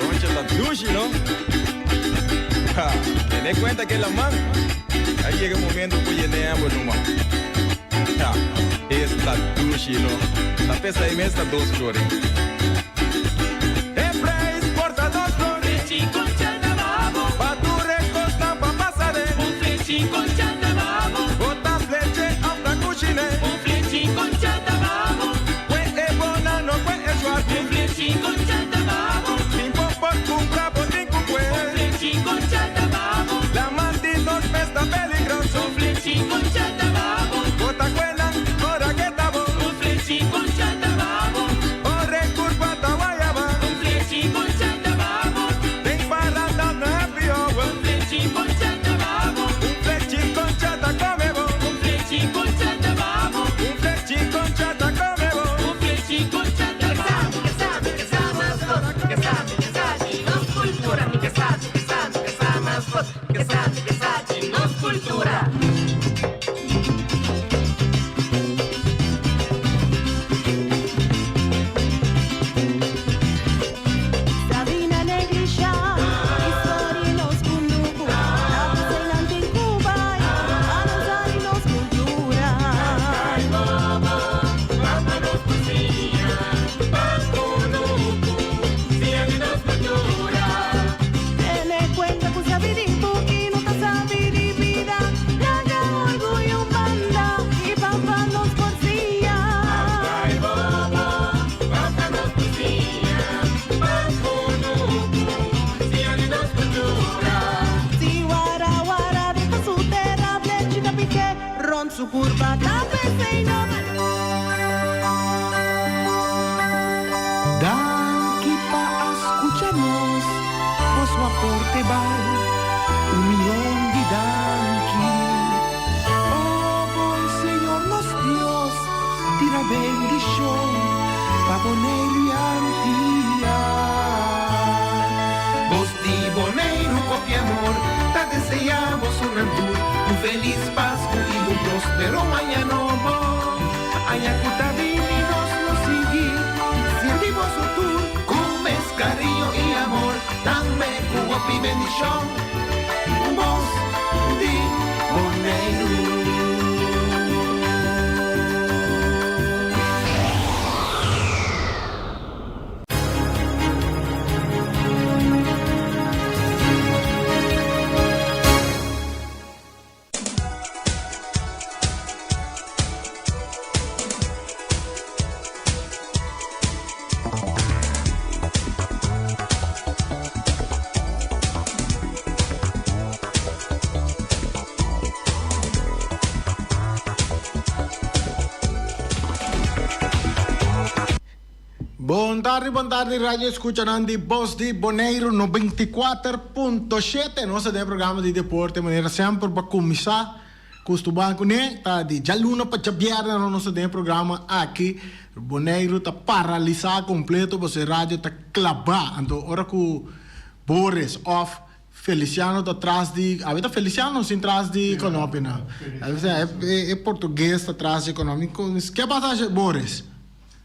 Concha ta dushi, no? Ha, tene cuenta ke laman. A yega momento ku yene bo numa. Ha, esta dushi, no? Ta pesa ei mes ta dos florin. E prijs por ta dos florin. Pa tur e kosnan pa pasa den. Bo ta fleche of ta kushine. Kue e bona no kue e shuarti. Tin bo por kumpra bo tin ku kue. Laman di nos mes ta peligroso. Bo ta kue nan ora ke ta bo. Ora e kurpa ta wayaba. Den paranda na happy hour. Un flechi concha ta come bo. Un flechi concha ta come bo. Sabina neglisha historia y nos kunuku Na puseinan tin ku bai pa nos hari nos kultura. Tene kuenta ku sabi di buki no ta sabi di bida Laga orguyo banda y pampa nos por siña. Si wara wara riba su tera blechi ta pike rond su curpa ta pesey no. Danki pa a scucha nos, boso aporte bal un miyon di danki. Oh bon Señor nos Dios, tira bendicion pa Boneiru y Antia. Bos di Boneiru kopi amor ta desea boso nan tur un felis Pasku i un prospero aña nobo. Aña ku ta bini nos lo sigui sirbi boso tur ku mes kariño i amor, tambe ku hopi bendishon. Bos di Boneiru. Bon tardi, bon tardi radio escuchanan di Bos di Boneiru 94.7. Nos ta den e programa di deporte manera semper pa cuminsa custuba cune ta di djaluna pa djabierne no nos ta den e programa aki. Boneiru ta paralisa completo pasobra e radio ta claba. Anto ora cu Boris of Feliciano ta tras di, awe ta Feliciano sin tras di Konopi nan. E portugues ta tras di Konopi. Ke pasa Boris?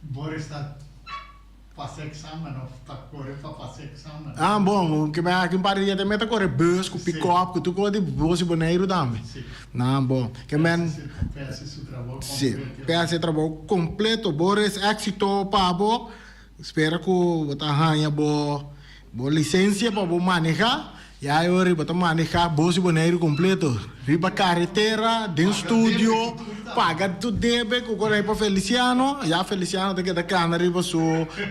Boris ta pasa examen of ta kore pa pasa examen. Ah bon, ke men aki un par di dia tambe ta kore bus ku pick up ku tur kos di bos di Boneiru tambe. Si. Nan bon, ke men. Pe hasi su trabou kompleto. Si, pe hasi e trabou kompleto. Boris éxito pa bo. Spera ku bo ta haña bo bo lisensia pa bo maneha. Ya e ora bo ta maneha bos di Boneiru kompleto. Riba karetera, den studio, paga tur debe ku kore pa Feliciano. Ya Feliciano ta keda kana riba su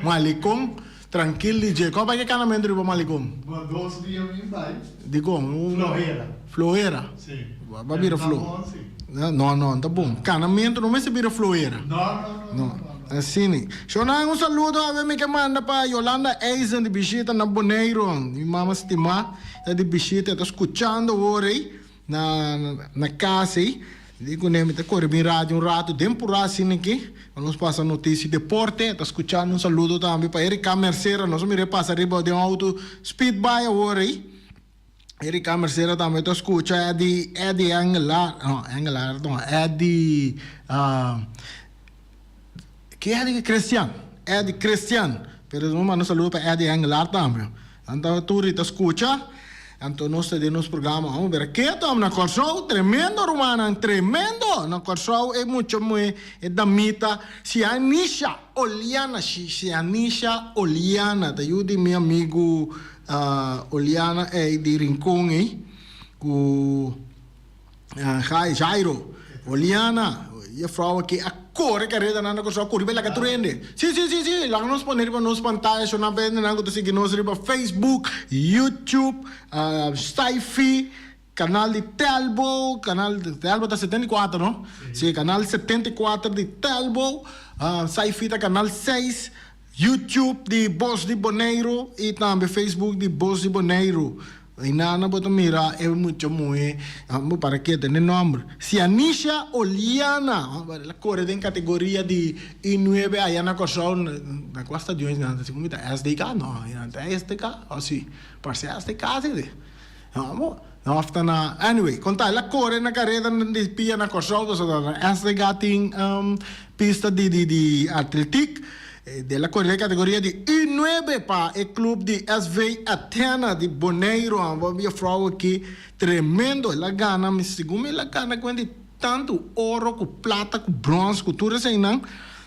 malikon trankil di dje. Kon bai ke kanamentu riba malikon? Bo dos dia mi bai. Dikon? Flohera. Flohera? Si. Ba bira flo. Ta bon si. No, no, ta bon. Kanamentu no mester bira flohera. No, no, no, no. Asina. Shonnan, un saludo awe mi ke manda pa Yolanda Eisen di bishita na Boneiru. Mi mama stimá ta di bishita, e ta skuchando awor ei na na kas ei. Di kuné mi ta kore bin radio un ratu den purá asina aki pa nos pasa notisia deporte. E ta skuchando. Un saludo tambe pa Erika Mercera. Nos a mira e pasa riba den outo speed bai awor ei. Erika Mercera tambe ta skucha Eddie Eddie Engelaar no Engelaar no Eddie ki Eddie Christian Eddie Christian pero nos manda un saludo pa Eddie Engelaar tambe nan ta tur ta skucha anto nos ta den nos programa amo bira keto amo na Kòrsou tremendo rumannan tremendo na Kòrsou e mucha muhé e damita Sianisha Oliana Sianisha Oliana ta yu di mi amigu Oliana ei di Rincon ei ku Jairo. Oliana, juffrouw aki a kore kareda nan na Kòrsou a kore bai laga tur hende. Si si si si laga nos pone riba nos pantaya so nan pa hendenan ku ta sigui nos riba Facebook, YouTube, Sci-fi, kanal di Telbo, kanal Telbo ta 74 no? Si kanal 74 di Telbo, Sci-fi ta kanal 6. YouTube di Bos di Boneiru i tambe Facebook di Bos di Boneiru. Einana bo ta mira e mucha muhé, bo para keda den e nòmber, Sianisha Oliana. El a kore den kategoria di I nuebe aya na Kòrsou, na kua stadion esnan ta? Segun mi ta SDK? No, nan ta SDK? O si, parse SDK si de. No, òf ta na, anyway, konta el a kore na kareda di pia na Kòrsou, pasobra na SDK tin pista di di di atletik. El a kore den kategoria di U nuebe pa e klup di SV Athena di Boneiru. Awor juffrouw aki tremendo, el a gana, mi segun mi el a gana kuenta di tantu oro ku plata ku brons ku tur eseinan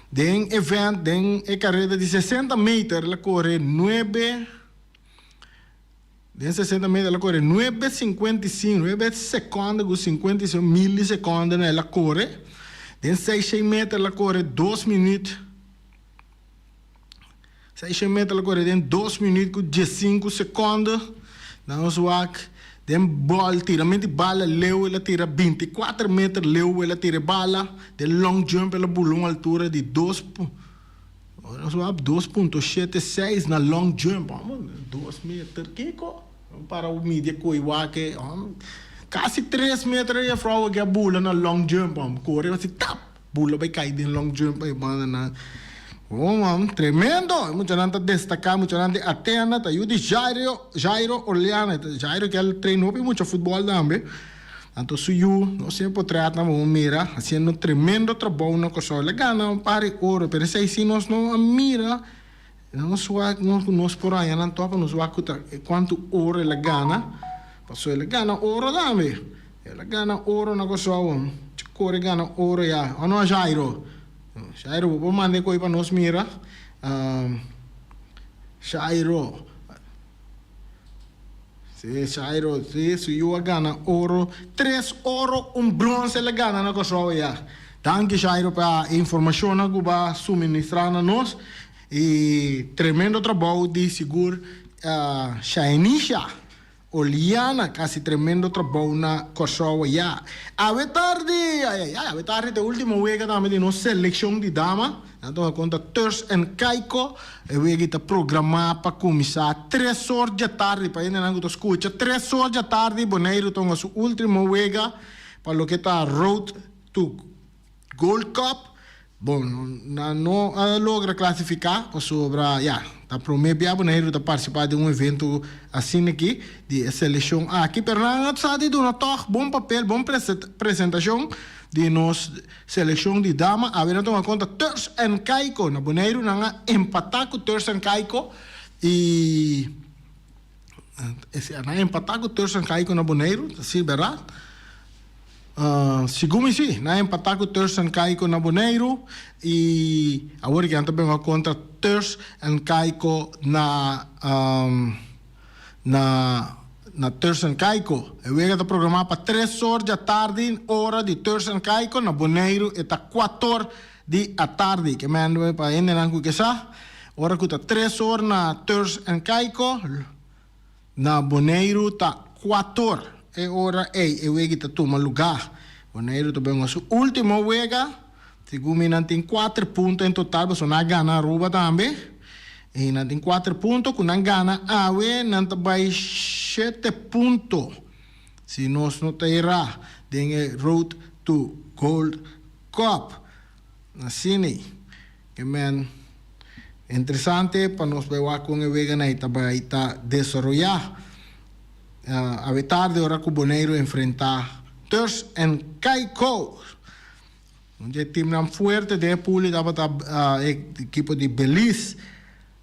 den event den e kareda di 60 meter el a kore nuebe. Den 60 meter el a kore 9:55, nuebe sekonde ku 55 milisekonde na el a kore. Den 600 meter el a kore dos minüt, 600 meter el a kore den dos minüt ku diesinku sekonde. Na nos wak den bòl, tiramento di bala leu el a tira 24 meter leu el a tira e bala. Den long jump el a bula un altura di dos. Nos wak 2.76 na long jump, amo 2 meter kiko? Para un midi e koe wak e, kasi 3 meter e juffrouw aki a bula na long jump, amo kore asi tap, bula bai kai den long jump e banda nan. Oh man, tremendo! E muchanan ta destaká, muchanan di Athena ta yu di Jairo, Jairo Orleana, Jairo ke a train hopi mucha futbòl tambe. Anto su yu, nos tin e potretnan bo mira haciendo un tremendo trabou na Kòrsou. El a gana un par di oro, pero esei si nos no a mira, nos wak nos ku nos por haña nan tòg pa nos wak ku ta kuantu oro el a gana. Pasobra el a gana oro tambe. El a gana oro na Kòrsou. Kore gana oro ya. O no Jairo? Jairo bo por manda e koi pa nos mira. Jairo. Sí, Jairo, sí, su yu a gana oro, tres oro, un bronce el a gana na Kòrsou ya. Danki Jairo pa e informashonnan ku bo a suministrá na nos i tremendo trabou di sigur Shainisha Oliana ka hasi tremendo trabou na Kòrsou ya. Awe tardi, ay ay ay, awe tardi ta e ultimo wega tambe di nos selekshon di dama. Nan tuma konta Turs en Caico. E wega ta programá pa kuminsá tres or djatardi. Pa hendenan ku ta skucha, tres or djatardi Boneiru ta hunga su último wega pa loke ta Road to Gold Cup. Bon, nan no a logra klasifiká pasobra ya, ta promé bia Boneiru ta partisipá den un evento asina aki di e selekshon aki. Pero nan a sa di duna tòg bon papel, bon presentashon di nos Selekshon di dama awe nan tuma konta Turks and Caicos. Na Boneiru nan a empatá ku Turks and Caicos i nan a empatá ku Turks and Caicos na Boneiru, ta si bèrdat? Segun mi si, nan a empatá ku Turks and Caicos na Boneiru i awor ke nan ta bengba kontra Turks and Caicos na Na na Turks and Caicos. E wega ta programá pa tres or djatardi ora di Turks and Caicos, na Boneiru e ta kuator di atardi. Ke mende pa hendenan ku ke sa, ora ku ta tres or na Turks and Caicos, na Boneiru ta kuator. E ora ei e wega ta tuma lugá. Boneiru ta benga su último wega. Segun mi nan tin kuater punto en total pasobra nan a gana Aruba tambe. I nan tin kuater punto ku nan gana awe nan ta bai shete punto si nos no ta erá den e Road to Gold Cup. Asina ke men interesante pa nos bai wak kon e weganan ei ta bai ta desaroyá. Awe tardi ora ku Boneiru enfrentá Turks and Caicos. Un di e timnan fuerte den e puli tabata e ekipo di Belize.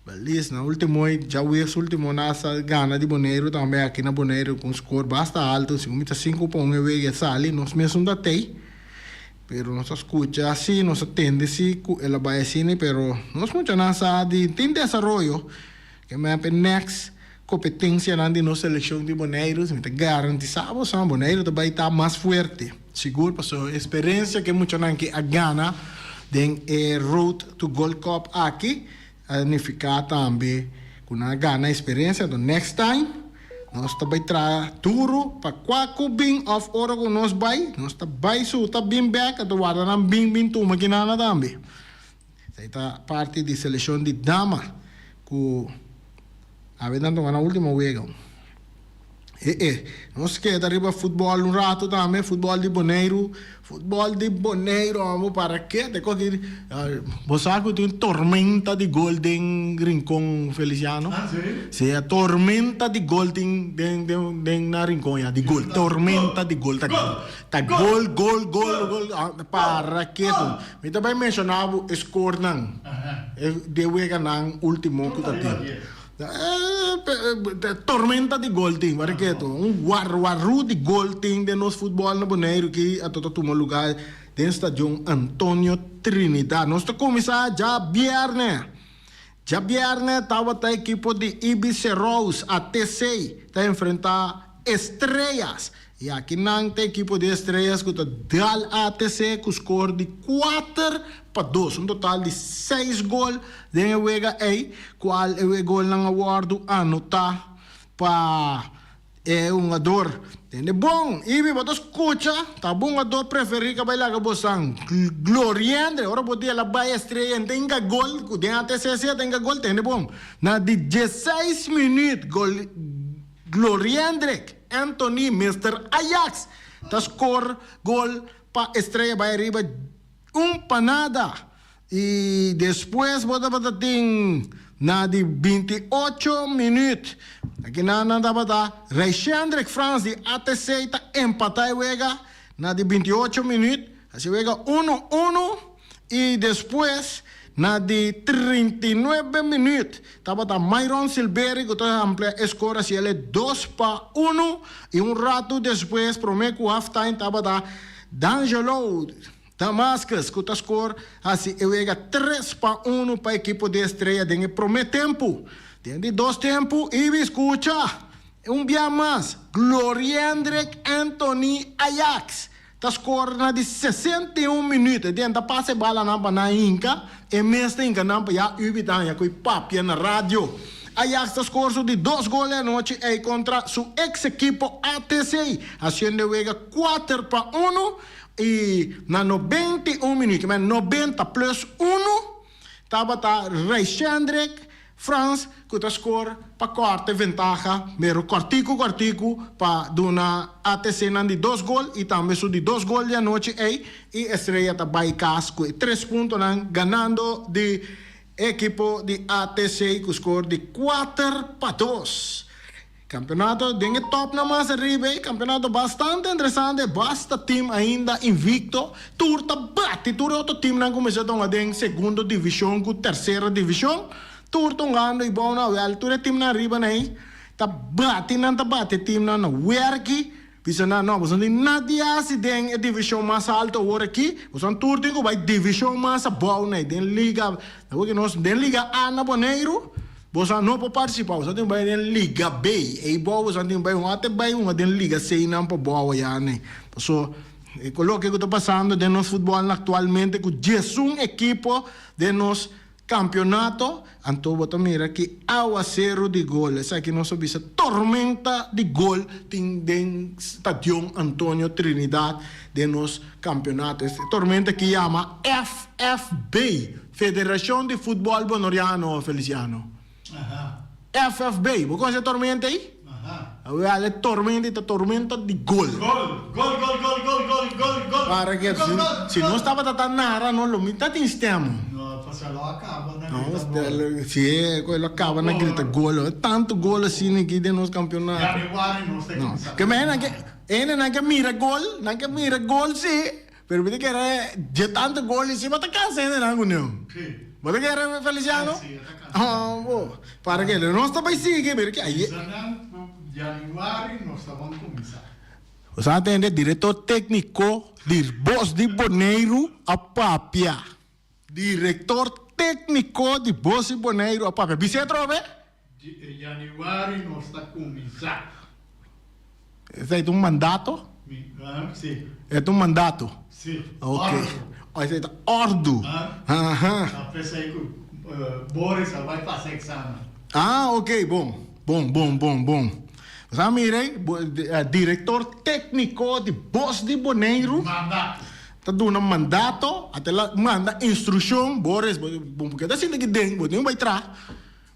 Belize na ultimo djawees ultimo nan a gana di Boneiru tambe aki na Boneiru ku un skor basta alto, segun mi ta sinku pa un e wega e sali, nos mesun ta tei. Pero nos a skucha si, nos a tende si ku el a bai asina, pero nos muchanan sa di tin desaroyo. Ke mep e next kompetensianan di nos selekshon di Boneiru, mi ta garantisa boso Boneiru ta bai ta mas fuerte. Sigur pasobra e eksperensia ku e muchanan ki a gana den e Road to Gold Cup aki a nifiká tambe ku nan a gana eksperensia. Anto next time nos ta bai traha duru pa kua ku bin òf ora ku nos bai, nos ta bai suta bin bèk anto warda nan bin bin tuma kinana tambe. Esei ta parti di selekshon di dama ku awe nan tuma nan ultimo wega. E e, nos keda riba futbòl un ratu tambe, futbòl di Boneiru, futbòl di Boneiru amo para ke te koki bo sa ku tin tormenta di gol den Rincon Feliciano? Ah si? Si, tormenta di gol tin den den den na Rincon ya, di gol, tormenta di gol ta ta gol gol gol gol para ke Mi ta bai menshoná bo e skornan di e weganan último ku ta tin. Tormenta di gol tin, wak ketu. Un warwarú di gol tin den nos futbòl na Boneiru ki a ta tuma lugá den Stadion Antonio Trinidad. Nos ta kuminsá djabièrnè. Djabièrnè tabata ekipo di IBC Rose, ATC, ta enfrentá Estrellas. I aki nan ta ekipo di Estrellas ku ta dal ATC ku skor di 4-2, un total di seis gol den e wega ei, kual e golnan a wòrdu anotá pa E hungador tende bon. Ibi bo ta scucha ta bo hungador preferi ka bai laga bo san gloriendre ora bo di el a bai estrella en tenga gol cu den ATCC tenga gol tende bon na di dieseis minuut gol Gloriendrick Anthony Mister Ajax ta score gol pa Estrella bai ariba un pa nada. I despues bo tabata tin na di 28 minuut. Aki nan nan tabata Reichendrick Frans di ATC ta empata e wega na di 28 minuut. Hasi wega uno uno i despues na di 39 minuut tabata Myron Silbery ku ta amplia e skor hasi el e 2-1 i un ratu despues prome ku halftime tabata D'Angelo Damascus ku ta skor hasi e wega 3-1 pa ekipo di Estrella den e promé tempu. Den di dos tempu Ibis kucha un bia mas Gloriendrick Anthony Ajax ta skor na di 61 minüt. E den ta pasa e balanan pa nan hinka, e mes ta hinka nan pa ya Ubi ta haña ku e papia na radio. Ajax ta skor su di dos gol e anochi ei kontra su eks ekipo ATC hasiendo e wega 4-1. I na 91 minuut, ke men 90 plus unu, tabata Reichendrick Frans ku ta skor pa kòrta e ventaha, mero kòrtiku kòrtiku pa duna ATC nan di dos gol i tambe su di dos gol di anochi ei i Estrella ta bai kas ku e tres puntonan ganando di ekipo di ATC ku skor di 4-2. Campeonato den e topnan mas ariba ei, campeonato bastante interesante, basta team ainda invicto, tur ta bati tur e otro teamnan cu mester ta hunga den segundo division cu tercera division, tur ta hungando y bou na wel, tur e teamnan ariba na ei ta bati nan ta bati e teamnan na werki, bisa nan no boso no tin nada di haci den e division mas alto awor aki, boso tur tin cu bay division mas abou na ei den liga, awor ki nos den liga A na Boneiru. Boso no por partisipá, boso tin bai den Liga B. Ei bou boso tin bai hunga te bai hunga den Liga C nan pa bou ya ne. Paso e ku loke ku ta pasando den nos futbòl aktualmente ku 11 ekipo den nos. Campeonato, anto bo ta mira ki awaceru di gol, esaki nos a bisa tormenta di gol tin den Stadion Antonio Trinidad den nos campeonato. E tormenta aki yama FFB, Federacion di Futbol Bonoriano, Feliciano. FFB, bo conoce e tormenta ey? Awel e tormenta ey ta tormenta di gol. Gol, gol, gol, gol, gol, gol, gol, gol. Para ke Gol, gol, si nos tabata ta nara no lo mi ta tin stem. No, pasobra lo a caba na grita gol. Si, cu lo a caba na grita gol. Tanto gol asina aki den nos campeonato. Januari nos ta cuminsa. Ke men nan ke, hende nan ke mira gol, nan ke mira gol si. Pero mi ta kere dje tantu gol i si bo ta kansa hende nan ku neu. Bo ta kere Feliciano? Si, e ta kansa. Oh, bo. Para ke nos ta bai sigui, mira ke aye. Bisa nan ku januari nos ta ban kuminsá. Bo sa tende direktor tekniko di Bos di Boneiru a papia. Direktor tekniko di Bos di Boneiru a papia. Bis'é atrobe? Januari nos ta kuminsá. Esei ta un mandato? Si. E ta un mandato? Si. Ok. Esei ta òrdu. Aha. Ta p'esei ku Boris a bai pasa eksamen. Ah, ok, bon. Bon, bon, bon, bon. Nos a mira ei, direktor tékniko di Bos di Boneiru. Mandato. Ta duna mandato, a ta manda instrukshon, Boris, bo keda sinta aki den, bo tin bai traha.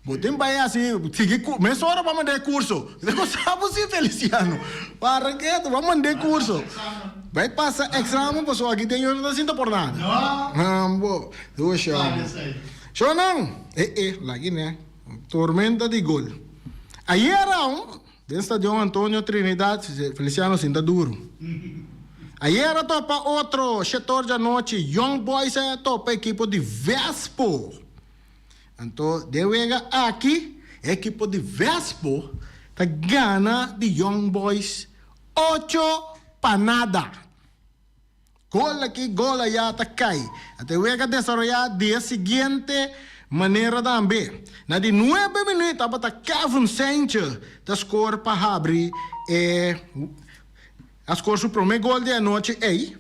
Bo tin bai hasi sigui cu mesora bo a manda e curso. Bo no sa bo si Feliciano. Para ke bo a manda e curso. Bai pasa examen pasobra aki den yo no ta sinta por nada. Bo dusha. Shownan e e laki ne tormenta di gol. Ayer aun den stadion Antonio Trinidad Feliciano sinta duro. Ayer a topa otro shetor djanochi Young Boys a topa ekipo di Vespo. Anto den wega aki e ekipo di Vespo ta gana di Young Boys ocho pa nada. Gol aki gol aya ta kai. Anto e wega desaroyá di e siguiente manera tambe. Na di nuebe minuut tabata Kevin Sanchez ta skor pa habri e a skor su prome gol di anochi ei.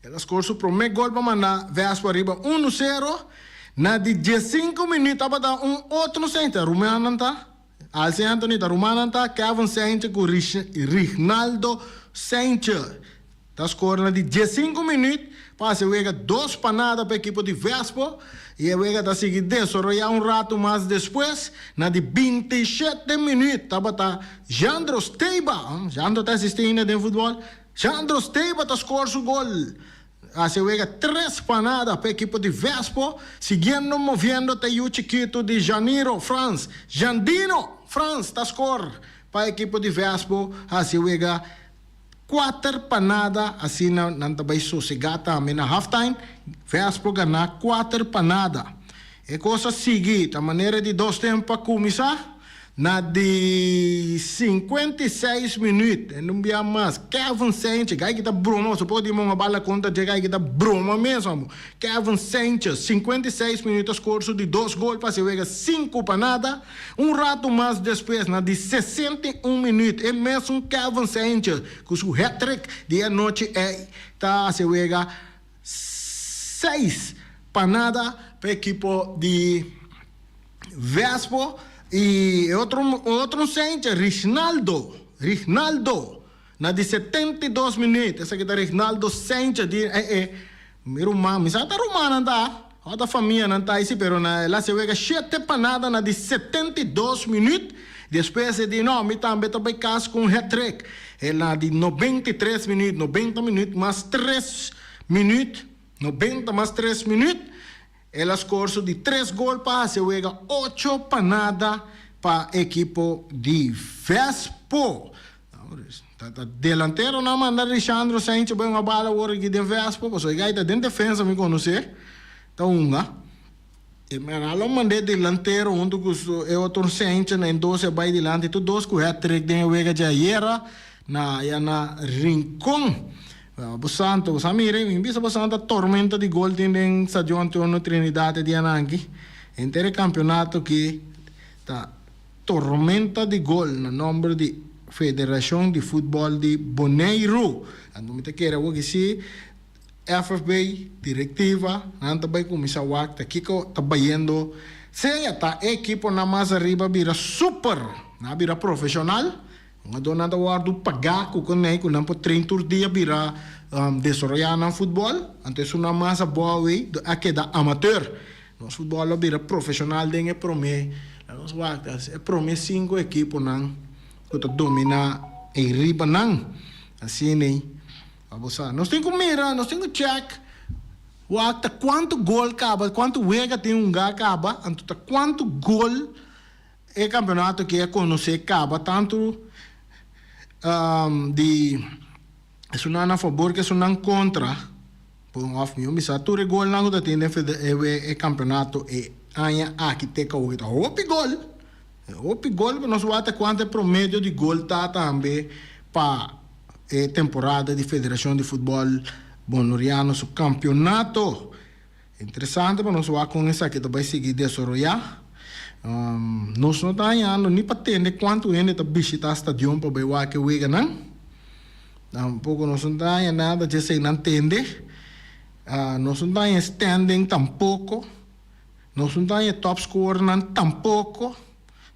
El a skor su promé gol pa manda Vespo ariba unu sero. Na di diesinku minüt tabata un otro sente, rumannan ta, Alce Anthony ta rumannan ta, Kevin Saintje ku Rignaldo Saintje ta skor na di diesinku minüt pa hasi wega dos pa nada pa ekipo di Vespo i e wega ta sigui desaroyá un ratu mas despues. Na di bintishete minüt tabata Jandro Steba, Jandro ta asistí ainda den futbòl, Sandro Steba ta score su gol. Haci wega tres pa nada pa ekipo di Vespo. Siguiendo moviendo ta yu chikitu di Janiro Frans. Jandino Frans ta score pa ekipo di Vespo. Haci wega kuater pa nada. Asina nan ta bay sosega tambe na halftime. Vespo gana kuater pa nada. E kos a sigui ta manera di dos tempo pa kuminsá. Na di 56 minuut, en un bia mas, Kevin Sanchez, gai ki ta broma, boso por di mon a bala kontra dje gai ki ta broma mes amo. Kevin Sanchez, 56 minuut a skor su di dos gol pa hasi wega sinku pa nada. Un ratu mas despues, na di 61 minuut, e mesun Kevin Sanchez ku su hat-trick di e anochi ei ta hasi wega seis pa nada pa ekipo di Vespo y e otro otro Sanchez, Rignaldo, Rignaldo na di 72 minuut, esaki ta Rignaldo Sanchez di eh eh mi ruman, mi sa ta rumannan ta, o ta famianan ta esi pero na el haci wega shete pa nada na di 72 minuut, despues e di no mi tambe ta bay cas cu un hat-trick, el na di 93 minuut, 90 minuut mas tres minuut, 90 mas tres minuut. El a skor su di tres gol pa hasi e wega ocho pa nada pa ekipo di Vespo. Ta delanteronan manda Lishandro Sanchez bai hunga bala awor aki den Vespo pasobra e gai ta den defensa mi konosé ta hunga. E mera lo mand'é delantero hunto ku su e otro Sanchez na en dos e bai dilanti tur dos ku hat-trick den e wega dje ayera na aya na Rincon. Bo santo, bo sa mira, mi bisa bo santa tormenta di gol tin den Stadion Antonio Trinidad e dianan aki. Henter e campeonato aki ta tormenta di gol na nomber di Federacion di Futbol di Boneiru. Anto mi ta kere awor ki si. FFB, direktiva, nan ta bai kuminsá wak ta kiko ta bayendo. Sea ta e ekiponan mas ariba bira super, nan a bira profeshonal, hungadónan ta wòrdu pagá ku konei ku nan por train tur dia bira desaroyá nan futbòl, anto esunnan mas abou ei a keda amateur. Nos futbòl a bira profeshonal den e promé, laga nos wak ta e promé sinku ekiponan ku ta dominá ei riba nan. Asina ei. Pa bo sa. Nos tin ku mira, nos tin ku check wak ta kuantu gol kaba, kuantu wega tin hunga kaba, anto ta kuantu gol e kampeonato aki a konosé kaba, tantu di esunnan na fabor ku esunnan kontra. Bon òf mihó bisa tur e golnan ku ta tin den e kampeonato e aña aki te kawó ta hopi gol. Hopi gol, nos wak ta kuantu e promedio di gol ta tambe pa e temporada di Federacion di Futbol Bonoriano su campeonato. Interesante pa nos wak con esaki ta bay sigui desaroya. Nos no ta hañando ni pa tende cuanto hende ta bishita stadion pa bay wak e weganan. Tampoco nos no ta haña nada dje eseinan tende. Nos no ta haña standing tampoco. Nos no ta haña topscorernan tampoco.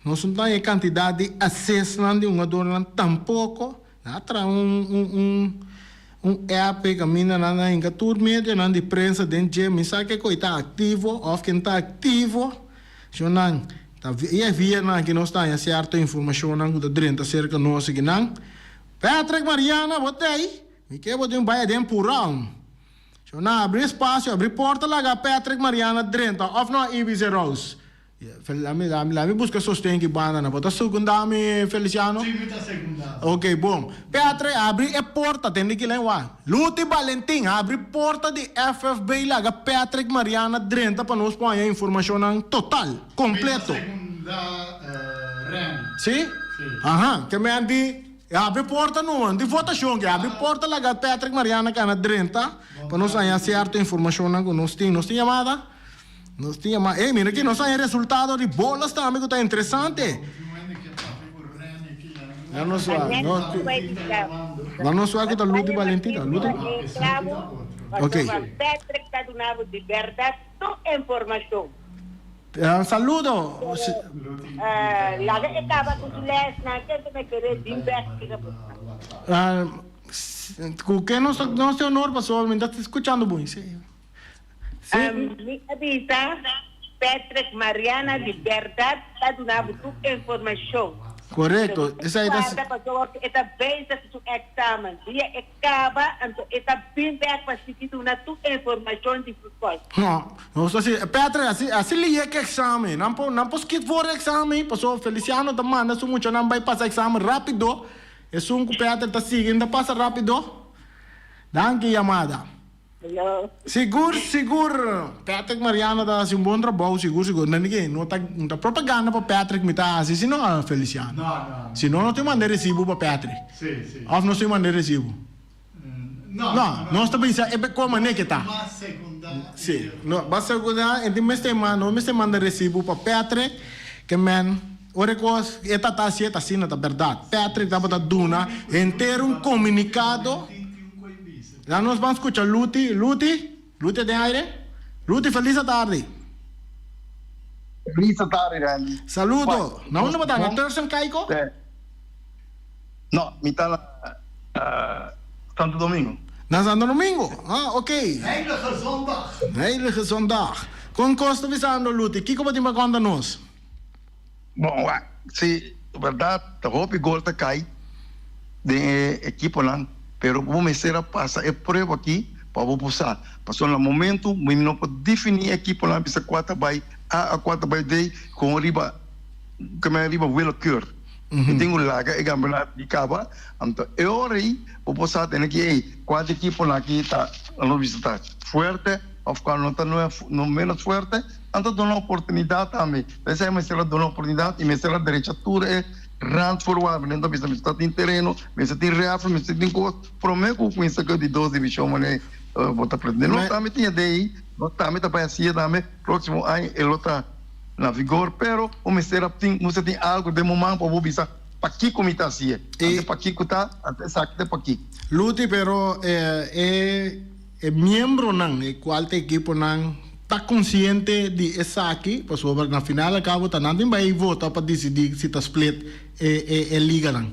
Nos no ta haña e cantidad di assistnan di hungadornan tampoco. Nan a traha un un un un app ei kaminda nan a hinka tur medionan di prensa den dje. Mi sa ke koi ta aktivo òf ken ta aktivo. Shonnan, ta e vianan aki nos ta haña sierto informashonnan ku ta drenta serka nos akinan. Patrick Mariana, bo ta ei? Mi ke bo tin bai aden purá. Shonnan, abri espasio, abri porta laga Patrick Mariana drenta òf no Ibis e Rose. Lami buska sosten ki banda nan. Bo ta segunda mi, Feliciano? Sí, mi ta segunda. Ok, bon. Petre, habri e porta, tende kila en wak. Luti Balentin, habri porta di FFB laga Patrick Mariana drenta pa nos por haña informashonnan total, kompleto. Mi ta segunda Randy. Sí? Sí. Aha, ke men di habri porta numa, di votashon ke habri porta laga Patrick Mariana kana drenta pa nos haña sierto informashonnan ku nos tin. Nos tin yamada? Nos tin yama, ey mira aki nos haña resultado di bolas tambe ku ta interesante. Nan nos wak, nan nos wak ku ta Luti Valentina, Luti. Ok. Saludo. Ku ke nos nos tin honor pasobra mi ta skuchando bon. Sí. Mi a bisa Patrick Mariana di berdad ta duna bo tur informacion. Correcto. Esai ta. Guarda pasobra e ta bezig cu su examen. Dia e caba anto e ta bin bek pa sigui duna tur informacion di futbol. No, nos ta si Patrick asi asi lihe cu examen. Nan por nan por skit voor examen pasobra Feliciano ta manda su muchanan bay pasa examen rapido. Esun cu Patrick ta sigui no ta pasa rapido. Danki yamada. Sigur sigur Patrick Mariano ta hasi un bon trabou sigur sigur no ke no ta no ta propaganda pa Patrick mi ta hasi sino Feliciano si no nos tin manda e resibo pa Patrick of nos tin manda e resibo no nos ta bisa e kon mane ke ta si no ba segunda e tin mester manda no mester manda resibo pa Patrick ke men ora e kos e ta ta hasi e ta asina ta berdad Patrick tabata duna henter un komunikado. Laat nos ban scucha Luti. Luti? Luti den aire? Luti, feliz atardi. Feliz atardi, Randy. Saludo. Na unda bo ta? Na Turks Caicos? No, mi ta na Santo Domingo. Na Santo Domingo? Ah, ok. Heilige zondag. Heilige zondag. Con cos ta bisando, Luti? Kico bo tin pa conta nos? Bon, wak, si berdad ta hopi gol ta cay den e ekiponan, pero bo mester a pasa e prueba aki pa bo por sa. Pasobra na momento mi no por defini e ekiponan bisa cua ta bay A a cua ta bay B con riba keme riba willekeur. Mi tin cu laga e campeonato di caba, anto e ora ey bo por sa tene ki ey cua di ekiponan aki ta nos bisa ta fuerte of cua no ta no menos fuerte. Nan ta duna oportunidat tambe. P'esei mester a duna oportunidat i mester a drecha tur e randvoorwaarden. Nan ta bisa mester ta tin tereno, mester tin rèfri, mester tin kos promé ku kuminsá ku e di dos divishon manera bo ta pretendé. Nos tambe tin e dei, nos tambe ta bai hasié tambe. Próksimo aña e lo ta na vigor, pero bo mester a tin, mester tin algu den bo man pa bo bisa pakiko mi ta hasié. Antes pakiko ta, antes esaki ta pakiko. Luti, pero e. E miembronan e cual ta ekiponan ta consciente di esaki pasobra na final al cabo ta nan tin bay vota pa dicidi si ta split e e e liganan.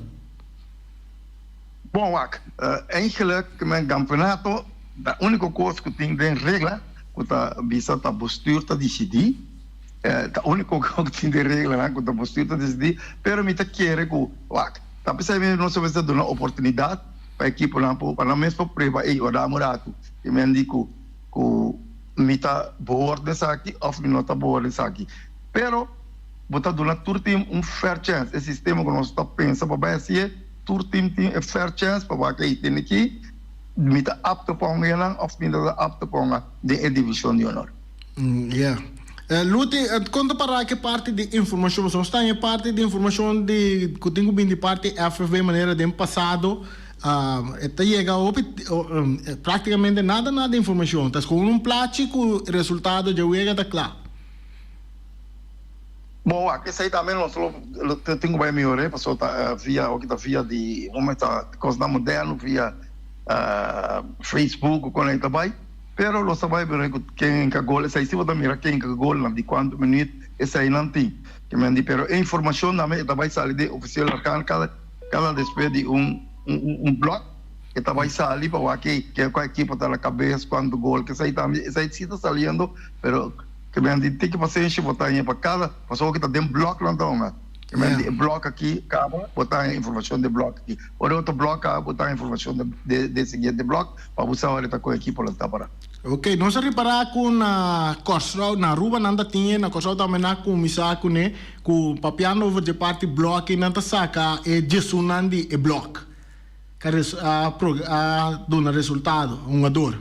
Bon wak, eigenlijk men campeonato ta unico cos cu tin den regla cu ta bisa ta bestuur ta dicidi, ta unico cu tin den reglanan cu ta bestuur ta dicidi, pero mi ta kere cu wak ta pesey mi nos a mester duna oportunidad pa ekiponan por pa nan mes por prueba ey ora un ratu y mi a di cu cu mi ta behoort den esaki of mi no ta behoort den esaki pero bo ta duna tur team un fair chance e sistema cu nos ta pensa pa bay haci'e tur team tin e fair chance pa wak ey tene ki mi ta apto pa hunga nan of mi no ta apto pa hunga den e division di honor. Yeah. Luti, kon ta para ke parti di informashon? Pasobra nos ta haña parti di informashon di ku tin ku bini di parti FFB manera den pasado e ta yega hopi praktikamente nada nada di informashon. Ta skon un plachi ku resultado dje wega ta kla. Bon wak, esei tambe nos lo tin ku bai mihor'é pasobra ta via hopi ta via di hopi ta kosnan moderno via Facebook ku kon ei ta bai. Pero los ta bai bira ku ken ka gol esei si bo ta mira ken ka gol nan di kuantu minuut esei nan tin ke men di pero e informashon tambe e ta bai sali den ofisiel organ kada kada despues di un un blok e ta bai sali pa wak ke kua ekipo ta na kabes kuantu gol kesei tambe esei si ta saliendo pero ke men di tiki pasenshi bo ta haña pa kada pasobra ku ta den blok nan ta hunga ke men di e blok aki kaba bo ta haña informashon den blok aki ora e otro blok kaba bo ta haña informashon den den siguiente blok. Pa bo sa ora ta ku ekipo lo ta para. Ok, nos a ripará ku na Kòrsou, na Aruba nan ta tin e, na Kòrsou tambe nan a kuminsá kuné, ku papiando over dje parti blòki nan ta saka e djesunnan di e blòk ku a a duna resultado, hungador.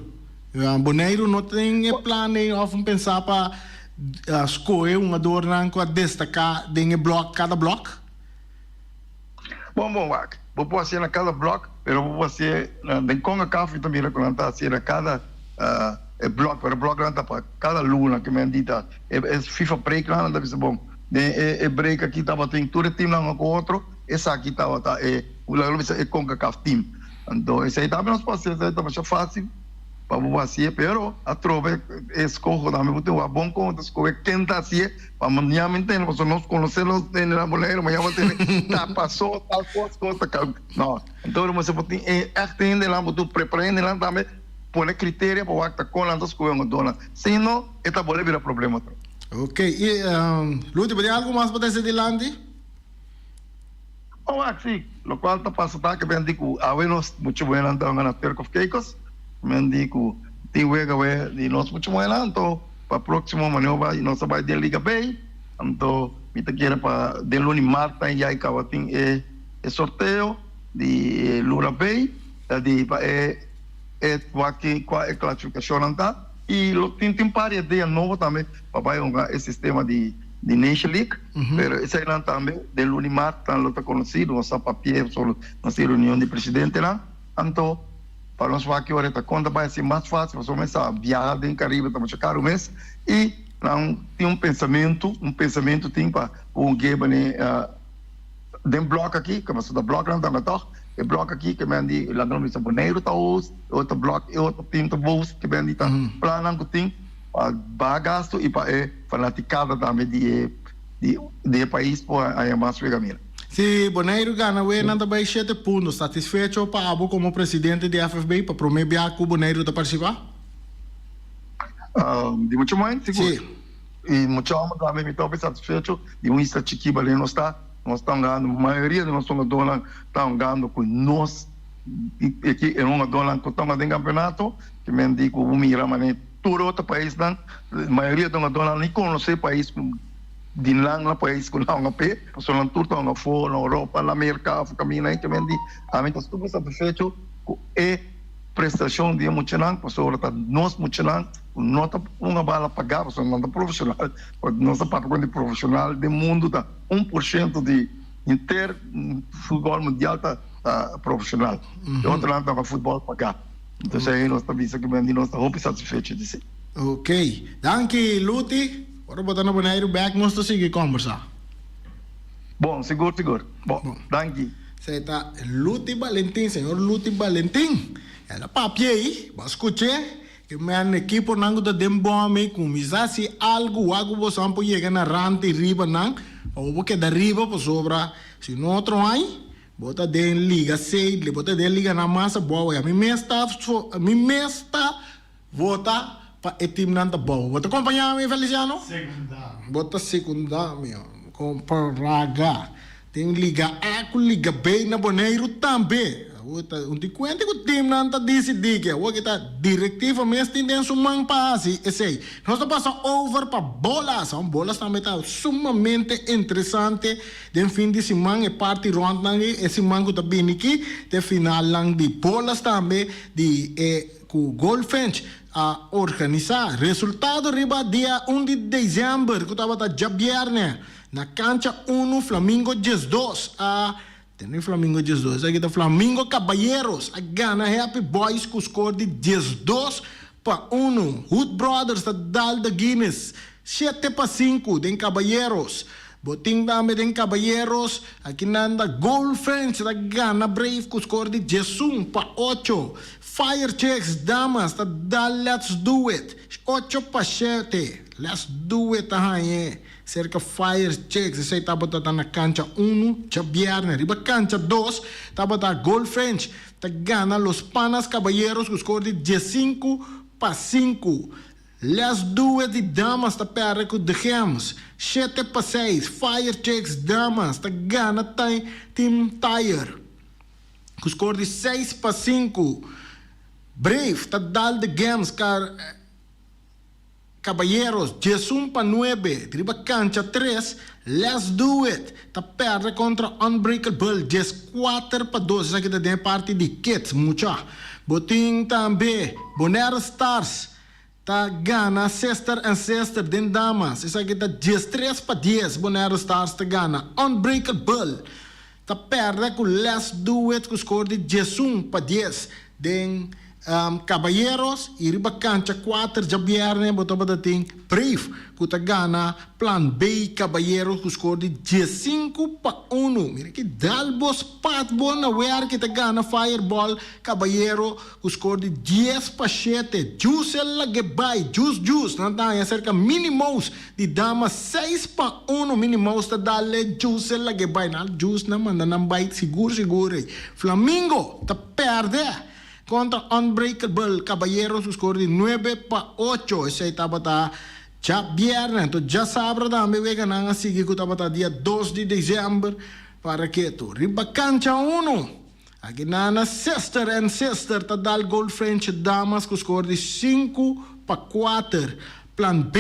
Boneiru no tin e plan ei òf un pensá pa skohe hungadornan ku a destaká den e blòk, kada blòk? Bon bon wak, bo por hacié na cada blok, pero bo por hacié den Concacaf mi ta mira cu nan ta hacié na cada e blok, pero e bloknan ta pa cada luna cu mi a dita e FIFA break nan, nan ta bisa bon den e break aki tabatin tur e teamnan un cu otro, esaki tabata e laga lo bisa e Concacaf team, anto esey tambe nos por hacié, esey ta masha facil. Pa bo hacié, pero atrobe e escoho tambe bo tin wak bon con ta escohe ken ta hacié pa maña mi ntende pasobra nos conoce los hende na Boneiru maña bo tende ta paso tal cos cos ta cal no entonces bo mester por tin e echt hendenan bo tin prepara hendenan tambe pone criterio pa wak ta con nan ta escohe un dona si no e ta bolbe bira problema otro. Ok y Luti bo tin algo mas pa trece dilanti? Oh wak si, locual ta pasa ta ke men di cu awe nos mucha muhernan ta hunga na Turk of Caicos, men di cu tin wega awe di nos mucha muhernan, anto pa proximo manioba nos ta bay den Liga B, anto mi ta kere pa den luna di mart nan ya caba tin e sorteo di luna B, di pa e e wak cua e clasificacionnan ta y lo tin tin par idea nobo tambe pa bay hunga e sistema di. Di Nation League, pero eseinan tambe den luna di mart nan lo ta conoci, nos a papia solo nos tin reunion di presidentenan, anto pa nos wak ki ora ta conta bai haci mas facil pasobra mes a biaha den Caribe ta mucho caro mes y nan tin un pensamento, un pensamento tin pa un gebane den blok aki, pasobra ta bloknan tambe toch, e blok aki ke men di laga nos bisa Boneiru ta host, e otro blok e otro team ta host, ke men di ta plannan cu tin. Pa baha gasto y pa e fanaticada tambe di e di e pais por haña mas wega mira. Si Boneiru gana we nan ta bay shete punto. Satisfecho pa abo como presidente di FFB pa prome bia cu Boneiru ta participa? Di mucho moen, sigur. Si. Y mucho homber tambe mi ta hopi satisfecho di un isla chiki balen nos ta. Nos ta hungando, mayoria di nos hungadornan ta hungando cu nos e hungadornan cu ta hunga den campeonato. Ki men di cu bo mira mane tur otro paisnan, mayoria di hungadornan ni conoce pais di nan na pais cu nan hunga p'e, pasobra nan tur ta hunga afo, na Europa, na Merca, afo caminda ki men di ami ta super satisfecho cu e prestacion di e muchanan, pasobra ta nos muchanan cu no ta hunga bala paga, pasobra nan ta profesional, nos ta papia con di profesional den mundo ta 1% di henter futbol mundial ta profesional, e otronan ta hunga futbol paga. Entonces ahí nos ta bisa cu nos ta hopi satisfecho di si. Ok. Danki Luti. Ora bo ta na Boneiru bek nos ta sigui combersa. Bon, sigur sigur. Bon, danki. Esei ta Luti Balentin, señor Luti Balentin. El a papia ei, bo a skuch'é, ke men ekiponan ku ta den bòm ei kuminsá hasi algu wak ku boso por yega na rant di riba nan pa bo por keda riba pasobra si no otro aña bo ta den liga C, bo ta den liganan mas abou ei. Mi mes ta mi mes ta vota pa e timnan ta bou. Bo ta kompañá mi, Feliciano? Sekundá. Bo ta sekundá mi, komparaga. Tin Liga A ku Liga B na Boneiru tambe. Awor ta un tin kuenta ku timnan ta disidí ke awor ke ta direktiva mes tin den su man pa hasi esei. Nos ta pasa over pa bolas. Awor bolas tambe ta sumamente interesante den fin di siman e parti ròntnan ei e siman ku ta bini aki te finalnan di bolas tambe di e ku Goldfinch a organisá. Resultado riba dia un di desèmber ku tabata djabièrnè. Na kancha unu Flamingo 12 a tene Flamingo 12 esaki ta Flamingo Caballeros a gana Happy Boys ku skor di 12-1. Hood Brothers ta dal The Guinness 7-5 den Caballeros. Bo tin tambe den Caballeros aki nan ta Goldfinch ta gana Brave ku skor di 11-8. Fire Chicks Damas ta dal Let's Do It 8-7. Let's Do It ta hañ'e. Serka Fire Chicks, esei tabata ta na kancha unu djabièrnè. Riba kancha dos tabata Goldfinch ta gana Los Panas Caballeros ku skor di 15-5. Let's Do It di damas ta pèrdè ku The Gems 7-6. Fire Chicks damas ta gana Team Tire ku skor di 6-5. Brave ta dal The Gems kar. Caballeros, 11-9, riba kancha tres, Let's Do It ta pèrdè kontra Unbreakable 14-2. Esaki ta den e parti di kids, mucha. Bo tin tambe Bonaire Stars ta gana Sister and Sister den damas. Esaki ta 13-10, Bonaire Stars ta gana. Unbreakable ta pèrdè ku Let's Do It ku skor di 11-10 den Caballeros y riba cancha 4 djabierne bo tabata tin Brave cu ta gana Plan B Caballeros cu score di 15-1. Mira ki dal bo spat bo na werki ta gana Fireball Caballero cu score di 10-7. Juice el lag'e bay, Juice Juice nan ta haña cerca Minnie Mouse di dama 6-1. Minnie Mouse ta dale Juice el lag'e bay, nan Juice nan manda nan bay sigur sigur ey. Flamingo ta perde Kontra Unbreakable Caballeros ku skor di 9-8. Esei tabata djabièrnè. Anto djasabra tambe weganan a sigui ku tabata dia 2 di desèmber para ketu riba kancha unu. Aki nana Sister and Sister ta dal Goldfinch Damas ku skor di 5-4. Plan B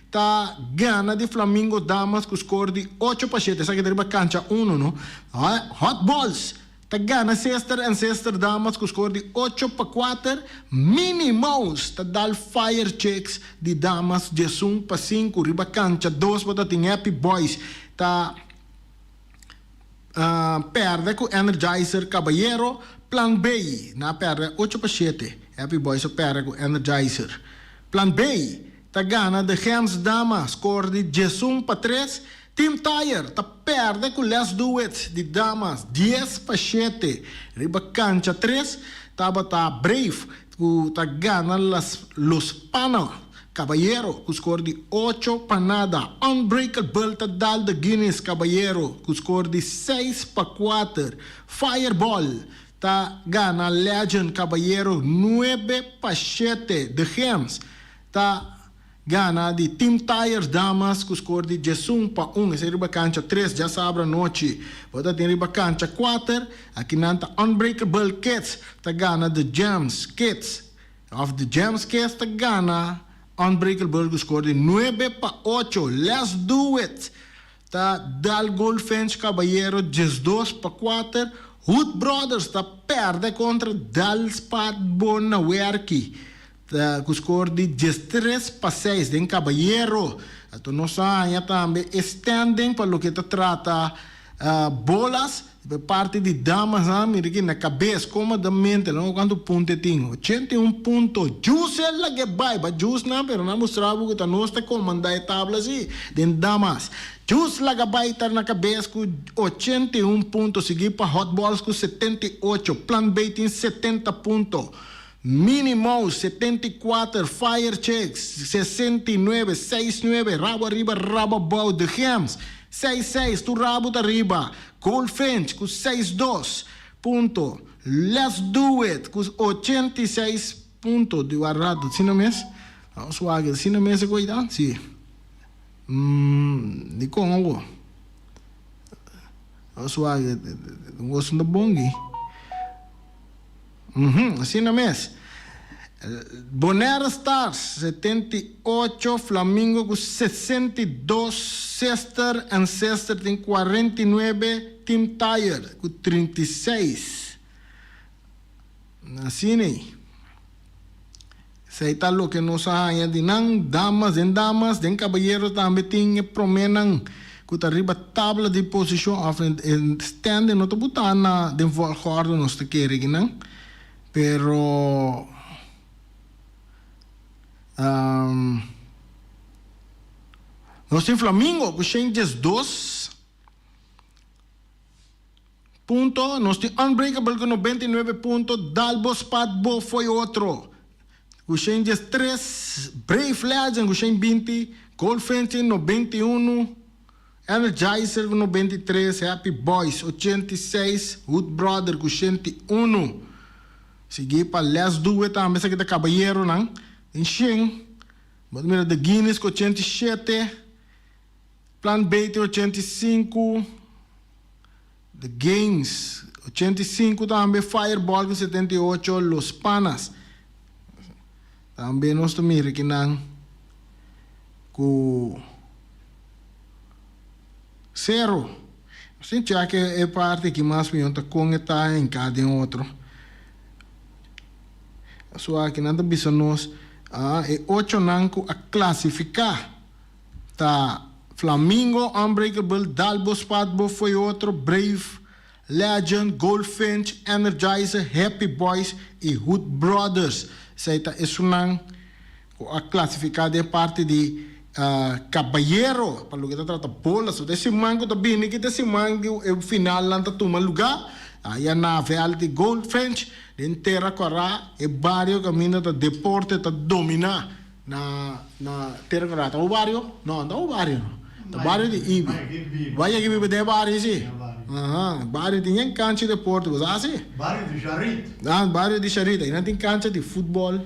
ta gana di Flamingo Damas ku skor di 8-7. Esaki ta riba kancha unu no. Hot Balls Ta gana Sister and Sister Damas ku skor di 8-4. Minnie Mouse ta dal Fire Chicks di Damas 11-5. Riba kancha dos bo ta tin Happy Boys ta pèrdè ku Energizer Caballero. Plan B na pèrdè 8-7. Happy Boys a pèrdè ku Energizer. Plan B ta gana The Gems Damas skor di 11-3. Team Tire ta pèrdè ku Let's Do It di damas 10-7. Riba kancha tres tabata Brave ku ta gana Las Los Pana Caballero ku skor di 8-0. Unbreakable ta dal The Guinness Caballero ku skor di 6-4. Fireball ta gana Legend Caballero 9-7. The Gems ta Gana di Team Tires Damas ku skor di 11-1. Esei riba kancha tres djasabra anochi. Bo ta tin riba kancha kuater. Aki nan ta Unbreakable Kids ta gana The Gems Kids òf The Gems Kids ta gana Unbreakable ku skor di 9-8. Let's Do It ta dal Goldfinch Caballero 12-4. Hood Brothers ta pèrdè kontra Dal Spat Bonawerki. Ta ku skor di 13-6 den Caballero. Anto nos a haña tambe e standing pa loke ta trata. Bolas, e parti di damas nan, mira aki na kabes komodamente, lo kuantu punto e tin, 81 punto. Jus el lag'é bai, ba jus nan, pero nan mustra bo ku ta nos ta komandá e tabla si, den damas. Jus laga bai ta na kabes ku 81 punto, siguí pa Hot Balls ku 78, Plan B tin 70 punto, Minnie Mouse 74, Fire Chicks 69, seis nuebe, rabo ariba rabo abou, The Gems seis seis, tur rabo ta riba, Goldfinch ku seis dos punto, Let's Do It ku 86 punto, di wak rato asina mes, vamos wak asina mes e koita, si, dikon awo, vamos wak, un kos no ta bon aki. Uhum, asina mes. Bonaire Stars 78, Flamingo ku 62, Sister and Sister tin 49, Team Tire ku 36. Asina ei. Esei ta loke nos a haña di nan, damas den damas, den kabayero tambe tin e proménan ku ta riba tabla di posishon òf e standing no ta butá na den volgorde nos ta kere kinan, pero nos tin Flamingo ku shen 12. Punto, nos tin Unbreakable ku 99 punto, Dal Bo Spat Bo Fo'i Otro ku 113, Brave Legend ku 120, Goldfinch tin 91, Energizer ku 93, Happy Boys 86, Hood Brother ku 101. Sigui pa Les Due tambe, esaki ta kabayeronan den shen. Bo ta mira The Guinness ku 87. Plan B tin 85, The Games 85 tambe, Fireball ku 78, Los Panas tambe nos ta mira kinan ku sero. Nos tin chek e parti aki mas mihor ta kon e ta hinká den otro. So aki nan ta bisa nos e ochonan ku a klasifiká. Ta Flamingo, Unbreakable, Dalbo, Spatbo, Fo'i Otro, Brave, Legend, Goldfinch, Energizer, Happy Boys y Hood Brothers. Esei ta esunnan cu a clasifica den parti di Caballero pa loke ta trata bolas. So ta e siman cu ta bini aki ta e siman cu e finalnan ta tuma luga. Aya na veld di Goldfinch den Tera Cora, e bario caminda ta deporte ta domina. Na na Tera Colorado. Ta un bario? No, no ta un bario no. Ta bario di Ibi. Bo a yega biba den e bario si? Aha, bario tin yen cancha di deporte, bo sa si? Bario di Charit. Ah, bario di Charit. Aynan tin cancha di futbol,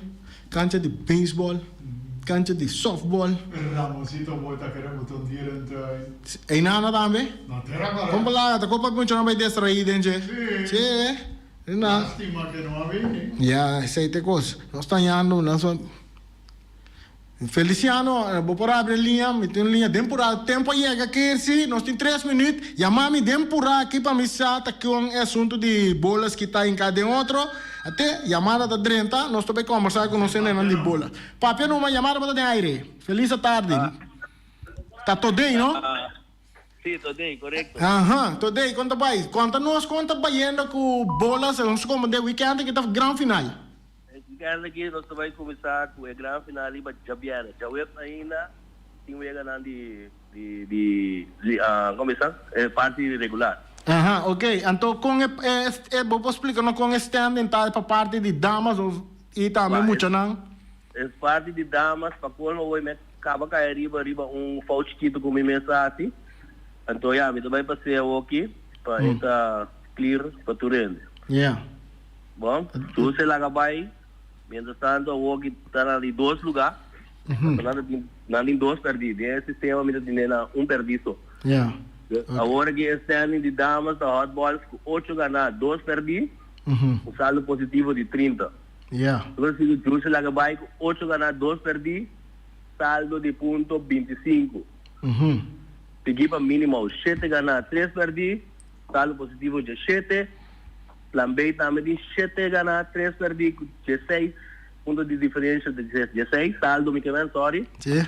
cancha di beisbol, cancha di softbol. Ramonsito bo ta kere bo ta un dierentuin. Eynan na tambe? Na Tera Colorado. Kon palabra, ta kopa muchanan bai destraí den dje? Si. Si. Eynan. Lastima ke no a bini. Ya, esei ta e kos. Nos ta hañando nan so. Feliciano, bo por abri e liña, mi tin un liña den purá. Tempo a yega Kirsi, nos tin tres minuut. Yama mi den purá aki pa mi sa ta kion e asuntu di bolas ki ta hinká den otro. Ate, yamada ta drenta, nos ta bay kombersá ku nos hendenan di bolas. Papia numa, yamada bo ta den aire. Felis atardi. Ta Todey, no? Sí, Todey, korekto. Aha, Todey, kon ta bai? Konta nos kon ta bayendo ku bolas, nos komo den weekend aki ta gran final. E weekend aki nos ta bai kuminsá ku e gran final riba djabièrnè. Djaweps ainda tin weganan di di di di komo bisa e parti regular. Aha, ok. Anto kon e e bo por splika nos kon e standing ta pa parti di damas of i tambe muchanan? E parti di damas pa kolmo awor mi a kaba kai ariba riba un fout chikitu ku mi mes a hasi. Anto ya mi ta bai pas'é awoki pa e ta clear pa tur hende. Yeah. Bon, tur se laga bai. Mientras tanto awor ki ta na di dos lugar. Pasobra nan ta tin, nan tin dos perdí. Den e sistema mi ta tene na un perdí so. Ja. Dus awor aki e standing di damas ta Hot Boys ku ocho ganá, dos perdí, un saldo positivo di 30. Ja. Tur sigui tur se laga bai ku ocho ganá, dos perdí, saldo di punto 25. Sigui pa Minimal, shete ganá, tres perdí, saldo positivo 17. Plan B tambe tin shete ganá, tres pèrdí ku dieseis punto di diferensha di dieseis saldo mi ke men, sorry. Sí.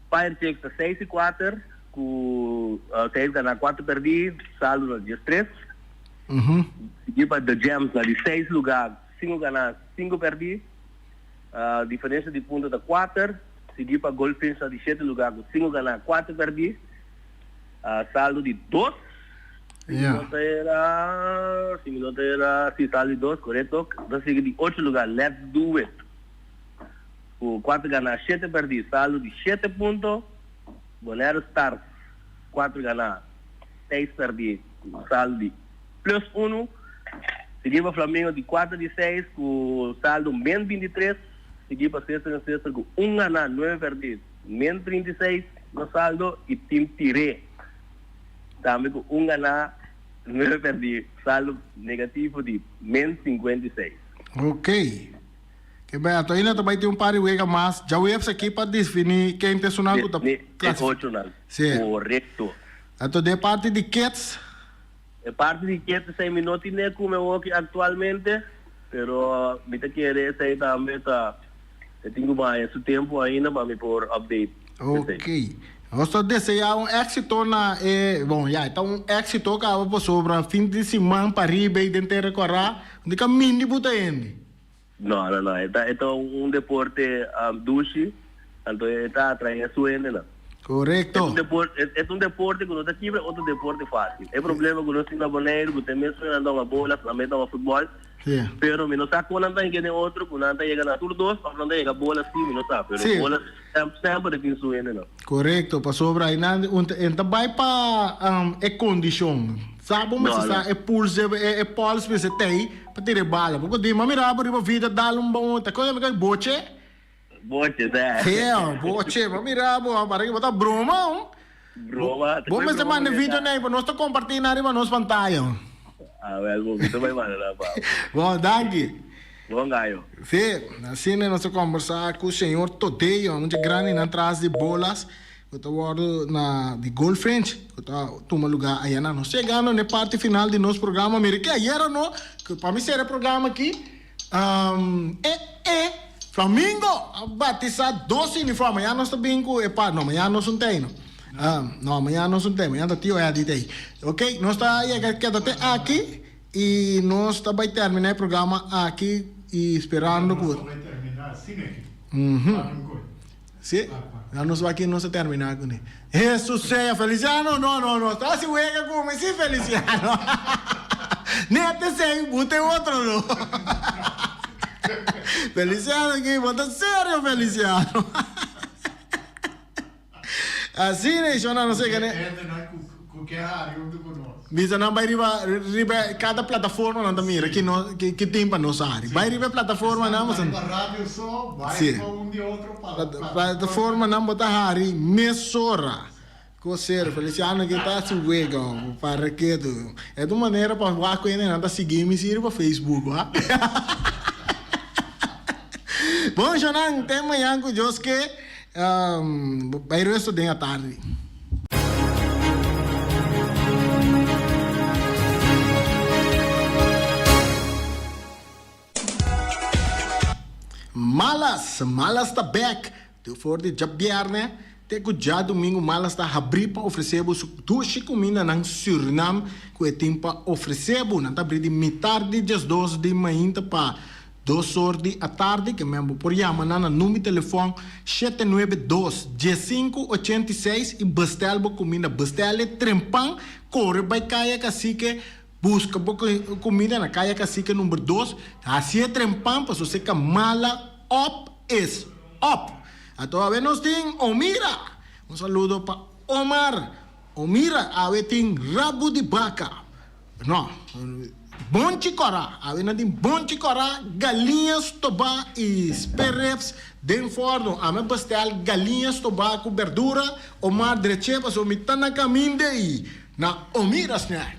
Fire Chicks ta seis i kuater ku. ku 6 ganá 4 pèrdí, saldo na 13. Sigui pa The Gems na di 6 lugá, 5 ganá 5 pèrdí, diferensia di punto ta 4. Sigui pa Goldfinch na di 7 lugá ku 5 ganá 4 pèrdí, saldo di 2. Si mi no ta era, si mi no ta era, si saldo di 2, korekto. Ta sigui di 8 lugá Let's Do It ku 4 ganá 7 pèrdí, saldo di 7 punto. Bonaire Stars 4 ganá 6 pèrdí ku saldo di plus 1. Sigui pa Flamingo di 4 di 6 ku saldo min 23. Sigui pa Sester en Sester ku 1 ganá 9 pèrdí min 36 na saldo i Team Tiré tambe ku 1 ganá 9 pèrdí saldo negativo di min 56. Ok. Ke Beto, ainda ta bai tin un par di wega mas djaweps aki pa definí ken ta esunnan ku ta E ochonan. Sí. Korekto. Anto den e parti di kids? E parti di kids esei mi no tine ku mi awoki aktualmente, pero mi ta kere esei tambe ta e tin ku baña su tempu ainda pa mi por update esei. Ok. Nos ta deseá un éksito na e, bon ya e ta un éksito kaba pasobra fin di siman pariba ei den Tera Kòrá, di kaminda bo ta hende. No, no, no. E ta, e ta un deporte dushi, anto e ta atrae su hendenan. Korekto. E ta un deporte, e ta un deporte ku no ta kibra otro deporte fásil. E problema ku nos tin na Boneiru, ku te mes nan ta hunga bola, nan mes ta hunga futbòl, Sí. pero mi no sa kon nan ta hinka den otro, ku nan ta yega na tur dos òf nan ta yega bola sí, mi no sa, pero Sí. bola semper e tin su hendenan. Korekto, pasobra einan un ta, e ta bai pa e kondishon. Sa bo mester sa e pulse e pols mester tei pa tira e bala. Bo por di, m'a mira bo riba vida dal un bon, ta koe mi koe boche? Boche, sa. Hell, boche, m'a mira bo, para ki bo ta broma un. Broma, ta Bo koe mester broma manda mi video ta. nei pa nos ta komparti nan riba nos pantaya. Ah, wel, bo, mi ta bai manda nan pa bo. Bon, danki. Bon gayo. Sí, asina nos ta kombersa ku señor Todeo, mucha grandi nan tras di bolas. Ku ta wòrdu na di Goldfinch, ku ta tuma lugá ayanan. Nos yegando na e parti final di nos programa. Mira ke ayera no, ku pa mi sera e programa aki, e e Flamingo a batisá dos uniform. Mañana nos ta bin ku e par, no, mañana nos un tei no. No, mañana nos un tei, mañana ta tio Eddy tei. Ok, nos ta yega keda te aki i nos ta bai terminá e programa aki i sperando ku. Nos ta bai terminá asina aki. Sí, na nos wak nos a terminá kuné. Hesus sea Feliciano, no, no, no, ta hasi wega ku mi, sí Feliciano. Net esei, bo ta e otro no. Feliciano aki, bo ta serio Feliciano. Asina e shona no sé kende. Ku ke hari huntu ku nos. Bisa nan bai riba riba kada plataforma nan ta mira ki no ki tin pa nos hari. Bai riba e plataforma nan boso. Riba radio so, bai riba un di otro plataforma nan bo ta hari mesora. Ku ser Feliciano ki ta hasi wega para ketu. E ta un manera pa wak ku hende nan ta sigui mi si riba Facebook wak. Bon shonnan te mañan ku Dios ke bai resto den atardi. Malas, Malas ta bek! Te for di djabièrnè te ku djadumingu Malas ta habrí pa ofresé bo su dushi kumindanan Surinam ku e tin pa ofresé bo. Nan ta abrí di mitar di diesdos di mainta pa Dos or di atardi ke men bo por yama nan na number telefòn 792 15 86 i bestel bo kuminda. Bestel e trempan, kore bai Kaya Kasike buska bo kuminda na Kaya Kasike number dos. Hasi e trempan pasobra se mala op is op. Anto awe nos tin Omira. Un saludo pa Omar. Omira awe tin rabu di baka. No, bonchi kòrá. Awe nan tin bonchi kòrá, galiña stobá i sperrips den fòrnu. Ami a bestel galiña stobá ku berdura, Omar dreché pasobra mi ta na kaminda ei na Omira Snack.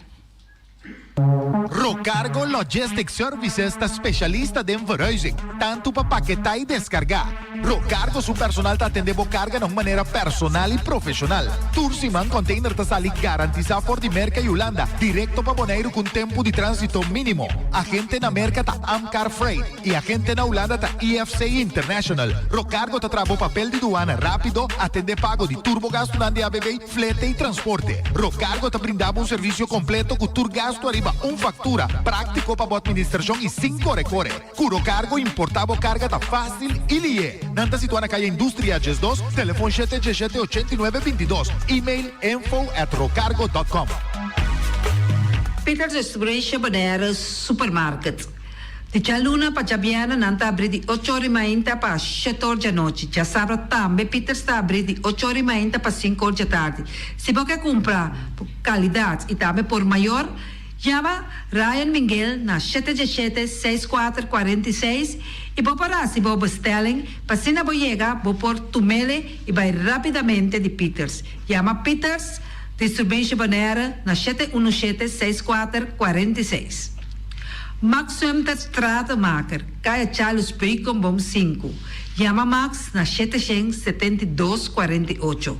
Rocargo Logistics Services ta specialista den verhuizing, tanto pa paketá y descargá. Rocargo su personal ta atendé bo carga na un manera personal y profesional. Tur siman container ta sali garantisa for di Merca y Hulanda directo pa Boneiru cu un tempo di transito minimo. Agente na Merca ta Amcar Freight. Y agente na Hulanda ta IFC International. Rocargo ta traha bo papel di duana rapido, atende pago di tur bo gastunan di ABV, flete y transporte. Rocargo ta brinda bo un servicio completo cu tur gastu ariba un factura, practico pa bo administracion y sin core core. Cu Rocargo importa bo carga ta facil y lihe. Nan ta situa na Caya Industria 12, telefon shete diesshete ochenta i nuebe bintidos, email info at rocargo dot com. Peters Distribution Bonaire Supermarket. Di djaluna pa djabièrnè nan ta abrí di ocho or i mainta pa shete or djanochi. Djasabra tambe Pieters ta abrí di ocho or i mainta pa sinku or djatardi. Si bo ke kumpra por kalidat i tambe por mayor, yama Ryan Minguel na shete djeshete, seis kuater, kuarenta i seis i bo por hasi bo bestelling pa asina bo yega bo por tumele i bai rápidamente di Pieters. Yama Pieters Distribution Bonaire na shete unu shete, seis kuater, kuarenta i seis. Max Sumter Stratenmaker, Kaya Charles Beukenboom sinku. Yama Max na 772 48.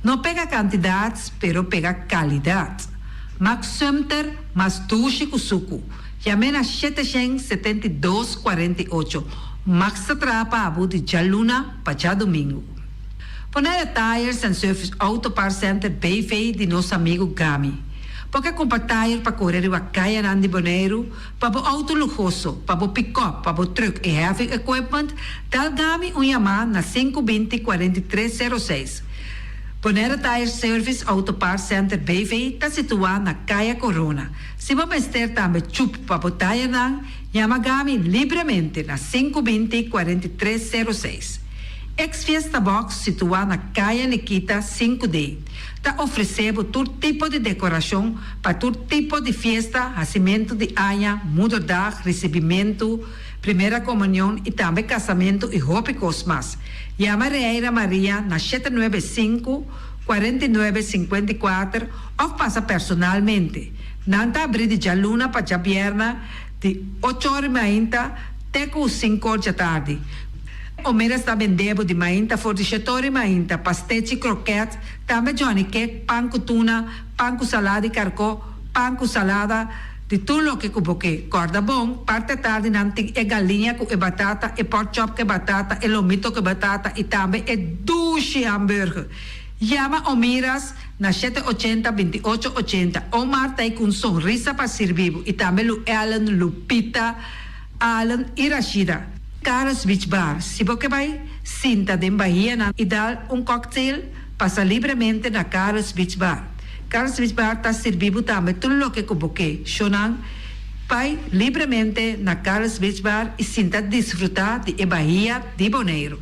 No pega kantidat, pero pega kalidat. Max Sumter mas dushi ku suku. Yam'é na 772 48. Max ta traha pa bo di djaluna pa djadumingu. Bonaire Tires and Service Auto Parts Center BV di nos amigu Gami. Bo ke kumpra tayer pa kore riba kayanan di Boneiru, pa bo outo luhoso, pa bo pikòp, pa bo trùk i heavy equipment, dal Gami un yamá na sinku binti 43 sero seis. Bonaire Tire Service Auto Parts Center BV ta situá na Kaya Corona. Si bo mester tambe chup pa bo tayernan, yama Gami libremente na sinku binti 43 sero seis. Ex Fiesta Box situá na Kaya Nikita sinku D ta ofresé bo tur tipo di dekorashon pa tur tipo di fiesta, hasimentu di aña, moederdag, risibimentu, primera komunion i tambe kasamentu i hopi kos mas. Yama Reira Maria na shete nuebe sinku, 49 54 òf pasa personalmente. Nan ta abrí di djaluna pa djabièrnè di ocho or mainta te ku sinku or djatardi. Omeras ta bende bo di mainta for di shetori mainta, pastechi, kroket, tambe johnny cake, pan ku tuna, pan ku salada di karkó, pan ku salada, di tur loke ku bo ke. Kòrda bon, parti atardi nan tin e galiña ku e batata, e pork chop ku e batata, e lomito ku e batata i tambe e dushi hamburger. Yama Omiras na shete ochenta, binti ocho ochenta. Omar ta ei ku un sonrisa pa sirbi bo i tambe Lu Ellen, Lupita, Allen i Rashida. Carlos Beach Bar, Si bo ke bai sinta den bahianan i dal un cocktail, pasa libremente na Carlos Beach Bar. Carlos Beach Bar ta sirbi bo tambe tur loke ku bo ke. Shownan, Bai libremente na Carlos Beach Bar i sinta disfruta di e bahia di Boneiru.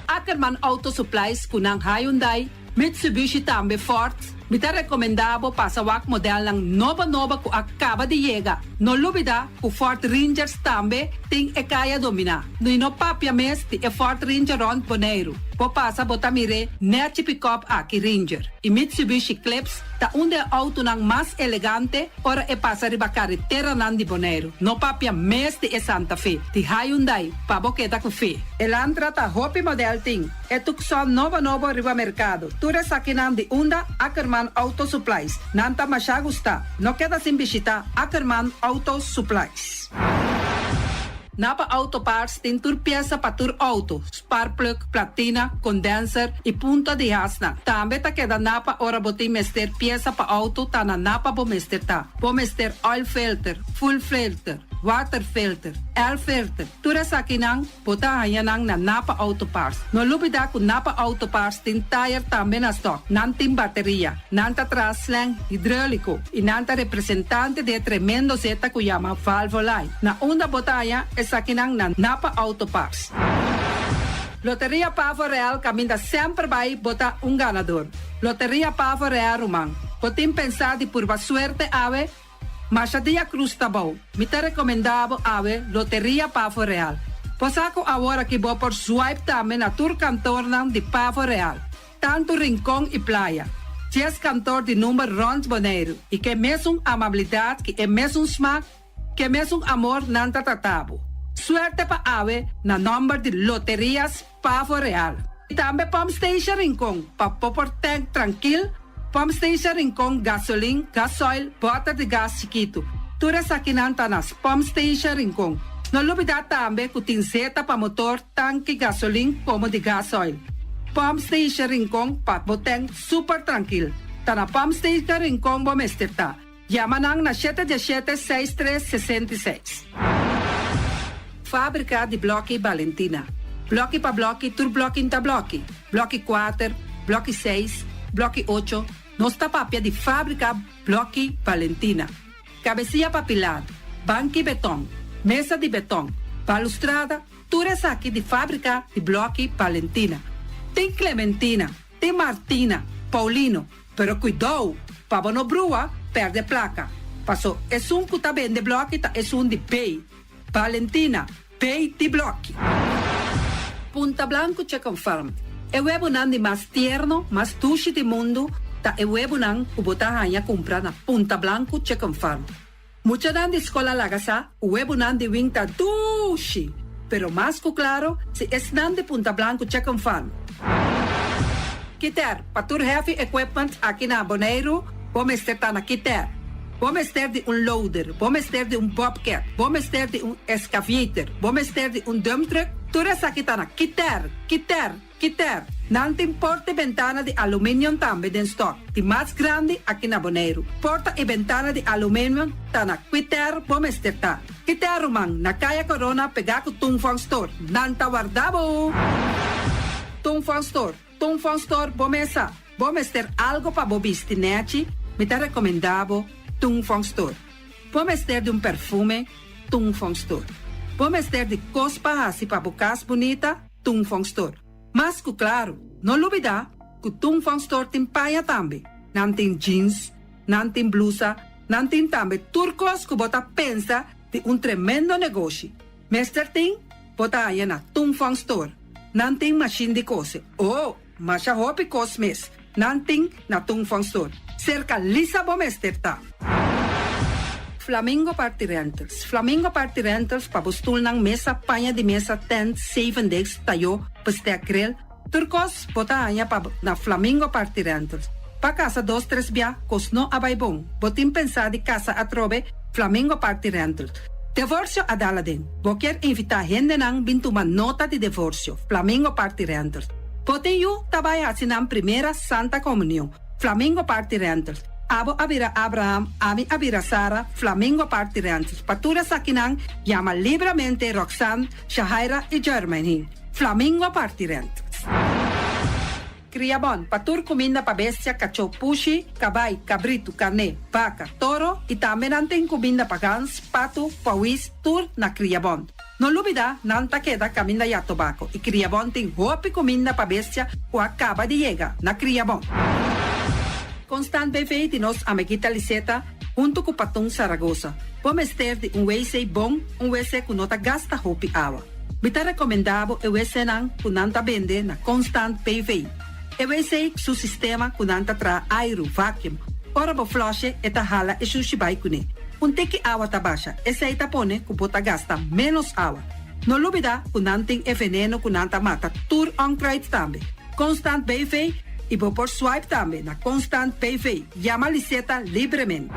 Ackerman Auto Supplies ku nan Hyundai, Mitsubishi tambe Ford, mi ta recomenda bo pasa wak modelnan nobo nobo cu a caba di yega. No lubida cu Ford Rangers tambe tin e caya domina. Y no papia mes di e Ford Ranger rond Boneiru. Bo pasa bo ta mir'e nechi pick-up aki Ranger. Y Mitsubishi Eclipse ta un di e autonan mas elegante ora e pasa riba careteranan di Boneiru. No papia mes di e Santa Fe di Hyundai pa bo keda cu fe. Elantra ta hopi model tin. E Tucson nobo nobo riba merkado. Tur esakinan di unda Ackerman Auto Supplies. Nan ta masha gusta. No keda sin bishita Ackerman Auto Supplies. Napa Auto Parts tin tur piesa pa tur auto, spark plug, platina, condenser y punta di hasnan. Tambe ta keda Napa ora bo tin mester piesa pa auto ta na Napa bo mester ta. Bo mester oil filter, fuel filter, water filter, air filter, tur esakinan. Bo ta haña nan na Napa Auto Parts. No lubidá ku Napa Auto Parts tin tayer tambe na stòk. Nan tin bateria. Nan ta traha slang hidróliko i nan ta representante di e tremendo zeta ku yama Valvoline. Na unda bo ta haña esakinan na Napa Auto Parts. Loteria Pavo Real kaminda semper bai bo ta un ganador. Loteria Pavo Real ruman. Bo tin pensá di purba suerte awe? Masha dia Cruz ta bou. Mi ta recomenda bo awe Loteria Pavo Real. Bo sa cu awor aki bo por swipe tambe na tur kantoornan di Pavo Real, tanto Rincon y Playa. Djes kantor di number rònt Boneiru i ku e mesun amabilidat, ku e mesun smak, ku e mesun amor nan ta trata bo. Suerte pa awe na nòmber di Loterias Pavo Real. I tambe Pump Station Rincon pa bo por tank trankil, Pump Station Rincon gasolin, gasoil, bòter di gas chikitu. Tur esakinan ta na Pump Station Rincon. No lubidá tambe ku tin zeta pa motor, tanki gasolin komo di gasoil. Pump Station Rincon pa bo tank super trankil. Ta na Pump Station Rincon bo mester ta. Yama nan na shete diesshete seis tres 66. Fábrika di blòki Balentina. Blòki pa blòki tur blòki n'ta blòki. Blòki kuater, blòki seis, blòki ocho, nos ta papia di fábrika blòki Balentina. Kabesia pa pilar, banki betòn, mesa di betòn, balustrada, tur esaki di fábrika di blòki Balentina. Tin Clementina, Tin Martina, Paulino, pero kuidou pa bo no brua perde plaka, paso esun ku ta bende bloki ta esun di B. Valentina, B di bloki. Punta Blanco Chicken Farm, E webonan di mas tierno, mas dushi di mundu ta e webonan ku bo ta haña kumpra na Punta Blanco Chicken Farm. Muchanan di skol a laga sa ku webonan di wing ta dushi, pero mas ku klaro si esnan di Punta Blanco Chicken Farm. Kiter, pa tur heavy equipment aki na Boneiru, bo mester ta na Kiter. Bo mester di un loader, bo mester di un bobcat, bo mester di un excavator, bo mester di un dump truck, tur esaki ta na Kiter, Kiter, Kiter, nan tin porta i bentana di aluminium tambe den stock, di mas grandi aki na Boneiru. Porta i bentana di aluminium ta na Kiter bo mester ta. Kiter ruman, na Kaya Corona pegá ku Tung Fong Store. Nan ta warda bo! Tung Fong Store, Tung Fong Store bo mesa. Bo mester algo pa bo bisti nechi, mi ta rekomendá bo Tung Fong Store. Bo mester di un perfume, Tung Fong Store. Bo mester di kos pa hasi pa bo kas bunita, Tung Fong Store. Mas ku klaru, no lubidá ku Tung Fong Store tin paña tambe. Nan tin jeans, nan tin blusa, nan tin tambe tur kos ku bo ta pensa di un tremendo negoshi. Mester tin, bo ta haña na Tung Fong Store. Nan tin mashin di kose. Oh, masha hopi kos mes nan tin na Tung Fong Store. Serka Lisa bo mester ta. Flamingo Party Rentals Flamingo Party Rentals pa bo stulnan, mesa, paña di mesa, tent, zevendegs, tayó, bestek, grill, tur kos bo ta haña pa na Flamingo Party Rentals. Pa kasa dos tres bia kos no a bai bon, bo tin pensá di kasa atrobe, Flamingo Party Rentals. Devorsio a dal aden, bo kier invitá hendenan bin tuma nota di devorsio, Flamingo Party Rentals. Bo tin yu ta bai hasi nan primera Santa Komunion, Flamingo Party Rentals. Abo a bira Abraham, ami a bira Sara, Flamingo Party Rentals. Pa tur esakinan, yama libramente Roxanne, Shahaira i Jermaine. Flamingo Party Rentals. Kriabon, pa tur kuminda pa bestia, kachó, pushi, kabai, kabritu, karné, baka, toro i tambe nan tin kuminda pa gans, patu, pawis, tur na Kriabon. No lubida, nan ta keda kaminda ya tobako i Kriabon tin hopi kuminda pa bestia ku a kaba di yega na Kriabon. Constant BV di nos amiguita Liseta huntu ku Patun Saragosa. Bo mester di un wc bon, un wc ku no ta gasta hopi awa. Mi ta rekomendá bo e wcnan ku nan ta bende na Constant BV. E wc su sistema ku nan ta traha airu, vacuum, ora bo flush'e e ta hala e shushi bai kuné. Un tiki awa ta basha, esei ta pone ku bo ta gasta ménos awa. No lubidá ku nan tin e veneno ku nan ta mata tur onkruid tambe. Constant BV i bo por swipe tambe na Constant BV. Yama Liseta libremente.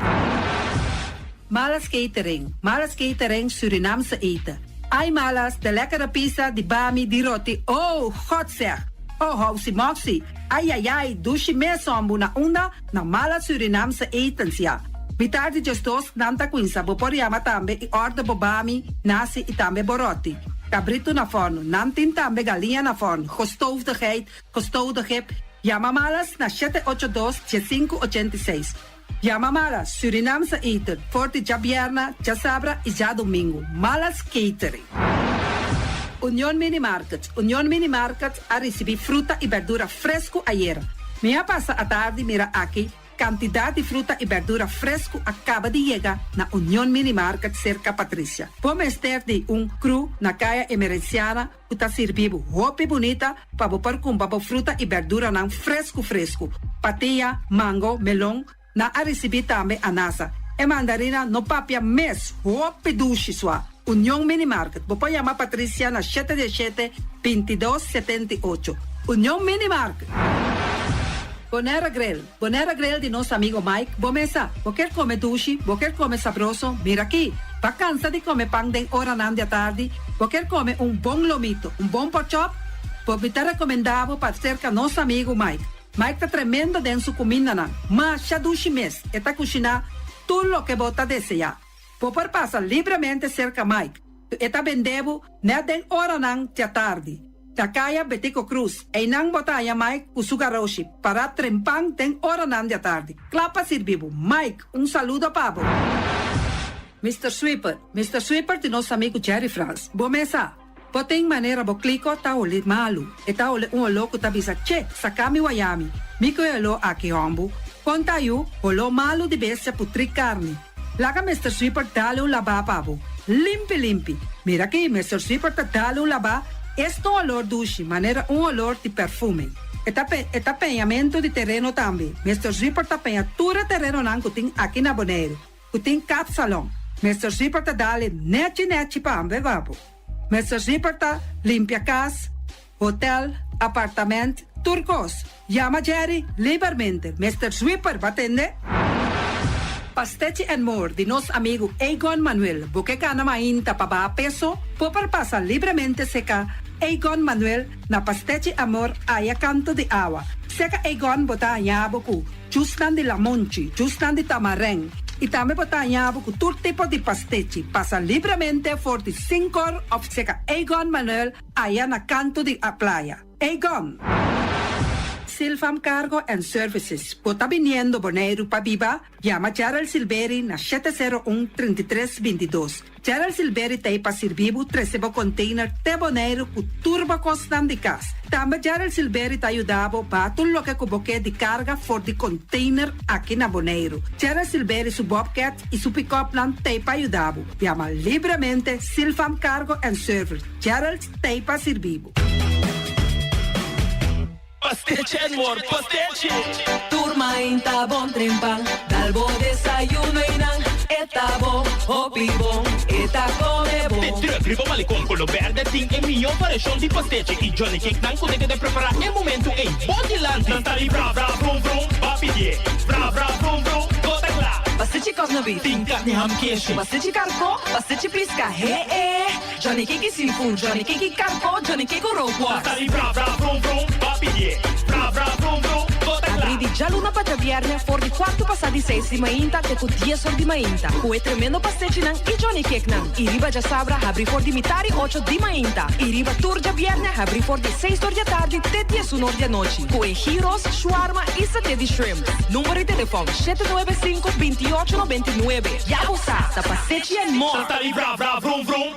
Malas Catering, Malas Catering Surinaamse eten. Ai Malas, de lekkere pizza, di bami, di roti, oh, God zeg! Oh, housi moxi, ai ai ai, dushi mes hombu na unda? Na Malas Surinaamse etens, ya. Mitar di djesdos nan ta cuinsa, bo por yama tambe y order bo bami, nasi y tambe bo roti. Cabrito na forno, nan tin tambe galiña na forno, gestoofde geit, gestoofde kip. Yama Malas na shete ocho dos, diesinku ochenta i seis. Yama Malas Surinaamse eten for di djabierna, djasabra y djadomingo. Malas Catering. Union Mini Market Union Mini Market a ricibi fruta y berdura fresco ayera. Mi a pasa atardi mira aki. Kantidat di fruta i bèrdura fresku a kaba di yega na Union Mini Market serka Patricia. Bo mester di un kru na Kaya Emerenciana ku ta sirbi bo hopi bunita pa bo por kumpra bo fruta i bèrduranan fresku fresku. Patia, mango, melon, nan a risibí tambe anasa. E mandarina no papia mes, hopi dushi sua. Union Mini Market, bo por yama Patricia na shete diesshete, bintidos, setenti'ocho. Union Mini Market! Bonera Grill, Bonera Grill di nos amigo Mike, bo mesa, bo kier come dushi, bo kier come sabroso, mira aki! Ba cansa di come pan den oranan di atardi, bo kier come un bon lomito, un bon porkchop? Bo mi ta recomenda bo pa cerca nos amigo Mike. Mike ta tremendo den su cumindanan, masha dushi mes, e ta cushina tur loke bo ta desea. Bo por pasa libremente serka Mike, ku e ta bende bo nèt den oranan djatardi. Na kaya Betico Cruz, einan bo ta haña Mike ku su garoshi pará trempan den oranan djatardi, kla pa sirbi bo. Mike, un saludo pa bo! Mister Sweeper, Mister Sweeper di nos amigu Jerry Frans. Bo mesa! Bo tin manera bo kliko ta holi malu. E ta holi un oló ku ta bisa, Che, saka mi wayami. Mi ku e oló aki hòmbu. Kon ta yu, holó malu di bestia putrí karni. Laga Mister Sweeper dale un labá pa bo. Limpi limpi. Mira aki, Mister Sweeper ta dale un labá, esta un olor dushi, manera un olor di perfume. E ta e ta peñamentu di tereno tambe. Mister Sweeper ta peña tur e terenonan ku tin aki na Boneiru. Ku tin kapsalon. Mister Zipper ta dale nechi nechi pa ambe babo. Mister Zipper ta limpia kas, hotel, apartament, tur kos. Yama Jerry libermente. Mister Zwipper ba tende? Pastechi and More di nos amigu Egon Manuel. Bo ke gana mainta pa baha peso? Bo por pasa libremente seka Egon Manuel na Pastechi Amor aya kanto di awa. Seka Egon bo ta haña bo ku Jusnan di lamonchi, jusnan di tamarèn i tambe bo ta haña bo ku tur tipo di pastechi. Pasa libremente for di Sinkor òf seka Egon Manuel aya na kantu di a playa. Egon! Silfam Cargo and Services, bo ta biniendo Boneiru pa biba? Yama Gerald Silberi na 701 33 22. Gerald Silberi ta ei pa sirbi bo trese bo container te Boneiru ku tur bo kosnan di kas. Tambe Gerald Silberi ta yuda bo baha tur loke ku bo ke di karga for di container aki na Boneiru. Gerald Silberi su bobcat i su pickupnan ta ei pa yuda bo. Yama libremente Silfam Cargo and Service. Gerald ta ei pa sirbi bo. Pastechi and more pastechi! Tur mainta bon trempan, dal bo desayuno y nan e ta bo, hopi bon, e ta come bon. De truck riba malecon color berde tin e miyo variacion di pastechi y Johnny Cake nan cu ta keda prepara e momento ey bo dilanti. Nan ta di bra bra vrum vrum, ba pidie, bra bra vrum vrum, bo ta cla. Pastechi cosna beef. Tin carni ham keshi. Pastechi carco, pastechi pisca, he e. Johnny Cake seafood, Johnny Cake karko, Johnny Cake rookworst. Ta di bra bra vrum vrum, ba pidié. Bra bra vrum vrum, bo ta kla. Abrí di djaluna pa djabièrnè for di kuartu pasá di seis di mainta te ku dies or di mainta ku e tremendo pastechinan i Johnny Cakenan. I riba djasabra habrí for di mitar i ocho di mainta. I riba tur djabièrnè habrí for di seis or di atardi te diesun or di anochi ku e gyros, shwarma i saté di shrimp. Number di telefòn, shete nuebe sinku, binti ocho 99. Ya bo sa, ta pastechi and more! Ta di bra bra vrum vrum.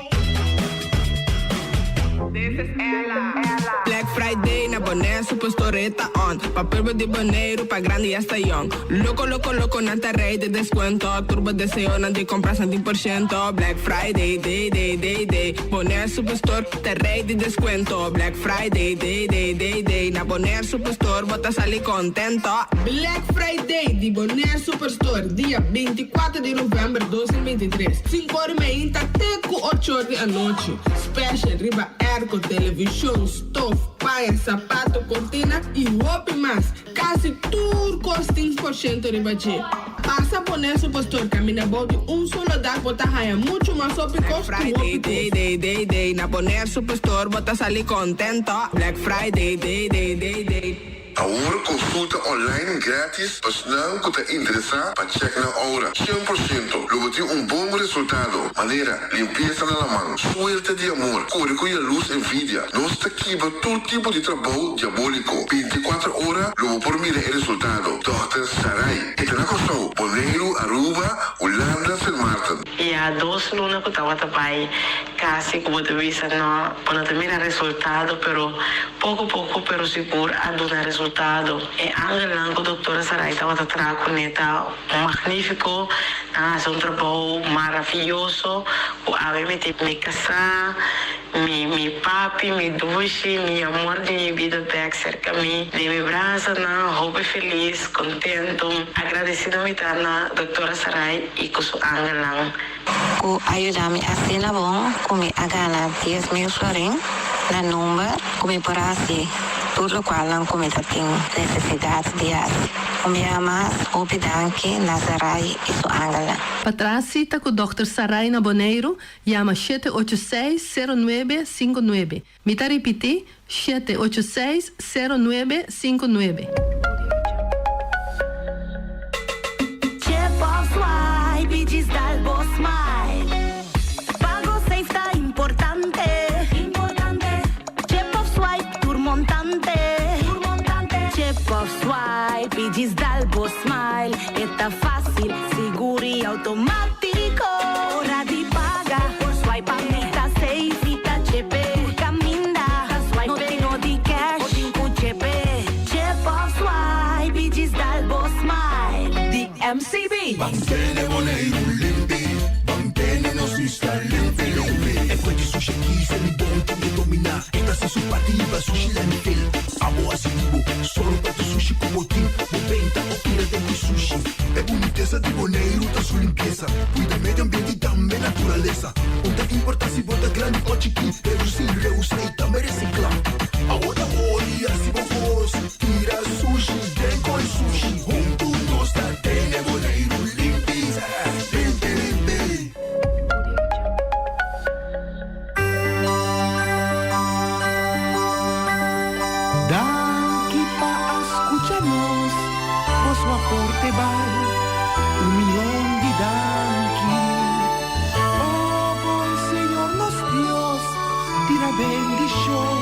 Black Friday na Bonaire Superstore e ta on Pa pueblo di Boneiru, pa grandi hasta yong Loko loko loko nan ta rei di descuento Tur bo deseonan di compra san tin por ciento Black Friday day day day day Bonaire Superstore ta rei di descuento Black Friday day day day day Na Bonaire Superstore bo ta sali contento Black Friday di Bonaire Superstore dia 24 di november 2023, sinku or meinta te ku ocho or di anochi. Special riba airco, television, stof, paña, sapato, cortina y hopi mas. Casi tur cos tin por ciento riba dje. Pasa Bonaire Superstore caminda bou di un solo dak bo ta haya mucho mas hopi cos ku Friday hopi day cos. day day day na Bonaire Superstore bo ta sali contento. Black Friday day day day day. Awor konsulta online gratis pa esnan ku ta interesá pa chèk nan oura. 100% lo bo tin un bon resultado, manera, limpiesa na laman, suerte di amor, kore ku yalus envidia. Nos ta kibra tur tipo di trabou diabóliko. 24 ora lo bo por mira e resultado. Dòkter Sarai. E ta na Kòrsou, Boneiru, Aruba, Hulanda, Sint Maarten. ya dos luna ku tabata bai kasi ku bo ta bisa no bo no ta mira resultado pero poko poko pero sigur a duna resultado. E angelnan ku doktora Sarai tabata traha kuné ta magnifiko, nan a hasi un trabou maraviyoso ku awe mi tin mi kasá, mi mi papi, mi dushi, mi amor di mi bida bèk serka mi den mi brasanan, hopi felis, kontentu, agradesido mi ta na doktora Sarai i ku su angelnan. Ku a yuda mi asina bon ku mi a gana 10,000 florin na number ku mi por hasi tur lokualnan ku mi ta tin nesesidat di hasi. Un biaha mas, hopi danki na Sarai i su angelnan. Pa traha sita ku dòkter Sarai na Boneiru, yama 786 0959. Mi ta ripití, 786 0959. Chip of swipe y djis dal bo smile. Pago safe ta importante. Chip of swipe tur montante. Chip of swipe y djis dal bo smile. E ta facil, sigur y automatico. Ora di paga por swipe a mi ta safe y ta chepe. Tur caminda ta swipe no tin no di cash o tin cu chepe. Chip of swipe y djis dal bo smile. Di MCB. Ban tene Boneiru limpi, ban tene nos isla limpi limpi. E fuente sushi aki se mi bon tin ke dominá. E ta hasi su parti hiba sushi landfill. Abo hasi di bo, solo pa tu sushi ku bo tin. Bo benta o tira den ku sushi. E bunitesa di Boneiru ta su limpiesa. Kuida medio ambiente i tambe naturalesa. Un ta importa si bo ta grandi o chikí, redusí, reusa i tambe resiklá. Awor ta ora di hasi bo kos, tira sushi den koi sushi. Huntu nos ta tene Boneiru limpi, limpi limpi. Danki pa a skucha nos, boso aporte bal un mion di danki. O bon Señor nos Dios, tira bendishon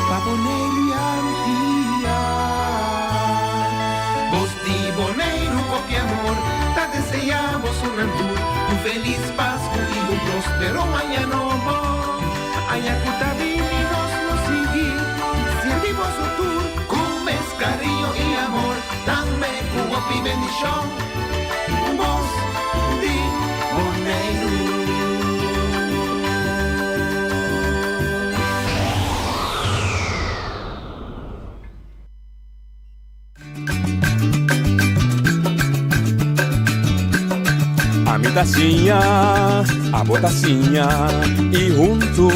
pa Boneiru i Antia. Bos di Boneiru kopi amor ta deseá boso nan tur un felis Pasku i un prospero aña nobo. Aña ku ta bini nos lo sigui sirbi boso tur ku mes kariño i amor, tambe ku hopi bendishon. Bos di Boneiru. Ami ta siña, abo ta siña y huntu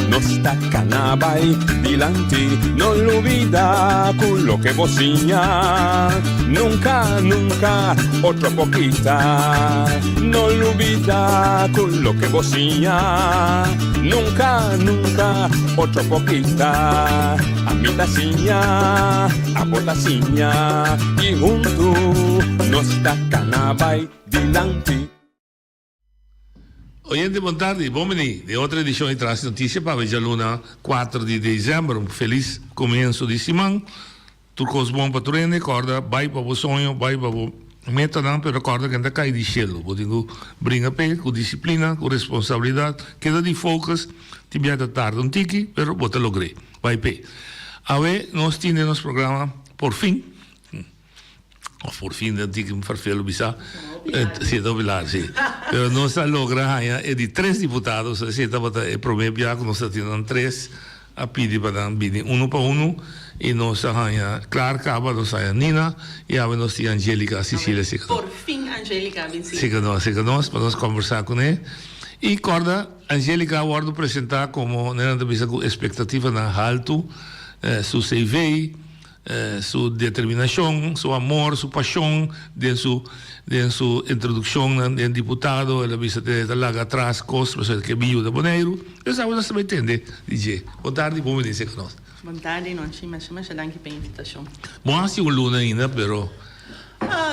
nos ta cana bay dilanti. No lubida cu loke bo siña nunca, nunca otro por kita. No lubida cu loke bo siña nunca, nunca otro por kita. Ami ta siña, abo ta siña y huntu nos ta cana bay dilanti. Oyente bon tardi, bon bini den otro edicion di Tras di Noticia pa awe djaluna cuatro di december. Un feliz comienzo di siman. Tur cos bon pa tur hende. Corda bay pa bo soño, bay pa bo metanan, pero corda cu ta cay di cielo. Bo tin cu bringa p'e cu disciplina, cu responsabilidad. Keda di focus, tin bia ta tarda un tiki, pero bo ta logr'e. Bai p'e. Awe nos tin den nos programa por fin, of por fin den tiki farfelo bisa, si ta hopi largo si, pero nos a logra haña e di tres diputados, esei tabata e prome bia ku nos ta tin nan tres a pidi pa nan bini uno pa uno i nos a haña klar kaba nos haña Nina i awe nos tin Angelica Cecilia si Por fin Angelica a bin si. Si ku nos, si ku nos pa nos kombersá kuné i kòrda. Angelica a wòrdu presentá komo nan ta bisa ku espektativanan haltu, su CV, su determinashon, su amor, su pashon den su den su introdukshonnan den diputado, el a bisa te ta laga atras kos pasobra el ke bin yuda Boneiru. Nos awe nos ta bai tende di dje. Bon tardi, bon bini serka nos. Bon tardi nochi, masha masha danki pa e invitashon. Bon hasi un luna ainda pero.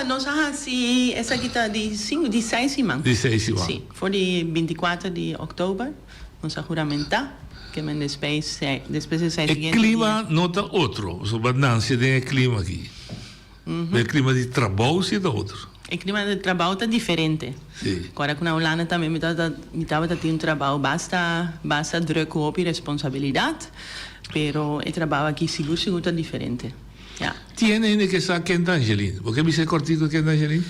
Nos a hasi esaki ta di sinku, di seis siman. Di seis siman. Si, for di bintikuater di òktober nos a huramentá ke men despues despues di seis E siguiente dia. klima no ta otro, pasobra bo a nanse den e klima aki. E klima di trabou si ta otro. E clima di trabao ta diferente. Si. Ora cu na Hulanda tambe mi tabata mi tabata tin un trabao basta basta druk cu hopi responsabilidad, pero e trabao aki sigur sigur ta diferente. Ya. Tiene hende ke sa ken ta Angeline. Bo ke bisa e kortiko ken ta Angeline?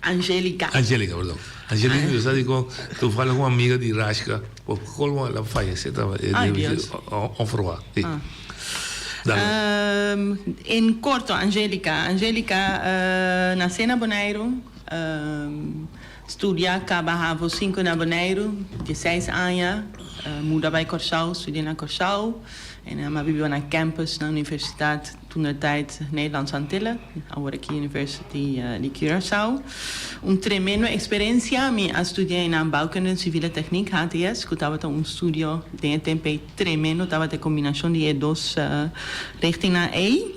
Angelica. Angelica, perdon. Angeline yo sa dikon toevallig un amiga di Rashka por colmo el a fayece tambe. Ay Dios. Onverwacht. Si. Ah. Dale. En corto Angelica. Angelica nace na Boneiru, studia caba havo cinco na Boneiru, dieseis aña muda bay Corsou, studia na Corsou en a biba na campus na universidad. Toentertijd Nederlandse Antillen, awor aki University di Curaçao. Un tremendo experiencia, mi a studia einan Bouwkunde en Civiele Techniek, HTS, cu tabata un studio den e tempo ei tremendo, tabata e combinacion di e dos richtingnan ei.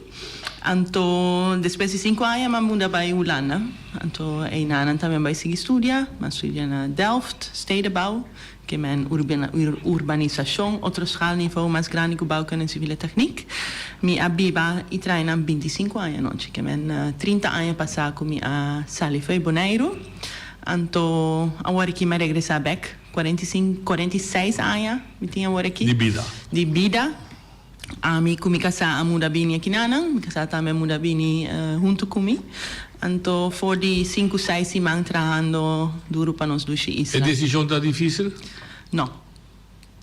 Anto despues di cinco aña mi a muda bay Hulanda, anto einan tambe a bay sigui studia, mi a studia na Delft, Stedenbouw. Ke men urbanisashon, otro schaalniveau mas grandi ku bouwkunde en civiele techniek. Mi a biba i traha nan bintisinku aña anochi. Ke men trinta aña pasá ku mi a sali fo'i Boneiru. Anto awor aki mi a regresá bèk. 46 aña mi tin awor aki. Di bida. Di bida. Ami ku mi kasá a muda bini akinanan, mi kasá tambe a muda bini huntu ku mi. Anto for di sinku seis siman trahando duru pa nos dushi isla. E desishon ta difísil? No.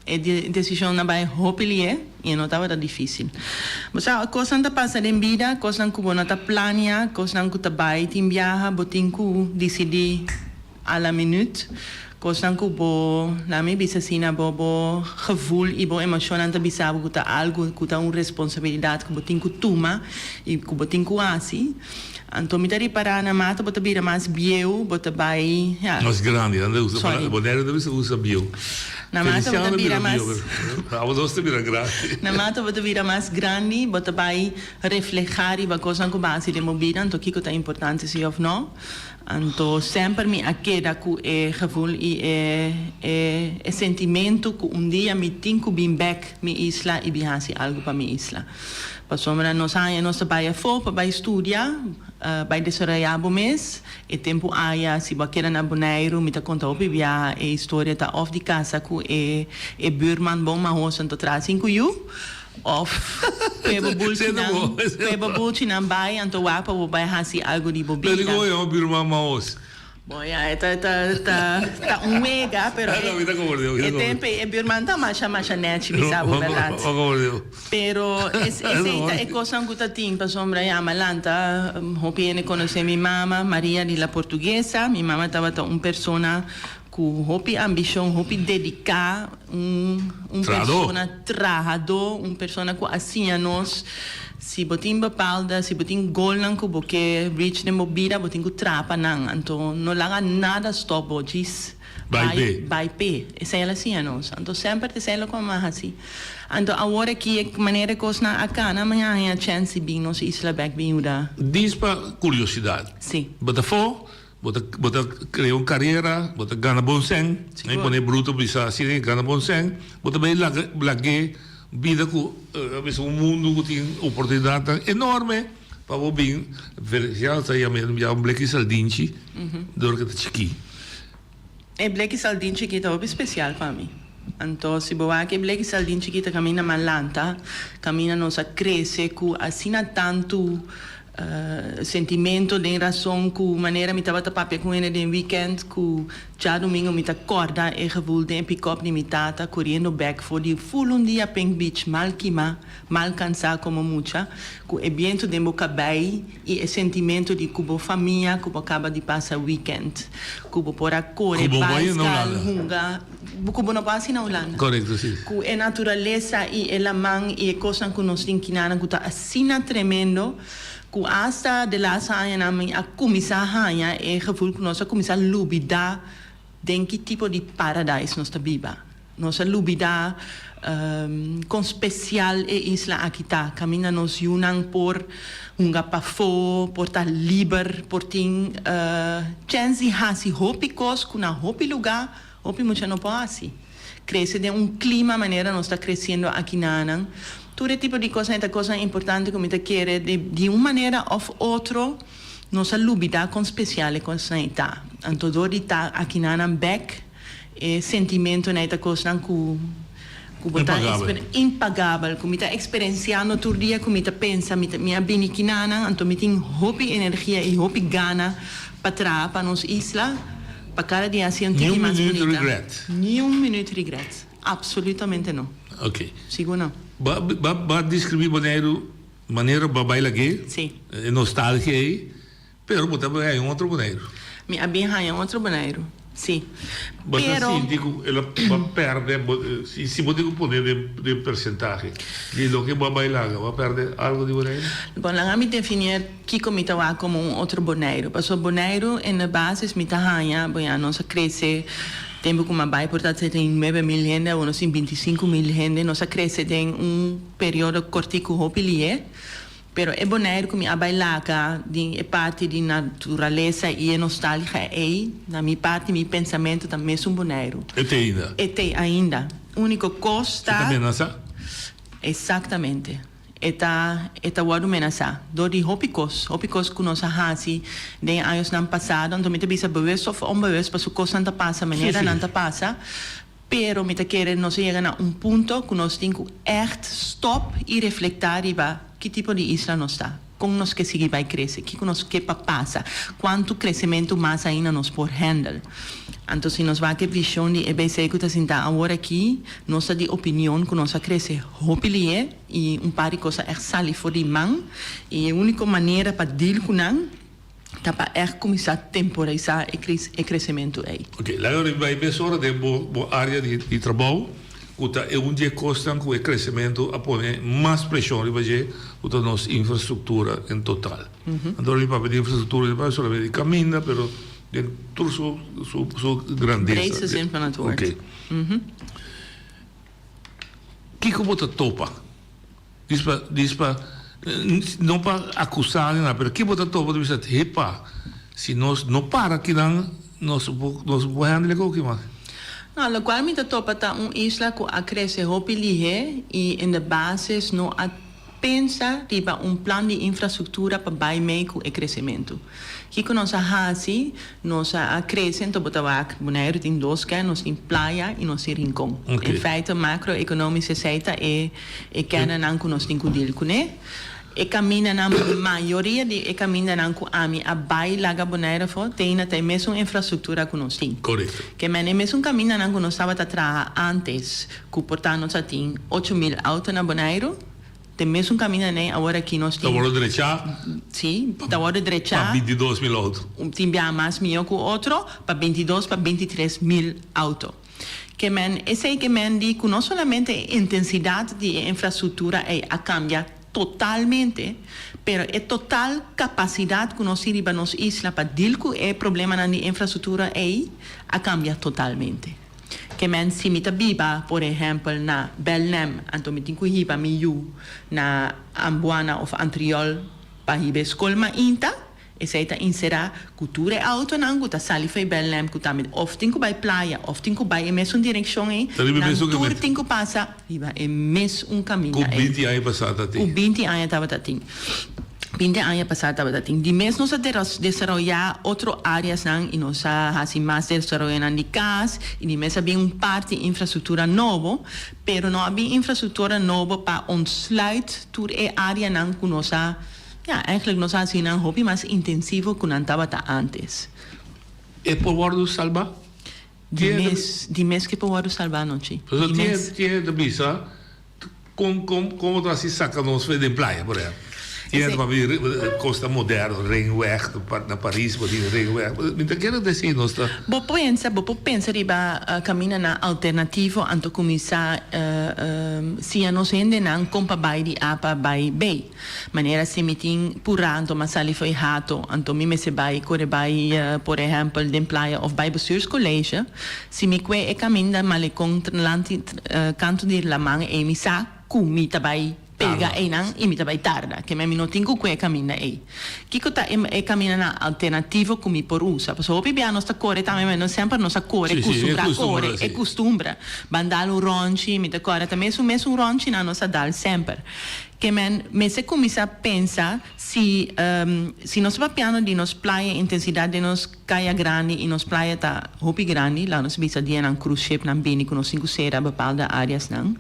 E desishon a bai hopi lié i e no tabata difísil. Bo sa, kosnan ta pasa den bida, kosnan ku bo no ta plania, kosnan ku ta bai tin biaha, bo tin ku disidí. A la minuut, kosnan ku bo, laat mi bisa asina, bo bo gevoel i bo emoshonnan ta bisa bo ku ta algu ku ta un responsabilidat ku bo tin ku tuma i ku bo tin ku hasi. Anto mi ta ripará na mata bo ta bira mas bieu, bo ta bai, ya. Mas grandi, nan ta usa Sorry. palabra, Boneiru ta bisa usa bieu. Na mata bo Feliciano ta ta bira bira mas. bieu, pero abo nos ta bira grandi. Na mata bo ta bira mas grandi, bo ta bai reflehá riba kosnan ku bo a hasi den bo bida, anto kiko ta importante si òf no. Anto semper mi a keda ku e gevoel i e e e sentimentu ku un dia mi tin ku bin bek mi isla i bin hasi algu pa mi isla. Pasobra nos haña nos ta bai afó pa bai studia, bai desaroyá bo mes. E tempu aya si bo a keda na Boneiru mi ta konta hopi biaha e historia ta òf di kasa ku e e buurman bon mahos anto traha sinku yu. Of kue bo bulchinan, kue bo bulchinan bai anto wak pa bo bai hasi algu di bo bida. Pero dikon bo yama birman maos? Bon ya e ta ta ta ta un wega pero e tempo ei e birman ta masha masha nechi bisa bo berdad. Pero esei ta e kosnan ku ta tin pasobra ya mi a lanta hopi hende konosé mi mama Maria di la Portuguesa mi mama tabata un persona Ku hopi ambishon, hopi dediká, un un persona trahadó, un persona ku a siña nos si bo tin bepaalde, si bo tin golnan ku bo ke reach den bo bida, bo tin ku traha pa nan. Anto no laga nada stòp bo, djis bai bai p'e. Esei el a siña nos. Anto semper ta esei loke mama a hasi. Anto awor aki e manera e kosnan a kana, mi a haña chèns di bin nos isla bèk bin yuda. Djis pa kuriosidad. Si. Bo ta afó? Bo ta bo ta crea un carera, bo ta gana bon cen, mi pone bruto bisa asina, gana bon cen, bo ta bay laga lag'e bida cu a bisa un mundo cu tin oportunidadnan enorme pa bo bin Feliciano ta yama ya un bleki saldinchi dor cu ta chiki. E bleki saldinchi aki ta hopi special pa mi. Anto si bo wak e bleki saldinchi aki ta caminda mas lanta, caminda nos a crece cu asina tantu Sentimento den rason ku manera mi tabata papia ku hende den weekend ku djadumingo mi ta kòrda e gevoel den e pikòp di mi tata koriendo bèk for di ful un dia Pink Beach mal kimá, mal kansá komo mucha ku e bientu den bo kabei i e sentimento di ku bo famia ku bo kaba di pasa weekend ku bo por a kore baiskel hunga ku bo no por hasi na Hulanda ku e naturalesa i e laman i e kosnan ku nos tin kinanan ku ta Asina tremendo cu hasta de laatste añanan mi a cuminsa haña e gevoel cu nos a cuminsa lubida den ki tipo di paradise nos ta biba. Nos a lubida con special e isla aki ta, caminda nos yunan por hunga pafo, por ta liber, por tin chens di haci hopi cos cu na hopi lugar hopi mucha no por haci. Crece den un clima manera nos ta creciendo aki nanan. Tur e tipo di cosnan e ta cosnan importante cu mi ta kere di un manera of otro. Nos a lubida kon spesial e kosnan ei ta. Anto dor di ta akinanan bek, e sentimentonan ei ta kosnan ku ku bo ta Impagabel. impagabel, ku mi ta eksperensiando tur dia ku mi ta pensa mi ta mi a bini kinanan, anto mi tin hopi energia i hopi gana pa traha pa nos isla, pa kada dia hasi un Ni tiki un mas minuut bunita. regret. Ni un minuut regret. Absolutamente no. Oké. Sigur no. Bo bo bo a deskribí Boneiru Manera bo a bai lag'é, Sí. e nostalgia ei, pero bo ta bin haña un otro Boneiru. Mi a bin haña un otro Boneiru, sí. Bo ta Pero. sinti ku el a bo a pèrdè, bo, si, si bo tin ku pone den, den persentahe di loke bo a bai laga, bo a pèrdè algu di Boneiru? Bon, laga mi definié kiko mi ta wak komo un otro Boneiru. Pasobra Boneiru en de basis mi ta haña, bo ya, nos a krese tempu ku mi a bai por ta 39 mil hende, awor nos tin 25 mil hende, nos a krese den un. Periodo kortiku hopi lié, pero e Boneiru ku mi a bai laga den e parti di naturalesa i e nostalgia ei, na mi parti mi pensamentu ta mesun Boneiru. E te ainda? E te ainda. Úniko kos E ta ta. menasá? Eksaktamente. E ta e ta wòrdu menasá dor di hopi kos, hopi kos ku nos a hasi den e añosnan pasado. Anto mi ta bisa bewust òf onbewust pasobra kosnan ta pasa manera nan ta pasa. Pero mi ta kere nos a yega na un punto ku nos tin ku ègt stòp i reflektá riba ki tipo di isla nos ta, kon nos ke sigui bai krese, kiko nos ke pa pasa, kuantu kresementu mas ainda nos por hèndel. Anto si nos wak e vishon di EBC ku ta sintá awor aki, nos ta di opinion ku nos a krese hopi lié i un par di kos a ègt sali for di man i e úniko manera pa dil ku nan, ta pa ègt kuminsá temporaisá e e kresementu ei. Oké, laga nos bai mesora den bo bo área di di trabou, ku ta e un di e kosnan ku e kresementu a pone mas preshon riba dje, ku ta nos infrastruktura en total. Anto ora mi papia di infrastruktura, mi no papia solamente di kaminda, pero den tur su su su grandesa. Breedste zin van het woord. Oké. Kiko bo ta topa? Dis pa, dis pa, no pa akusá ni nada, pero ki bo ta topa ta bisa, hepa, si nos no para kinan, nos por, nos por handle e koki mas. No, lokual mi ta topa ta un isla ku a krese hopi lihé i in de basis no a pensa riba un plan di infrastruktura pa bai mei ku e kresementu. Kiko nos a hasi? Nos a krese, anto bo ta wak, Boneiru tin dos kern, nos tin Playa i nos tin Rincon. In feite makro-ekonomisch esei ta e E kernennan ku nos tin ku dil kuné, e kamindanan, mayoria di e kamindanan ku ami a bai laga Bonaire afó, te ainda ta e mesun infrastruktura ku nos tin. Korekto. Ke men e mesun kamindanan ku nos tabata traha ántes, ku por ta nos a tin 8000 outo na Boneiru, te mesun kamindanan awor aki nos Ta tin. wòrdu drechá. Sí, ta wòrdu drechá. Pa 22 mil outo. Tin biaha mas mihó ku otro, pa 22 pa 23 mil outo. Ke men, esei ke men di ku no solamente e intensidat di e infrastruktura ei a kambia totalmente, pero e total kapasidat ku nos tin riba nos isla pa dil ku e problemanan di infrastruktura ei a kambia totalmente. Ke men, si mi ta biba, por ehèmpel, na Belnem, anto mi tin ku hiba mi yu na Ambuana òf Antriol pa hiba e skol mainta, Esei ta enserá ku tur e autonan ku ta sali fo'i Bèlèm ku tambe òf tin ku bai playa òf tin ku bai e mesun direkshon ei, Ta riba e nan mesun tur kaminda. tin ku pasa riba e mesun kaminda Ku ei. binti aña pasá ta Ku tin. binti aña tabata tin. Binti aña pasá tabata tin. Di mes nos a desaroyá otro áreasnan i nos a hasi mas desaroyonan di kas i di mes a bin un parti infrastruktura nobo, pero no a bin infrastruktura nobo pa ontsluit tur e áreanan ku nos a Ja, eigenlijk nos a haci nan hopi mas intensivo cu nan tabata antes. E por wordo salba? Di mes, di mes cu e por wordo salba anochi. Pasobra Di tin mes. tin ta bisa con con con bo ta haci saca nos fe den playa por ehempel. Tin Esey. ta papia di cos ta moderno, ringweg, na Paris bo tin ringweg. Mi ta kere deci nos ta. Bo pensa, bo por pensa riba camindanan alternativo anto cuminsa siña nos hendenan con pa bay di A pa bay B. Manera si mi tin purá anto m'a sali fo'i hato, anto mi mester bai kore bai por ehèmpel den playa òf bai bestuurscollege, si mi kue e kaminda Malecón lanti kantu di laman ei mi sa ku mi ta bai. pega einan i mi ta bai tarda. Ke men mi no tin ku kue e kaminda ei. Kiko ta e e kamindanan alternativo ku mi por usa? Pasobra hopi bia nos ta kore tambe, ma no semper nos a kore Sí, sí, e kustumbra kustumbra, kore, e sí. kustumbra. Ban dal un rònchi, mi ta kòrda ta mesun mesun rònchinan nos a dal semper. Ke men mester kuminsá pensa si si nos ta papiando di nos playa intensidat den nos kaya grandi i nos playa ta hopi grandi, laga nos bisa dianan cruise shipnan bini ku nos tin ku sera bepaalde áreasnan,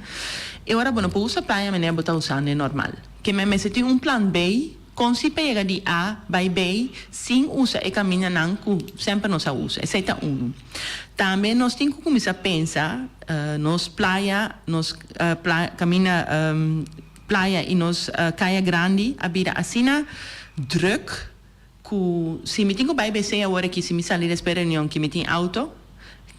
e ora bo no por usa playa manera bo ta usando e normal. Ke men mester tin un plan B kon si pa yega di A bai B sin usa e kamindanan ku semper nos a usa. Esei ta unu. Tambe nos tin ku kuminsá pensa nos playa, nos kaminda playa i nos kaya grandi a bira asina drùk ku si mi tin ku bai BC awor aki, si mi sali despues reunion ki mi tin auto,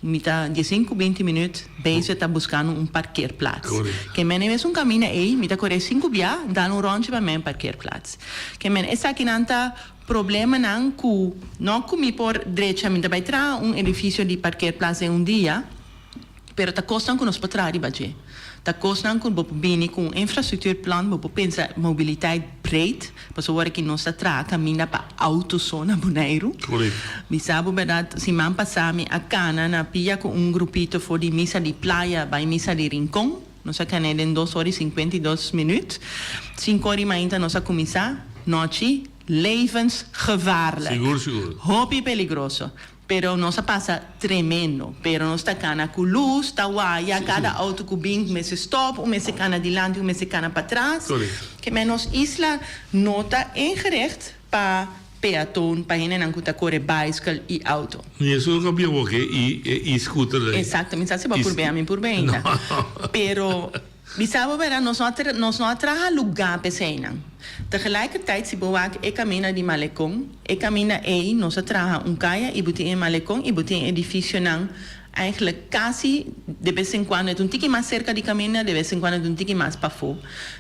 mi ta diesinku binti minüt bezig ta buskando un parkeerplaats. Ke men e mesun kaminda ei mi ta kore sinku bia dal un ròntje pa men parkeerplaats. Ke men esakinan ta problemanan ku no ku mi por drecha, mi ta bai traha un edifisio di parkeerplaats den un dia, Pero ta kosnan ku nos por traha riba dje. Ta kosnan ku bo por bini ku un infrastructuurplan, bo por pensa mobiliteit breed, pasobra ora ki nos ta traha kaminda pa auto so na Boneiru. Mi sa bo bèrdat, siman pasá mi a kana na pia ku un grupito for di misa di Playa bai misa di Rincon. Nos a kana den dos ora i 52 minüt. Sinku ora i mainta nos a kuminsá, nochi, levensgevaarlijk. Sigur, sigur. Hopi peligroso. Pero nos a pasa tremendo. Pero nos ta cana cu luz, ta waya, cada auto cu bin mester stop, un mester cana dilanti, un mester cana patras. Ke men nos isla no ta ingericht pa peaton, pa hendenan cu ta core bicycle y auto. Ni esun lo cambia bo ke e e-scooter ei. Exacto, mi sa si bo a purbea, mi purbea ainda. Pero. Bisa bo bera, nos no a nos no a traha lugá p'eseinan. Tegelijkertijd si bo wak e kaminda di Malekon, e kaminda ei nos a traha un kaya i bo tin e Malekon i bo tin e edifisionan eigenlijk kasi de bes en kuando e ta un tiki mas serka di kaminda, de bes en kuando e ta un tiki mas pafó.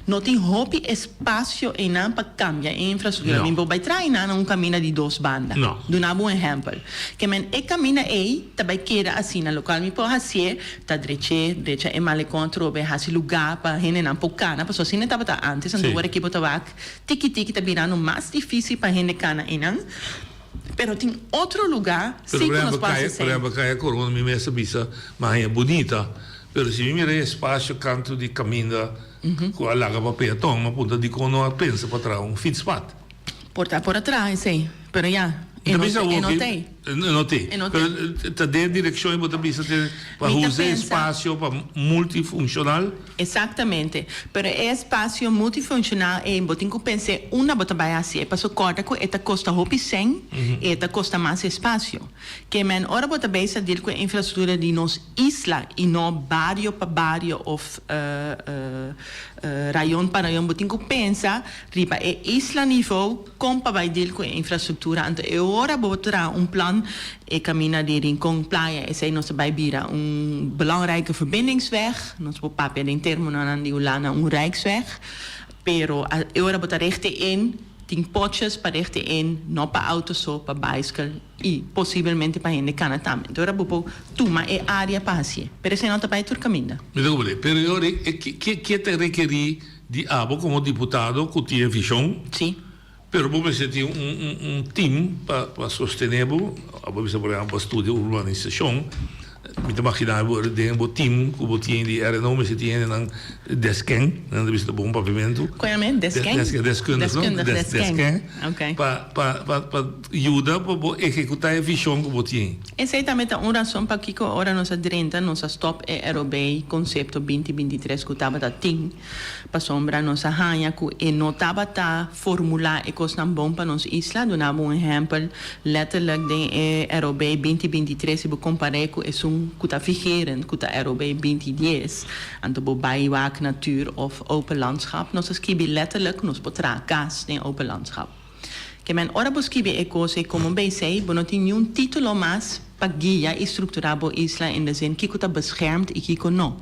No tin hopi espasio einan pa kambia e infrastruktura. Mi bo bai traha einan na un kaminda di dos banda. Duna bo un ehèmpel. Ke men e kaminda ei ta bai keda asina, lokual mi por hasié Ta drech'é, drecha e malekon atrobe, hasi lugá pa hendenan por kana, pasobra asina e tabata ántes, anto ora ki bo ta wak tiki tiki ta birando mas difísil pa hende kana einan. Pero tin otro lugá sí ku nos por hasi esei. Por ehèmpel, Kaya Corona mi mes a bisa mi a haña bunita, pero si mi mira e espasio kantu di kaminda ku a laga pa peaton, mi a puntra dikon no a pensa pa traha un fietspad. Por ta por a traha esei, pero ya, e Ta no bisa e awor no ki t'ei. e no t'ei. E no Pero t'ei. ta den e direkshon ei bo ta bisa te pa Mi ta usa e pensa. espasio pa multifunshonal. Exactamente. Pero e espasio multifunshonal ei bo tin ku pens'é unda bo ta bai hasié, pasobra kòrda ku e ta kosta hopi sèn i e ta kosta mas espasio. Ke men ora bo ta bezig deal ku e infrastruktura di nos isla i no bario pa bario òf rayon pa rayon bo tin ku pensa Riba e isla nivo kon pa bai deal ku e infrastruktura anto e ora bo traha un plan e kaminda di Rincon Playa esei nos ta bai bira un belangrijke verbindingsweg nos por papia den terminonan di Hulanda un rijksweg pero e ora bo ta richt e in tin potjes pa richt e in no pa auto so pa baiskel i posibelmente pa hende kana tambe anto e ora bo por tuma e area pa hasié pero esei no ta bai tur kaminda. Mi ta komprende pero e ora ke ke ta rekerí Di abo komo diputado ku tin e vishon. Sí. Pero bo mester tin un un un tim pa pa sostené bo. Abo bisa por ehèmpel bo a studia urbanisashon. Mi ta maginá bo den bo tim ku bo tin di RNO mester tin hendenan desken, nan ta bisa ta bon papiamentu. Kon yama e? Desken? Desken, deskundig no? Deskundig, desken. Desken. Oké. Pa pa pa pa yuda pa bo ehekutá e vishon ku bo tin. Esei tambe ta un rason pakiko ora nos a drenta nos a stop e ROB konsepto binti 23 ku tabata tin, pasobra nos a haña ku e no tabata formulá e kosnan bon pa nos isla. Duna bo un ehèmpel, letterlijk den e ROB binti 23 si bo kompar'é ku esun ku ta vigerend ku ta ROB binti dies, anto bo bai wak natuur òf open landschap, nos a skibi letterlijk ku nos por traha kas den open landschap. Ke men ora bo skibi e kos ei komo BC, bo no tin niun título mas pa guia i strukturá bo isla in de zin kiko ta beschermd i kiko no.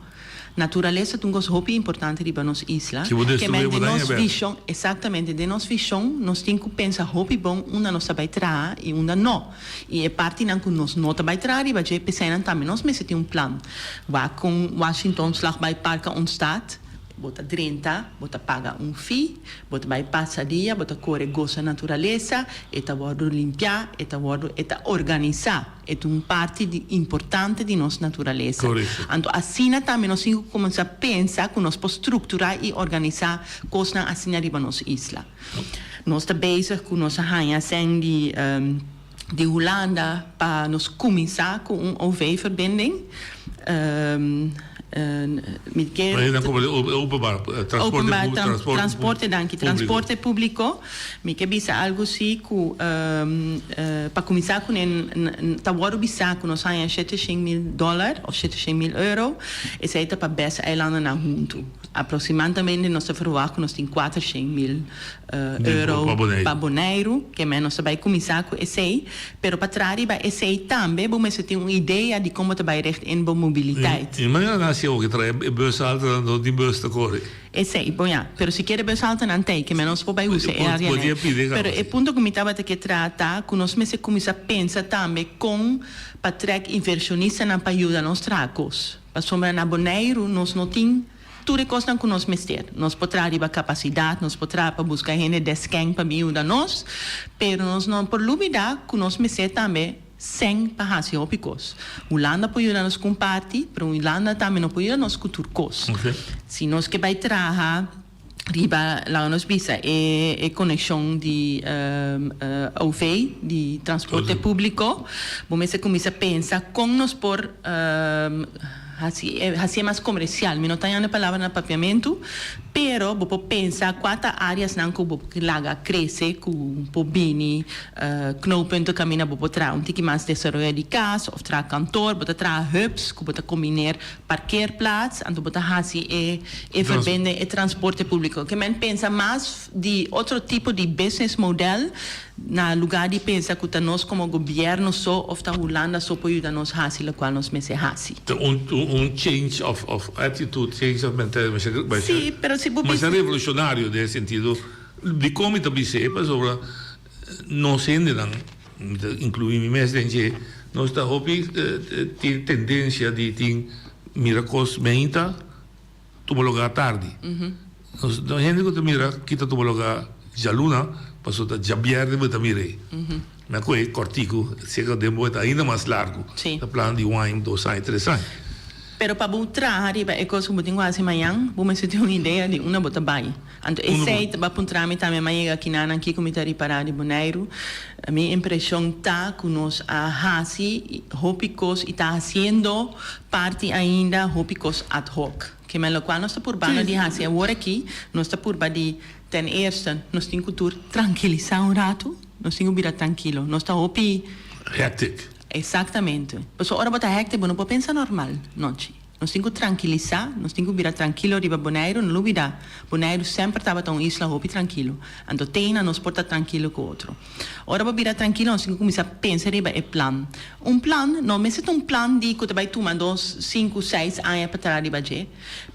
Naturalesa ta un kos hopi importante riba nos isla. Si bo Ke destruí men bo den daña nos bèk. vishon, eksaktamente, den nos vishon nos tin ku pensa hopi bon unda nos ta bai traha i unda no. I e partinan ku nos no ta bai traha riba dje, p'eseinan tambe nos mester tin un plan. Wak kon Washington Slagbaai Park a ontstaat. Bo ta drenta, bo ta paga un fee, bo ta bai pasa dia, bo ta kore gosa naturalesa, e ta wòrdu limpiá, e ta wòrdu, e ta organisá. E ta un parti di importante di nos naturalesa. Anto asina tambe nos tin ku kuminsá pensa ku nos por strukturá i organisá kosnan asina riba nos isla. Nos ta bezig ku nos a haña sèn di di Hulanda pa nos kuminsá ku un OV-verbinding. Mi ke. Openbaar transporte. Transporte, danki. Transporte públiko. Mi ke bisa algu si ku pa kuminsá kuné ta wòrdu bisá ku nos haña 700.000 dòler òf 700.000 euro. Esei ta pa bes eilandennan huntu. Aproximantamente nos ta verwagt ku nos tin 400.000 euro pa Boneiru, ke men nos ta bai kuminsá ku esei, pero pa traha riba esei tambe bo mester tin un idea di kon bo ta bai richt in bo mobiliteit. I manera nan hasi awo ke traha e bus altonan no tin bus ta kore. Esei, bon ya, pero si kier e bus altonan t'ei, ke men nos por bai usa e área nei. Pero e punto ku mi tabata ke traha ta ku nos mester kuminsá pensa tambe kon pa trèk invershonistanan pa yuda nos traha kos. Pasobra na Boneiru nos no tin tur e kosnan ku nos mester. Nos por traha riba kapasidat, nos por traha pa buska hende desken pa bin yuda nos, pero nos no por lubida ku nos mester tambe sèn pa hasi hopi kos. Hulanda por yuda nos ku un parti, pero Hulanda tambe no por yuda nos ku tur kos. Si nos ke bai traha riba, laga nos bisa, e e konekshon di OV, di transporte públiko, bo mester kuminsá pensa kon nos por hasi e hasié mas komersial. Mi no ta hañando e palabra na papiamentu, pero bo por pensa kua ta áreasnan ku bo por laga krese, ku por bini knooppunten kaminda bo por traha un tiki mas desaroyo di kas òf traha kantor, bo ta traha hubs ku bo ta kombiner parkeerplaats, anto bo ta hasi e e verbende e transporte publico. Ke men pensa mas di otro tipo di business model na lugar di pensa ku ta nos komo gobierno so of ta Hulanda so por yuda nos hasi lokual nos mester hasi. Ta un un change of of attitude, change of mentality masha masha Sí, pero si bo masha revolucionario den e sentido dikon mi ta bis'é pasobra nos hendenan, mi ta inclui mi mes den dje, nos ta hopi tin tendencia di tin mira cos meinta tuma lugar tardi. Nos ta hende cu ta mira ki ta tuma lugar djaluna pasobra ta djabierne bo ta mir'e. Mi a coge cortico, seca den bo e ta ainda mas largo. Ta plan di un aña, dos aña, tres aña. Pero pa bo traha riba e cos cu bo tin cu haci mañan, bo mester tin un idea di unda bo ta bay. Anto esei ta ba puntra mi tambe, m'a yega kinanan kiko mi ta ripará di Boneiru. Mi impreshon ta ku nos a hasi hopi kos i ta hasiendo parti ainda hopi kos ad hoc. Ke men lokual nos ta purbando di hasi awor aki, nos ta purba di ten eerste nos tin ku tur trankilisá un ratu, nos tin ku bira trankilo. Nos ta hopi. Hectic. Exactamente. Pasobra ora bo ta hectic bo no por pensa normal, nochi. Nos tin ku trankilisá, nos tin ku bira trankilo riba Boneiru, no lubidá, Boneiru semper tabata un isla hopi trankilo, anto teina nos por ta trankilo ku otro. Ora bo bira trankilo nos tin ku kuminsá pensa riba e plan. Un plan no mester ta un plan di ku ta bai tuma dos, sinku, seis aña pa traha riba dje,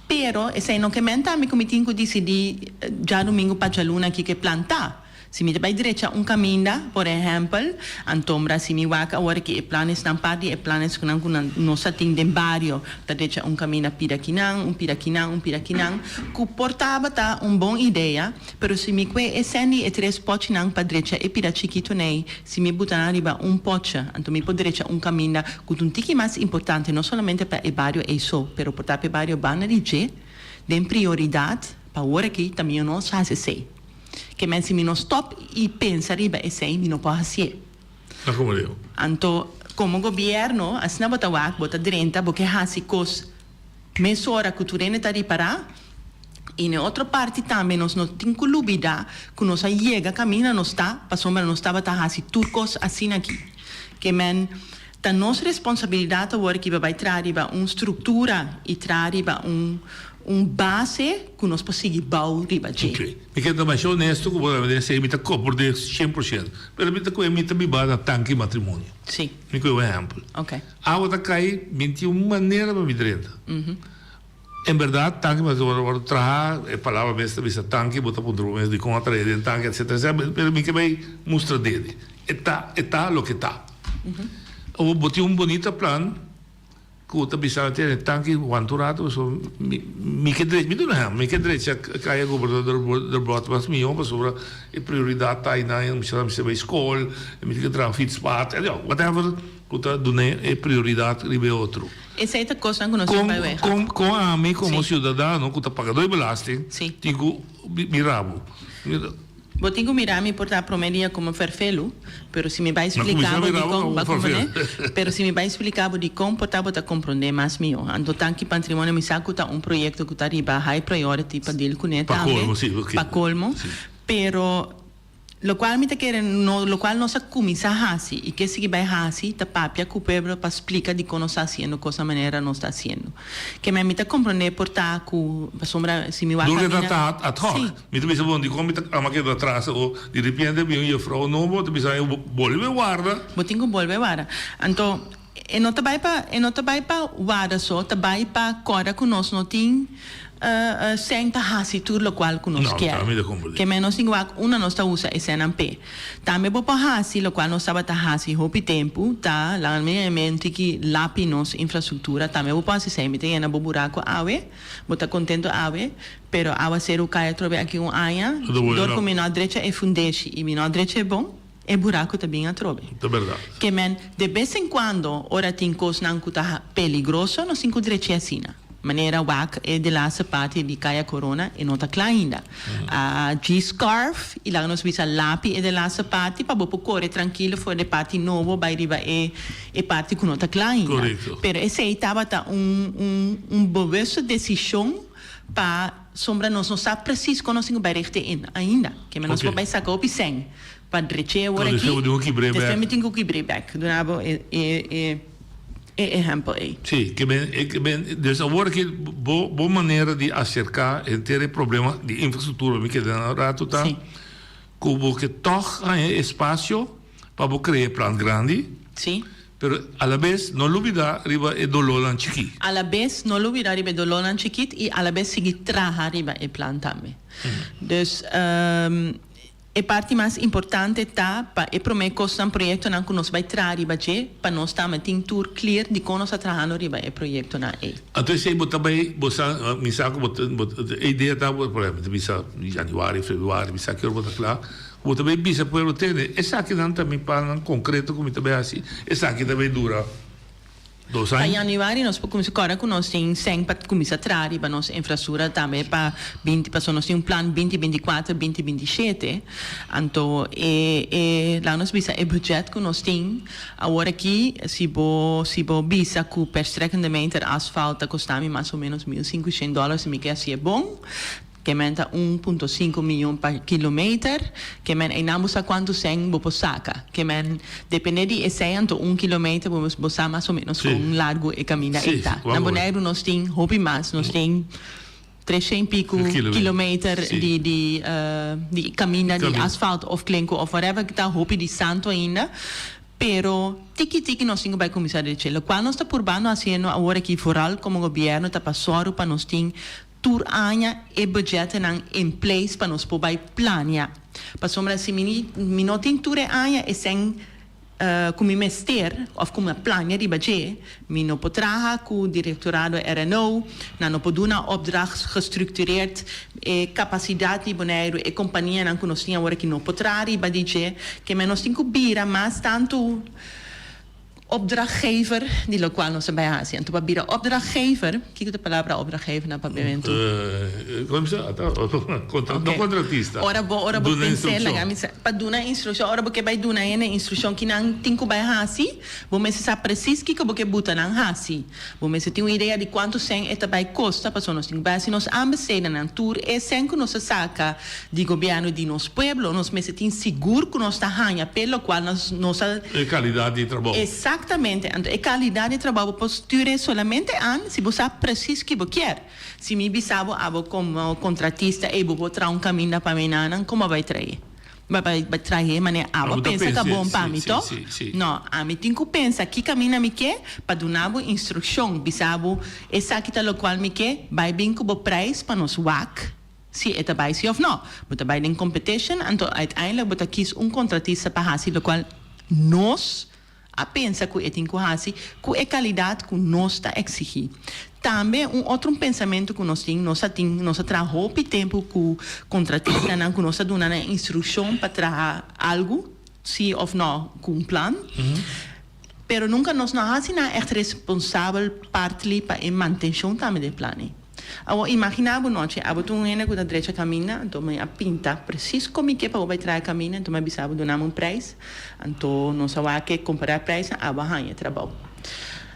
pero esei no ke men tambe ku mi tin ku disidí djadumingu pa djaluna kiko e plan ta. Si mi ta bai drecha un kaminda, por ehèmpel, antombra si mi wak awor ki e planesnan part di e planes ku nan ku nan nos a tin den bario ta drecha un kaminda pida kinan, un pida kinan, un pida kinan, ku por tabata un bon idea, pero si mi kue e sèn di e tres pòchinan pa drecha e pida chikitu nei, si mi buta nan riba un pòchi, anto mi por drecha un kaminda ku ta un tiki mas importante, no solamente pa e bario ei so, pero por ta pa e bario banda di dje, den prioridat, pa awor aki ta mihó nos hasi esei. Ke men si mi no stop i pensa riba esei mi no por hasié. Ta komo leu. Anto komo gobierno asina bo ta wak bo ta drenta bo ke hasi kos mesora ku tur hende ta ripará i na e otro parti tambe nos no tin ku lubidá ku nos a yega kaminda nos ta pasobra nos tabata hasi tur kos asina aki. Ke men ta nos responsabilidat awor ki bo bai traha riba un struktura i traha riba un Un base ku nos por sigui bou riba dje. Ok. Mi ke ta masha honesto ku bo den esei mi ta komprendé 100%. Pero mi ta kohe mi ta biba na tanki matrimonio. Sí. Mi kohe un ehèmpel. Ok. Awa ta kai, mi tin un manera pa mi drenta. En bèrdat tanki matrimonio wòrdu traha, e palabra mes ta bisa tanki, bo ta puntra bo mes dikon a trahe den tanki etcetera etcetera, pero mi ke bai mustra dede. E ta, e ta loke ta. Awor bo tin un bonita plan. Ku ta bisa nan tene tanki wanta un rato pasobra mi mi ke drecha mi duna hèm mi ke drecha kaya Gobernador Derbrot mas mihó pasobra e prioridat ta einan mi sa mester bai skol mi tin ke traha fietspad whatever ku ta dun'é e prioridat riba e otro. Esei ta kosnan ku nos tin bai wega. Kon kon ami komo siudadano ku ta pagadó di belasting tin ku mira bo. Bo tin ku mira mi por ta promé dia komo ferfelu, pero si mi bai splika bo dikon, bo a komprondé? Pero si mi bai splika bo dikon por ta bo ta komprondé mas mihó. Anto tanki Pantrimonio mi sa ku ta un proyekto ku ta riba high priority pa deal kuné tambe, pa kolmo, pero lokual mi ta kere no lokual nos a kuminsá hasi i ke sigui bai hasi ta papia ku pueblo pa splika dikon nos ta hasiendo kos na manera nos ta hasiendo. Ke mi ta komprondé por ta ku pasobra si mi wak Dor ke kamina ta ta ad hoc. Sí. Mi ta bisa bon dikon mi ta ama keda atras o di repente bin un jefrou nobo ta bisa bo bolbe warda. Bo tin ku bolbe warda. Anto e no ta bai pa e no ta bai pa warda so, ta bai pa kòrda ku nos no tin sèn pa hasi tur lokual ku nos No, kier. ta mi ta komprendé. Ke men nos tin wak unda nos ta usa e sènnan p'e. Tambe bo por hasi lokual nos tabata hasi hopi tempu, ta laga mi e tiki lapi nos infrastruktura. Tambe bo por hasi esei. Mi ta yena bo buraku awe, bo ta kontento awe, pero awaseru kai atrobe aki un aña, dor ku mi no a drecha e fundeshi i mi no a drecha e bon, e buraku ta bin atrobe. Ta bèrdat. Ke men, de bes en kuando, ora tin kosnan ku ta peligroso, nos tin ku drech'é asina. Manera wak e de laatste parti di Kaya Corona e no ta kla ainda. A djis scarf i laga nos bisa lapi e de laatste parti pa bo por kore trankilo for de parti nobo bai riba e e parti ku no ta kla ainda. Korekto. Pero esei tabata un un un bewuste desishon pa sombra nos no sa presis kon nos tin ku bai richt in ainda. Ke men nos por bai saka hopi sèn pa drech'é awor Despues aki. bo tin ku kibr'é bèk. Despues mi tin ku kibr'é bèk. Duna bo e e e. E ehempel ei. Sí, ke ben, e ke ben, dus awor aki bo, bo manera di aserká henter e problema di infrastruktura mi keda na rato ta Sí. ku bo ke tòg haña espasio pa bo krea e plan grandi. Sí. Pero alabes no lubidá riba e dolónan chikí. Alabes no lubidá riba e dolónan chikit i alabes sigui traha riba e plan tambe. Dus. E parti mas importante ta pa e prome kosnan, proyektonan ku nos bai traha riba dje, pa nos tambe tin tur clear dikon nos ta trahando riba e proyektonan ei. Anto esei bo ta bai, bo sa, mi sa ku bo ta, bo ta, e idea ta, por ehempel, ta bisa januari, februari, mi sa ki ora bo ta kla, ku bo ta bai bisa pueblo, tende, esakinan ta mi plannan konkreto ku mi ta bai hasi, esaki ta bai dura. Dos Pa aña. januari nos por cuminsa corda cu nos tin cen pa cuminsa traha riba nos infrastructura tambe pa binti pasobra nos tin un plan binti binti cuater binti binti shete anto e e laga nos bisa e budget cu nos tin awor aki si bo si bo bisa cu per strekkende meter asfalt ta costa mi mas o menos mil cincucien dollar si mi ke haci'e bon Ke men ta un punto sinku miyon pa kilometer. Ke men einan bo sa kuantu sèn bo por saka. Ke men depende di e sèn anto un kilometer bo bo sa mas o menos kon largu e kaminda ei ta. Na Boneiru nos tin hopi mas, nos tin treshen piku kilometer di di di kaminda di asfalt of klenku of whatever ta hopi di santu ainda. Pero tiki tiki nos tin ku bai kuminsá drecha. Lokual nos ta purbando hasiendo awor aki vooral komo gobièrnu ta pa sòru pa nos tin Tur aña e budgetnan in place pa nos por bai plania. Pasobra si mi mi no tin tur e aña e sèn ku mi mester òf ku mi a plania riba dje, mi no por traha ku direktorado RNO, nan no por duna opdracht gestructureerd, e kapasidat di Boneiru, e kompanianan ku nos tin awor aki no por traha riba di dje. Ke men nos tin ku bira mas tantu. Opdrachtgever, di lokual nos a bai hasi. Anto pa bira opdrachtgever, kiko ta palabra opdrachtgever na papiamentu? Kon bisa? Ata, kontra, no kontratista. Ora bo, ora bo Duna pens'é, instrukshon. laga mi sa, pa duna instrukshon, ora bo ke bai duna hende instrukshon ki nan tin ku bai hasi, bo mester sa presis kiko bo ke buta nan hasi. Bo mester tin un idea di kuantu sèn e ta bai kosta, pasobra nos tin ku bai hasi nos aanbestedennan. Tur e sèn ku nos a saka di gobièrnu di nos pueblo, nos mester tin sigur ku nos ta haña p'e lokual nos nos a. E kalidat di trabou. Eksaktamente. Anto e kalidat di trabou bo por stuur e solamente an si bo sa presis ki bo kier. Si mi bisa bo abo komo kontratista ey bo por traha un kaminda pa mi nanan, komo bai trae? Bai bai bai trahe manera abo pensa ta bon pa mi to? No, ami tin ku pensa ki kaminda mi ke pa duna bo instrukshon, bisa bo esaki ta lokual mi ke, bai bin ku bo prijs pa nos wak. Si e ta bai si of no. Bo ta bai den competition, anto uiteindelijk bo ta kies un contratista pa haci locual nos. a pensa ku e tin ku hasi ku e kalidat ku nos ta eksigí. Tambe un otro un pensamentu ku nos tin, nos a tin, nos a traha hopi tempu ku kontratistanan ku nos a duna nan instrukshon pa traha algu, si òf nò ku un plan, pero nunka nos no a hasi nan ègt responsabel partly pa e mantenshon tambe di e plan ei. Awor imaginá bo nochi, abo ta un hende ku ta drecha kaminda, anto mi a pinta presis kon mi ke pa bo bai traha e kaminda, anto mi a bisa bo duna mi un preis, anto nos a wak e kompará e preisnan, abo a haña e trabou.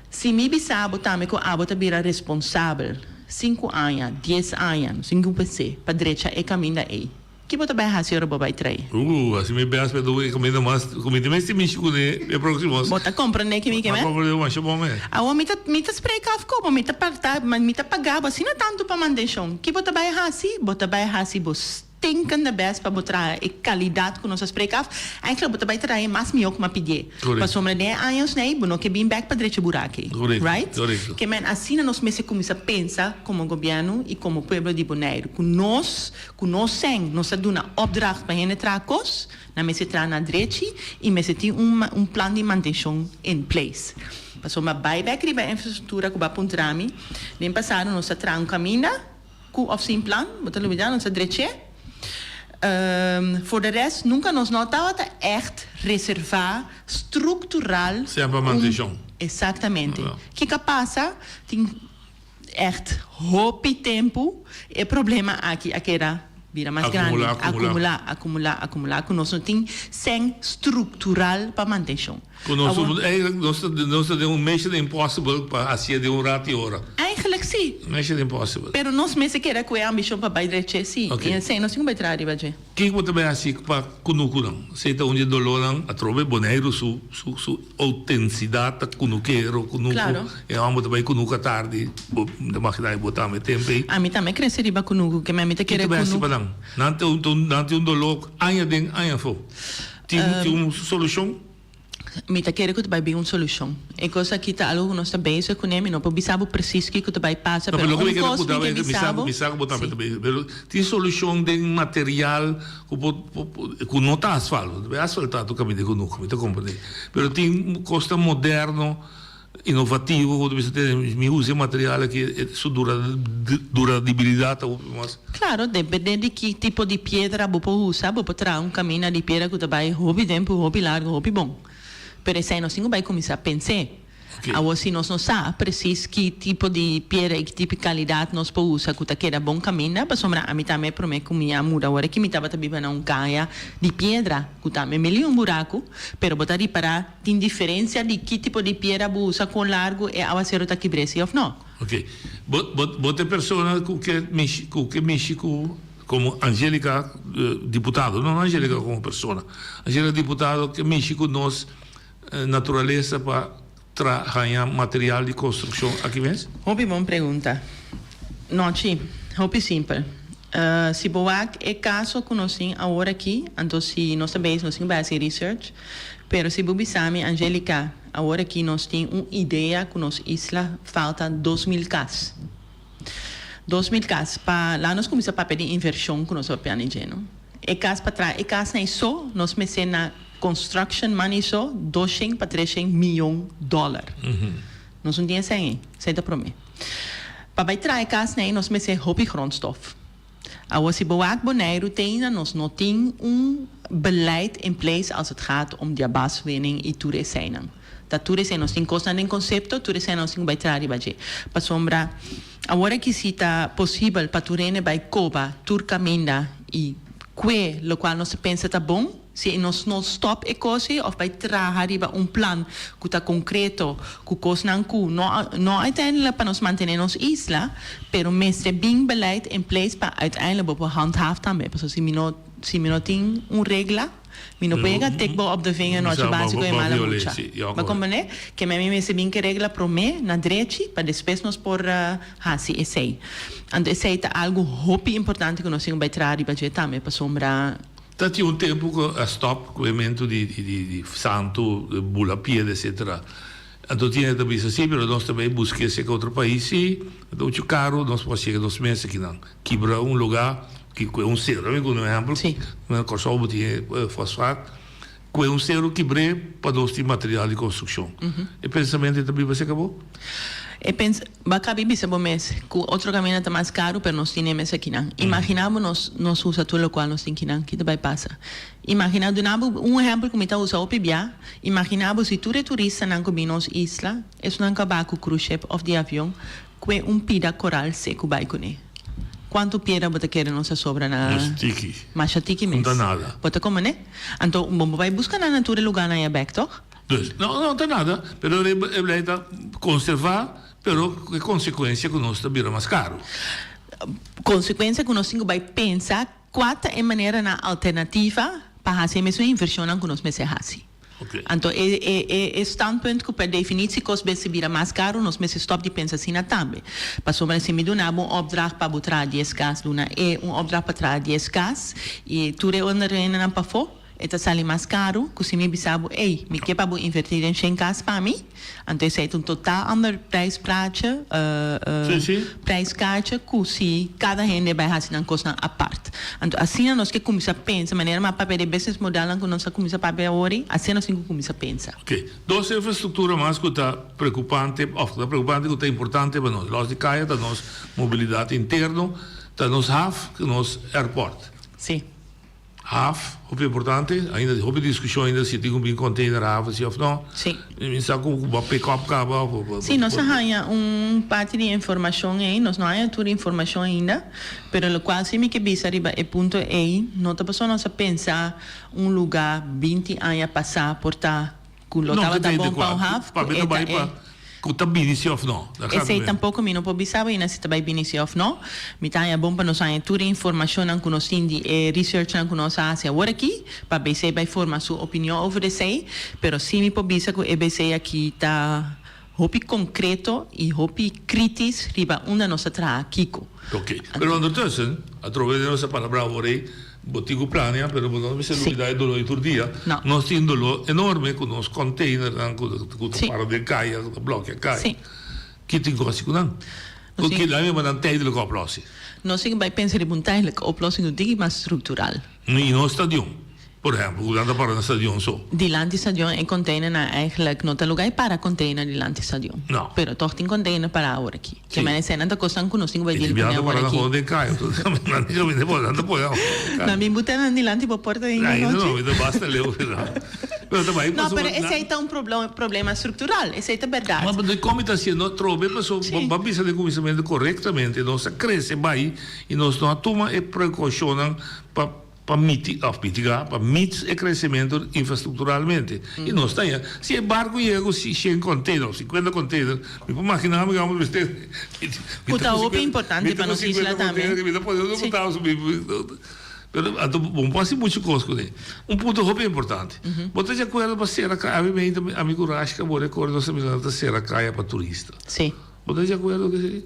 Si mi bisa bo tambe ku abo ta bira responsabel sinku aña, dies aña, no sin ku pens'é, pa drecha e kaminda ei, ki bo ta bai hasi ora bo bai trae? Uh, hasi mi bes pa e kaminda mas, ku mi ta mester mishi kuné e próksimo. Bo ta komprendé ki mi ke men? Mi a komprendé masha bon mes. Awor mi ta, mi ta spreek af ku bo, mi ta parta, mi ta paga bo asina tantu pa mantenshon. Ki bo ta bai hasi? Bo ta bai hasi bo stinkende bes pa bo traha e kalidat ku nos a spreek af. Eigenlijk bo ta bai traha e mas mihó ku mi a pidié. Pasobra den e años nei bo no ke bin bek pa drecha buraki. Right? Ke men asina nos mester kuminsá pensa komo gobièrnu i komo pueblo di Boneiru. Ku nos, ku nos sèn nos a duna opdracht pa hende traha kos, nan mester traha na drechi i mester tin un un plan di mantenshon in place. Pasobra bai bek riba e infrastruktura ku bo a puntra mi, den pasado nos a traha un kaminda, Ku of sin plan, bo ta lubidá, nos a drech'é. For de rest, nunka nos no tabata ègt reservá struktural Sea pa mantenshon. Eksaktamente. Kiko a pasa? Tin ègt hopi tempu e problema aki a keda bira mas grandi. Akumulá, akumulá. Akumulá, akumulá, akumulá ku nos no tin sèn struktural pa mantenshon. Ku nos eigenlijk nos ta nos ta den un mission impossible pa hasié den un rat i ora. Eigenlijk sí. Mission impossible. Pero nos mester keda ku e ambishon pa bai dreche sí. Ok. I esei nos tin ku bai traha riba dje. Kiko bo ta bai hasi pa kunukunan? Esei ta un di e dolónan atrobe Boneiru su su su outensidat ta kunukero, kunuku. Klaro. E hòmber ta bai kunuku atardi, bo ta maginá bo tambe tempu ei. Ami tambe krese riba kunuku, ke mi ta kere Kiko ta bai hasi kunuku. pa nan? Nan ta un nan tin un doló aña den aña afó. Tin tin un solushon? Mi ta kere ku ta bai bin un solushon. E kos aki ta algu ku nos ta bezig kuné. Mi no por bisa bo presis kiko ta bai pasa, No, pero pero loke un mi kere kos mi puntra ke mi bisa sa bo. mi sa ku bo tambe ta bezig, pero tin solushon den material ku por ku no ta asfalto. Ta bai asfaltá tur kaminda ku nuku, mi ta komprendé. Pero tin kosnan moderno. Inovativo ku ta bisa tene mi usa e material aki su durabilidat ta hopi mas. Claro, depende di ki tipo di piedra bo por usa, bo por traha un camina di piedra ku ta bai hopi tempu, hopi largo, hopi bon. Pero esei nos tin ku bai kuminsá pens'é. Awor si nos no sa presis ki tipo di piedra i ki tipo di kalidat nos por usa ku ta keda bon kaminda, pasobra ami tambe promé ku mi a muda awor aki mi tabata biba na un kaya di piedra ku tambe mi liña un buraku, pero bo ta ripará Tin diferencia di ki tipo di piedra bo usa con largo e awacero ta kibr'e si of no? Ok. Bo bo bo ta e persona cu ke mishi cu ke mishi cu como Angelica diputado, no no Angelica como persona, Angelica diputado ke mishi cu nos naturalesa pa tra haña material di construccion aki mes? Hopi bon pregunta. Nochi, hopi simpel. Si bo wak e caso cu nos tin awor aki, anto si nos ta bezig nos tin cu bai haci research, Pero si bo bisa mi, Angelica, awor aki nos tin un idea cu nos isla falta 2000 cas. 2000 cas. Pa laat nos cuminsa papia di inversion cu nos a papia dje, no? E cas pa traha e casnan ei so, nos mester na construction money so, doshen pa treshen miyon dollar. Nos no tin esei ei. Esei ta prome. Pa bai traha e casnan ei nos mester hopi grondstof. Awor si bo wak Boneiru te ainda nos no tin un beleid in place als het gaat om diabaswinning y tur eseinan. Ta tur esei nos tin cosnan den concepto, tur esei nos tin cu bai traha riba dje. Pasobra awor aki si ta posibel pa tur hende bai coba tur caminda y cue locual nos ta pensa ta bon, Si nos no stop e cos ei of bai traha riba un plan cu ta concreto cu cosnan cu no no uiteindelijk pa nos mantene nos isla, pero mester bin beleid in place pa uiteindelijk bo por handhaaf tambe. Pasobra si mi no si mi no tin un regla mi no por yega tik bo op de vinger nochi basico e mala mucha. Bo comprende? Ke mi mester bin ke regla prome na drechi pa despues nos por haci esei. Anto esei ta algo hopi importante cu nos tin cu bai traha riba dje tambe pasobra. Ta tin un tempu ku a stòp ku e mentu di di santu, bula piedra etcetera. Anto tin hende ta bisa si, pero nos ta bai busk'é seka otro pais si, ta muchu karu, nos por hasié nos mes akinan. Kibra un lugá ki ku e un sero, mi ku un ehèmpel, na Kòrsou bo tin e fosfaat. Kue un seru kibr'é pa nos tin material di konstrukshon. E pensamentu ei ta biba serka bo? E pens, Bo a kabi bisa bo mes ku otro kaminda ta mas karu pero nos tin e mes akinan. Imaginá bo nos nos usa tur lokual nos tin kinan, ki ta bai pasa? Imaginá, duna bo un ehèmpel ku mi ta usa hopi bia, imaginá bo si tur e turistanan ku bin nos isla, esunnan ku a baha ku cruise ship òf di avion, Kue un pida koral seku bai kuné. Kuantu piedra bo ta kere nos a sobra na. Masha tiki. Masha tiki mes. No ta nada. Bo ta kome ne? Anto bo bo bai buska nan na tur e lugánan ya bèk tòg? Dus, no, no ta nada, pero e blei ta konservá, pero ku e konsekuensia ku nos ta bira mas karu. Konsekuensia ku nos tin ku bai pensa kua ta e maneranan alternativa pa hasi e mesun invershonnan ku nos mester hasi. Anto e e e e standpunt ku per definitsie kos mester bira mas karu, nos mester stòp di pensa asina tambe. Pasobra si mi duna bo un opdracht pa bo traha dies kas, duna e un opdracht pa traha dies kas i tur e ondernemernan pafó, e ta sali mas karu ku si mi bisa bo, ey, mi ke pa bo invertí den shen kas pa mi. Anto esei ta un total ander prijspraatje, prijskaartje ku si kada hende bai hasi nan kosnan apart. Anto asina nos ke kuminsá pensa, manera mi a papia di e business modelnan ku nos a kuminsá papia awor, asina nos tin ku kuminsá pensa. Oke, dos infrastruktura mas ku ta preokupante òf ku ta preokupante ku ta importante pa nos. Lòs di kaya ta nos mobilidat interno, ta nos haf ku nos airport. Sí. Haf, hopi importante, ainda hopi discusion ainda si tin cu bin container haven si of no. Sí. Mi sa cu bo a pick up caba of bo. Sí, nos a haña un parti di informacion ey, nos no haña tur informacion ainda, pero locual si mi ke bisa riba e punto ey, no ta pasobra nos a pensa un luga binti aña pasa por ta Cu lo tabata bon pa un haf, cu e ta e. Cu ta bini si of no. Esey tampoco mi no por bisa bo aina si ta bay bini si of no. Mi ta haña bon pa nos haña tur e informacionnan cu nos tin di e researchnan cu nos a haci awor aki, pa BC bay forma su opinion over esey. Pero si mi por bisa cu e BC aki ta hopi concreto y hopi critis riba unda nos ta traha kico. Ok. Pero ondertussen, atrobe den nos a palabra awor ey, bo tin cu planea, pero bo no mester lubida e dolor di tur dia. Nos tin dolor enorme cu nos containernan cu ta para den caya, cu ta blokea caya. Ki tin cu haci cu nan? Cu kila mi nan tijdelijke oplossing? Nos tin cu bay pensa riba un tijdelijke oplossing cu tin mas structural. Y nos stadion? Por ehempel, ku nan ta para na stadion so. Dilanti stadion e containernan eigenlijk no ta luga e para container dilanti stadion. No. Pero toch tin container para awor aki. Si. Ke eseinan ta kosnan ku nos tin ku bai E deal biaha kuné ta awor para na aki. hond den kaya. Nan tin kaminda por, nan ta pone hond den kaya. Nan bin buta nan dilanti bo porta den Ainda anochi. no, mi ta basta leu verdad. Pero ta bai No, pasobra pero nan. esei ta un problema structural. Esei ta berdad. Ma dikon mi ta hasiendo atrobe? Pasobra Si. bo a bisa den kuminsamentu korektamente. Nos a krese bai i nos no a tuma e prekoushonnan pa. Pa miti, of mitiga, pa mits e crecemento infrastructuralmente. Y nos ta ya, si e barco yega cu cien container of cincuenta container, mi por magina mi gamo mester, Cu ta hopi importante pa nos isla tambe. Mi ta pone otro botao su mi, pero anto bo no por haci mucho cos cune. Un punto hopi importante. Bo ta di acuerdo pa cera caya? Ami meinta, ami cu Rashka bo recorda nos ta mira nan ta cera caya pa turista. Si. Bo ta di akuerdo ku esei?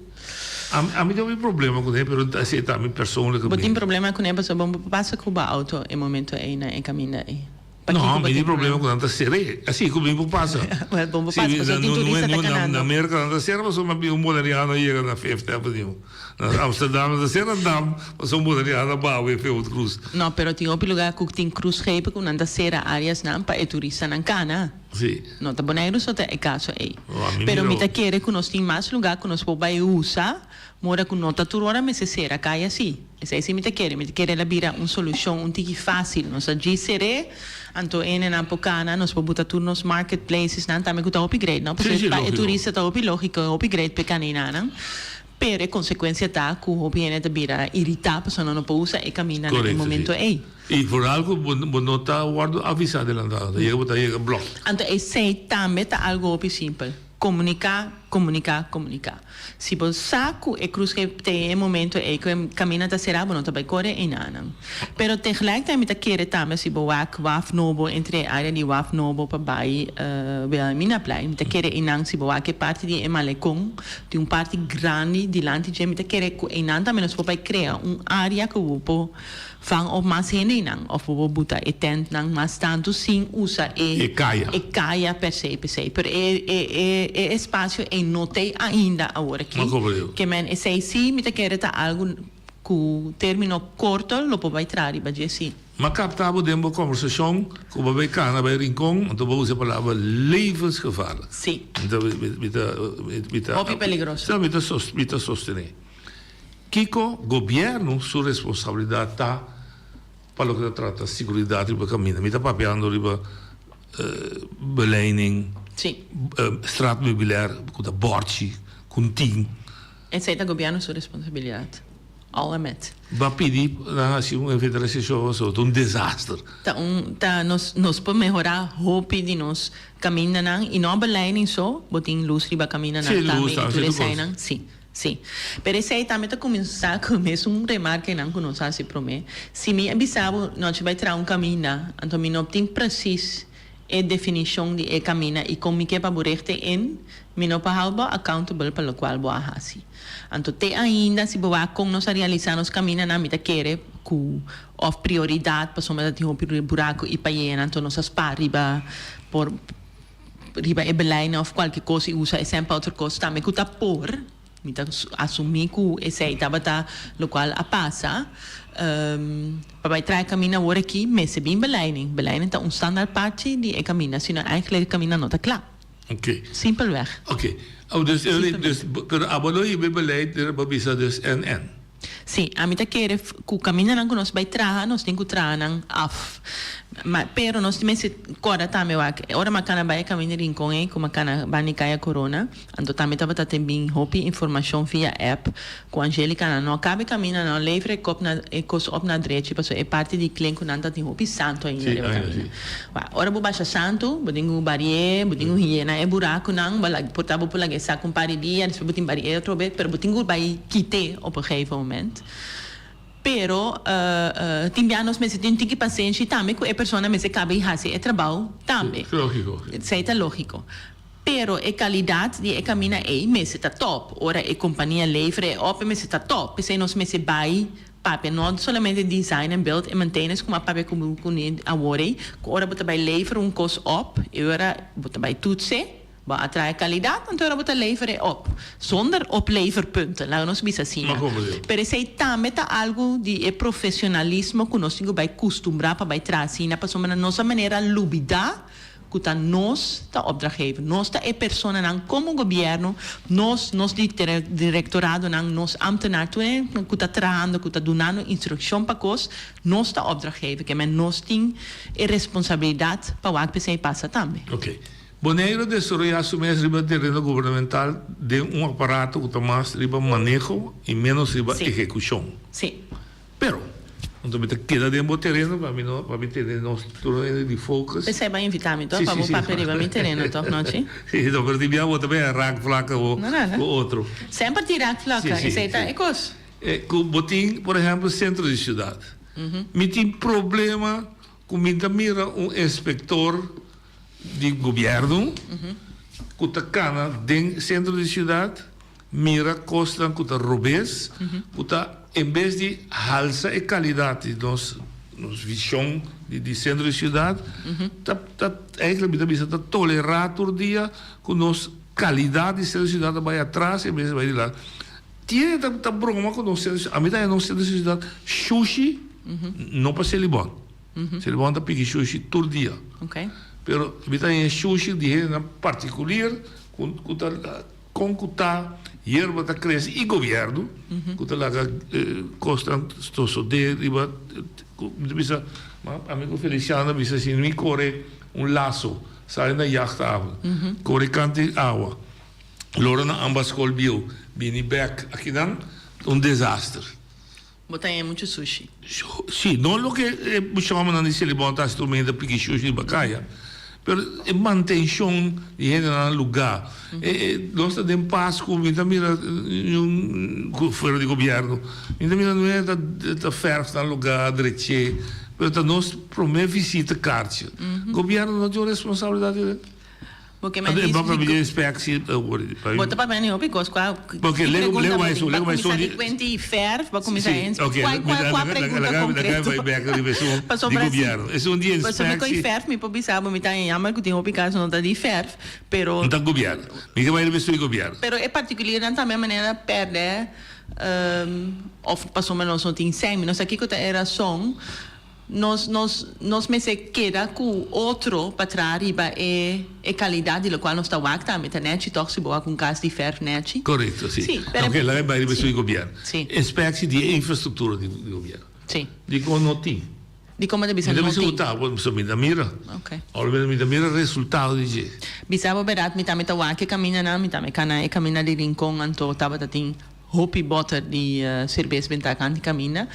Ami tin hopi problema kuné, pero esei ta mi persoonlijke Bo tin mening. problema kuné pasobra bo por pasa ku bo auto e momento ei na e kaminda ei. No, Pakiko bo mi tin tin problema problema? ku nan ta ser'é. Asi ku mi por pasa. Wel, bo por Si, pasa pasobra tin turista ta kanando. Na Merka nan ta sera pasobra un boneriano a yega na Fifth Avenue. Na Amsterdam nan ta sera dam pasobra un boneriano a baha wei Field Cruz. No, pero tin hopi lugar ku tin krusschepen ku nan ta sera áreasnan pa e turistanan kana. Sí. No ta Boneiru so ta e caso ei. Oh, a mi Pero mi mira ta kere cu nos tin mas lugar cu nos por bay usa, mora cu no ta tur ora mester cera caya así. Esey si mi ta kere. Mi ta kere el a bira un solucion un tiki facil. Nos a djis cer'é, anto hendenan por cana, nos por buta tur nos marketplacesnan tambe cu ta hopi great, no? Sí, Pasobra sí, pa e logico. turista ta hopi logico, hopi great p'e caninanan. Pero e consecuencia ta cu hopi hende ta bira irita pasobra nan no por usa e camindanan e Correcto, momento sí. ey. Y vooral cu bo, bo no ta wordo avisa adelantado, ta yega bo ta yega blok. Anto esey tambe ta algo hopi simpel. Comunica, comunica, comunica. Si bo sa cu e cruz ke te e momento ey cu e caminda ta cera, bo no ta bay core eynanan. Pero tegelijkertijd mi ta kere tambe si bo wak waf nobo entre e area di waf nobo pa bay Wilhelminaplein, mi ta kere eynan si bo wak e parti di e malecon, Tin un parti grandi dilanti dje, mi ta kere ku einan tambe nos por bai krea un área ku bo por van op mas hende einan òf bo por buta e tèntnan mas tantu sin usa e E kaya. e kaya per se p'esei. Pero e e e e espasio ei no t'ei ainda awor aki. No komprendé. Ke men esei sí mi ta kere ta algu ku término korto lo por bai traha riba dje sí. M'a kapta bo den bo kòmbersashon ku bo bai kana bai Rincon, anto bo usa e palabra levensgevaarlijk. Sí. Anto mi ta, mi ta. Hopi peligroso. Sí, mi ta, mi ta sostené. Kiko gobièrnu su responsabilidat ta pa loke ta trata siguridat riba kaminda? Mi ta papiando riba beleiding, Sí. straatmeubilair ku ta bòrchi, ku tin. Esei ta gobièrnu su responsabilidat. Al en met. Ba pidi nan hasi un inventarisashon pasobra ta un desaster. Ta un ta nos nos por mehora hopi di nos kamindanan i no beleiding so, bo tin lus riba kamindanan Sí, tambe lus i tambe, tur sí, tur kos. eseinan, sí, sí. Pero esei tambe ta kuminsá ku mesun remarkenan ku nos hasi promé. Si mi a bisa bo nochi bai traha un kaminda, anto mi no tin presis E definishon di e kamina i kon mi ke pa bo rechte in, mi no por hou bo accountable pa lokual bo a hasi. Anto te ainda si bo wak kon nos a realisá nos kaminanan mi ta kere ku òf prioridat pasobra ta tin hopi buraku i payena anto nos a spar riba por riba e beleidnan òf kualke kos i usa esei pa otro kos tambe ku ta por. Mi ta asumí ku esei tabata lokual a pasa. Pa bai traha e kaminda awor aki mester bin beleiding. Beleiding ta un standaard parti di e kaminda, sino eigenlijk e kaminda no ta kla. Oké. Simpelweg. Oké. Oh, dus, dus, pero abo lo hiba e beleid den bo bisa dus NN. Sí, ami ta kere ku kamindanan ku nos bai traha, nos tin ku traha nan af. Ma, pero nos mester kòrda tambe wak, ora mi a kana bai e kaminda di Rincon ei, ku mi a kana banda di Kaya Corona, anto tambe tabata tin bin hopi informashon via app ku Angelica nan no a kaba e kaminda, nan no lever e kop na e kos op na drechi pasobra e parti di klen ku nan ta tin hopi santu ainda Sí, riba ainda kaminda. sí. Wak, ora bo basha santu, bo tin ku barié, bo tin ku yena e burakunan, bo lag por ta bo por laga e sak un par di dia, despues bo tin barié otro bes, pero bo tin ku bai kit'é op een gegeven moment. Pero tin bia nos mester tin un tiki pasenshi tambe ku e persona mester kaba i hasi e trabou tambe. Sí, lógiko. Esei ta lógiko. Pero e kalidat di e kamina ei mester ta tòp. Ora e kompania lever e op e mester ta tòp. P'esei nos mester bai Papia no solamente design en build en maintenance kuma papia ku bo kune awor ei, ku ora bo ta bai lever un kos op e ora bo ta bai toetsen, bo a traha kalidat anto e ora bo ta lever e op, zonder opleverpunten, laga nos bisa asina. Pero esei tambe ta algu di e profesionalismo ku nos tin ku bai kustumbrá pa bai traha asina pasobra nos a manera lubidá ku ta nos ta opdrachtgever, nos ta e personanan komo gobièrnu, nos, nos direktoradonan, nos ambtenaar, tur hende ku ta trahando, ku ta dunando instrukshon pa kos, nos ta opdrachtgever, ke men nos tin e responsabilidat pa wak p'esei pasa tambe. Ok. Boneiru a desaroyá su mes riba tereno gubernamental den un aparato ku ta mas riba maneho i ménos riba ehekushon. Sí. Pero, anto mi ta keda den bo tereno pa mi no, pa mi tene nos tur hende di focus. P'esei bo a invitá mi tòg, pa bo papia riba mi tereno tòg, nochi? Sí, no, pero tin bia bo ta bay a raakvlakken bo ku otro. Semper tin raakvlakken, esei ta e kos. Ku bo tin, por ehèmpel, sentro di siudat. Mi tin problema ku mi ta mira un inspektor di gobièrnu ku ta kana den sentro di siudat, Mira kosnan ku ta robes, ku ta en bes di halsa e kalidat di nos nos vishon di di sentro di siudat, ta ta eigentlik mi ta bisa ta tolerá tur dia ku nos kalidat di sentro di siudat ta bai atras en bes di bai dilanti. Tiene ta ta broma ku nos sentro di siudat, ami ta haña nos sentro di siudat shushi, no pa Selibon. Selibon ta piki shushi tur dia. Pero mi ta haña shushi di hendenan partikulier ku ku ta. Kon ku ta yerba ta krese i gobièrnu ku ta laga kosnan sosodé riba mi ta bisa ami ku Feliciano a bisa si mi kore un laso sali na jachthaven kore kant di awa lora na ambas skol bieu bini bèk akinan ta un desaster. Bo ta haña muchu sushi. Sí, no loke e bushòmennan di Selibon ta hasi tur mende ta piki shushi riba kaya, pero e mantenshon di hendenan na lugá. Nos ta den Pasku, mi ta mira un fuera di gobièrnu, mi ta mira un hende ta fèrf nan lugá, dreché, pero ta nos promé visita karchi. Gobièrnu no tin un responsabilidat den. Bo ke men di Bo ta papia di hopi kos kua ki pregunta bo tin? Bo kuminsá di kuenti fèrf, bo kuminsá ens kua kua kua pregunta konkreto? Pasobra si pasobra mi koi fèrf mi por bisa bo mi ta jammer ku tin hopi kaso no ta di fèrf pero pero e partikuliernan tambe a manera pèrdè òf pasobra nos no tin sèn mi no sa kiko ta e rason. Nos nos nos mester keda ku otro pa traha riba e e kalidat di lokual nos ta wak tambe. Ta nèchi tòg si bo wak un kas di fèrf nèchi. Korekto, si. Si, pero. Oke, laga e bai riba esun di gobièrnu. Si. Inspeksie di e infrastruktura di gobièrnu. Si. Dikon no tin? Dikon bo ta bisa no tin? Mi ta bisa ku ta, pasobra mi ta mira. Oke. Ora mi ta mira resultado di dje. Bisa bo bèrdat mi tambe ta wak e kamindanan, mi tambe kana e kaminda di Rincon anto tabata tin Hopi boter di serbes benta kant di kaminda.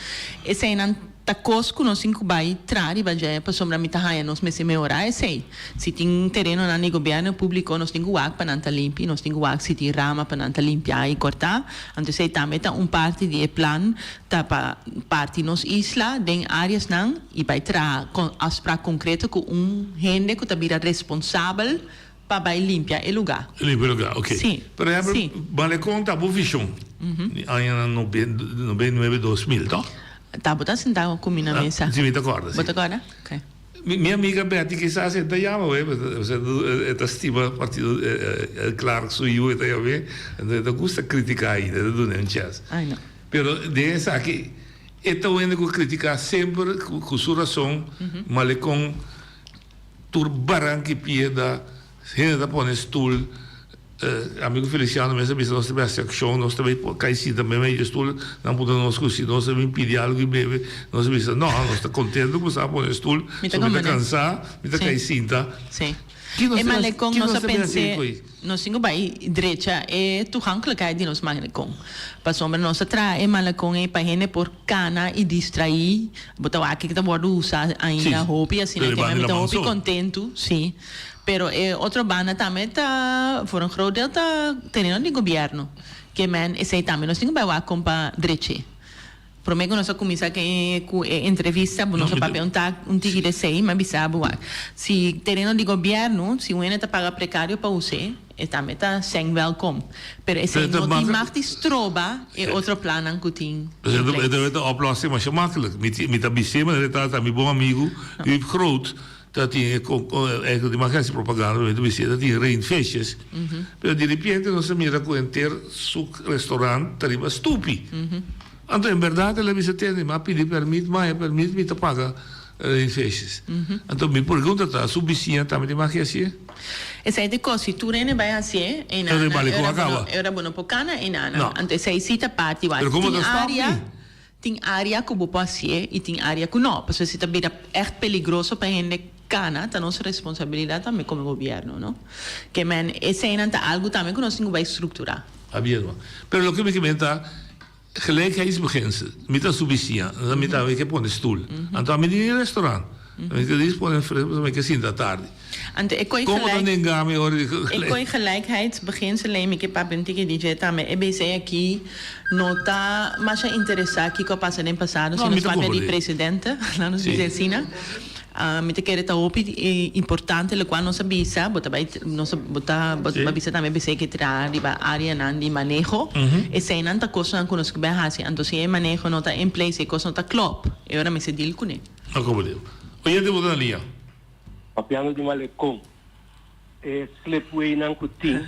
Eseinan ta kos ku nos tin ku bai traha riba dje pasobra mi ta haña nos mester mehorá esei. Si tin terenonan di gobièrnu públiko nos tin ku wak pa nan ta limpi, nos tin ku wak si tin rama pa nan ta limpiá i kòrtá. Anto esei tambe ta un parti di e plan ta pa parti nos isla den áreasnan i bai traha afsprak konkreto ku un hende ku ta bira responsabel Pa bai limpia e lugá. Limpia e lugá, ok. Sí, Por ehempel, sí. Malecón ta bo vision di añanan 99, 2000, toch? Ta bo ta sentá ku mi na mesa. Sí, mi ta kòrda, sí. Bo ta kòrda? Ok. Mi amiga Betty kisas e ta yama wei, e ta stima partido Clark su yu e ta yam'é, enton e ta gusta kritiká ainda, e ta dun'é un chèns. Ai no. Pero den esaki e ta wende ku kritiká semper ku su rason, Malecón. Tur baranka i piedra, hende ta pone stul. Amigo Feliciano mes a bisa nos ta bin hasi akshon, nos ta bin kai sinta meimei di e stul. Nan puntra nos ku si nos a bin pidi algu i bebe. Nos a bisa no, nos ta kontento ku sa pone stul, Mi ta so mi ta komprende. kansa, mi ta Sí. kai sinta. Sí. Ki nos E ta malekon ki nos nos a ta bin hasi pens'é ku ei? Nos tin ku bai drecha e toegankelijkheid di nos malekon. Pasobra nos a traha e malekon ei pa hende por kana i distraí. Bo ta wak ke ta wòrdu usá ainda hopi asina ke mi ta hopi kontentu, sí. Pero e otro banda tambe ta voor een groot deel ta tereno di gobièrnu. Ke men esei tambe nos tin ku bai wak kon pa drech'é. Promé ku nos a kuminsá ku e entrevista bo nos a papia un tak un tiki di esei, mi a bisa bo wak si tereno di gobièrnu si un hende ta paga prekario pa us'é e tambe ta sèn wèlkom. Pero esei no tin mag di stroba e otro plannan ku tin in place. E ta oplossing masha makkelijk. Mi ta bis'é manera e ta mi bon amigu Huub Groot ta tin e eigenlijk di mag hasi propaganda pero mi ta bis'é ta tin reinfeestjes. Pero diripiente nos a mira ku henter su restaurant ta riba stupi. Anto en berdad el a bisa tende, mi a pidi permit, ma e permit mi ta paga reinfeestjes. Anto mi pregunta ta, su bisiña tambe tin mag hacié? Esei ta e kos, si tur hende bai hacié, e Pero e bali ku a kaba. e ora bo no por kana e nana. No. Anto esei si ta parti wak. Pero komo Tin ta stop área, mi? tin área ku bo por hacié i tin área ku no. Pasobra si ta bira ègt peligroso pa hende kana, ta nos responsabilidat tambe komo gobierno, no? Ke men eseinan ta algu tambe ku nos tin ku bai strukturá. Habierma. Pero loke mi ke men ta gelijkheidsbeginsel. Mi ta su bisiña, mi tambe ke pone stul. Anto ami di restaurant. Mi ke dis pone fres pasobra mi ke sinta tardi. Anto e koi Como ta gelijk nenga mi ora di e gelijk? koi gelijkheidsbeginsel ei mi ke papia un tiki di dje tambe. E BC aki no ta masha interesa kiko a pasa den pasado No, si mi nos ta papia di comprende. presidente, laat nos Si. bisa asina. Mi ta kere ta hopi importante lokual nos a bisa, bo ta bai nos a bo ta bo a bisa tambe besei ke traha riba areanan di maneho, eseinan ta kosnan ku nos ke bai hasi, anto si e maneho no ta in place, e kos no ta klòp, e ora mester deal kuné. No komo deal. Oyente bo ta na liña. Papiando di Malecon, e slipwaynan ku tin,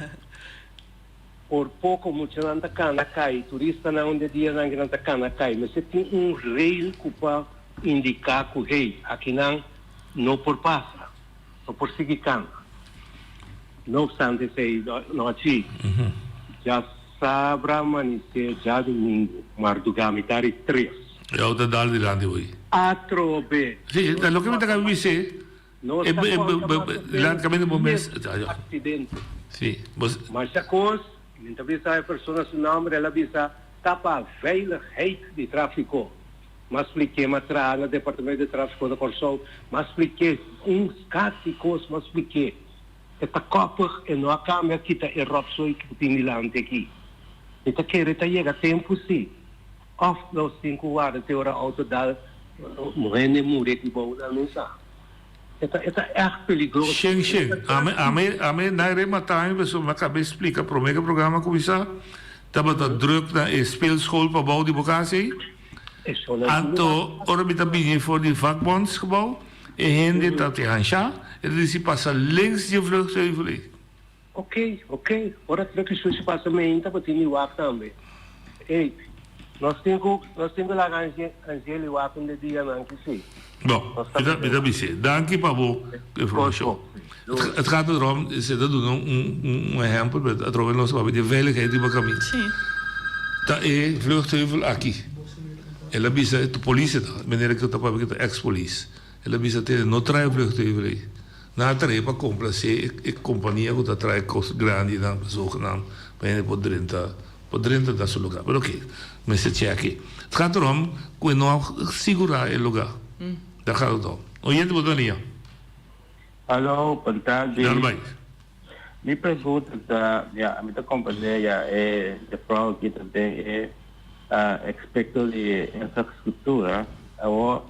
por poko muchanan ta kana kai, turistanan un de dianan kinan ta kana kai, mester tin un rail ku pa Indiká ku hey, akinan no por pasa, no por sigui kanta. No opstante esei no haci. Djasabra manisé djadumingu mardugá mitad di tres. E auto a dal dilanti hoy. Atrobe. Sí, ta loke mi ta kaba bis'é. Nos ta konta mas o Dilanti kaminda bo mes. Dies aksidente. Sí, bo. Masha kos, mi ta bisa e persona su nòmber, el a bisa ta pa veiligheid di tráfiko. M'a splik'é, m'a traha na departamento di tráfiko na Kòrsou, m'a splik'é un skat di kos, m'a splik'é. E ta kòpig, e no a kambia kita e ròpsoi ku tin dilanti aki. Mi ta kere ta yega tempu sí. Òf nos tin ku warda te ora outo dal hende muri aki bou, nan no sa. E ta e ta ègt peligroso. Shen shen. Ami ami ami na remata mi pasobra mi a kaba splika prome ku e programa a kuminsá tabata druk na e speelschool pabou di bo kas ei. Anto ora mi ta bini for di vakbondsgebouw e hende ta te hanshá e ta disi pasa links di e vluchtheuvel ei. Ok, ok. Ora truck y sushi pasa meinta bo tin di wak tambe. Ey. Nos tin ku nos tin ku laga Angeli wak un de dianan ki si. Bon, mi ta mi ta bis'é. Danki pa bo informashon. Het gaat erom, se ta duna un un ehèmpel, pero atrobe nos papia di veiligheid riba kaminda. Ta e vluchtheuvel aki. El a bisa e polis e ta, meneer ku ta papia ku ta ex polis. El a bisa tene no trae vluchtheuvel ei. Nan a trae pa komplasé e kompania ku ta trae kos grandinan, zogenaamd, pa hende por drenta. Por drenta ta su lugar. Pero oke, mester cheki. Het gaat erom cu e no a sigura e lugar. Daar gaat het om. Oyente bo ta liña. Hallo, bon tardi. Dal bai. Mi pregunta ta, ya, mi ta comprende ya e juffrouw aki ta den e aspecto di infrastructura. Awor,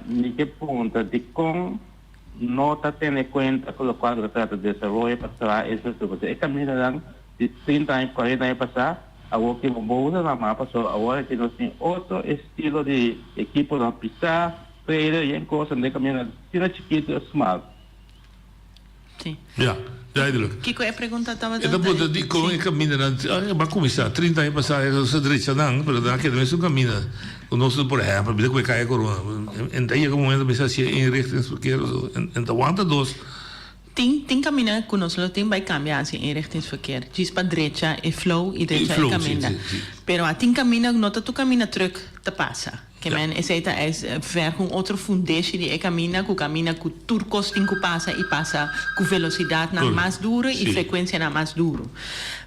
mi ke punta dikon no ta tene cuenta cu locual cu ta trata desaroyo pa traha infrastructura. E camindanan Di trinta aña, cuarenta aña pasá, awor ki bo bo usa nan mapa, so awor aki nos tin otro estilo di ekiponan pisá, trailer y en cosa den caminda asina chikito y smal. Sí. Ja, duidelijk. Kiko e pregunta tabata? E ta puntra dikon e camindanan, a cuminsa trinta aña pasá e nos a drecha nan, pero nan a keda mesun caminda cu nos por ehempel, bira cu e Kaya Corona, en ta yega un momento mester haci eenrichtingsverkeer of zo, en ta wanta dos. Tin tin caminda cu nos lo tin bay cambia haci eenrichtingsverkeer, djis pa drecha e flow y drecha e caminda. Pero a tin caminda cu no ta tur caminda truck ta pasa. Ke men esey ta es verg un otro fundeshi di e caminda cu caminda cu tur cos tin cu pasa y pasa cu velocidadnan mas duro y frecuencianan mas duro.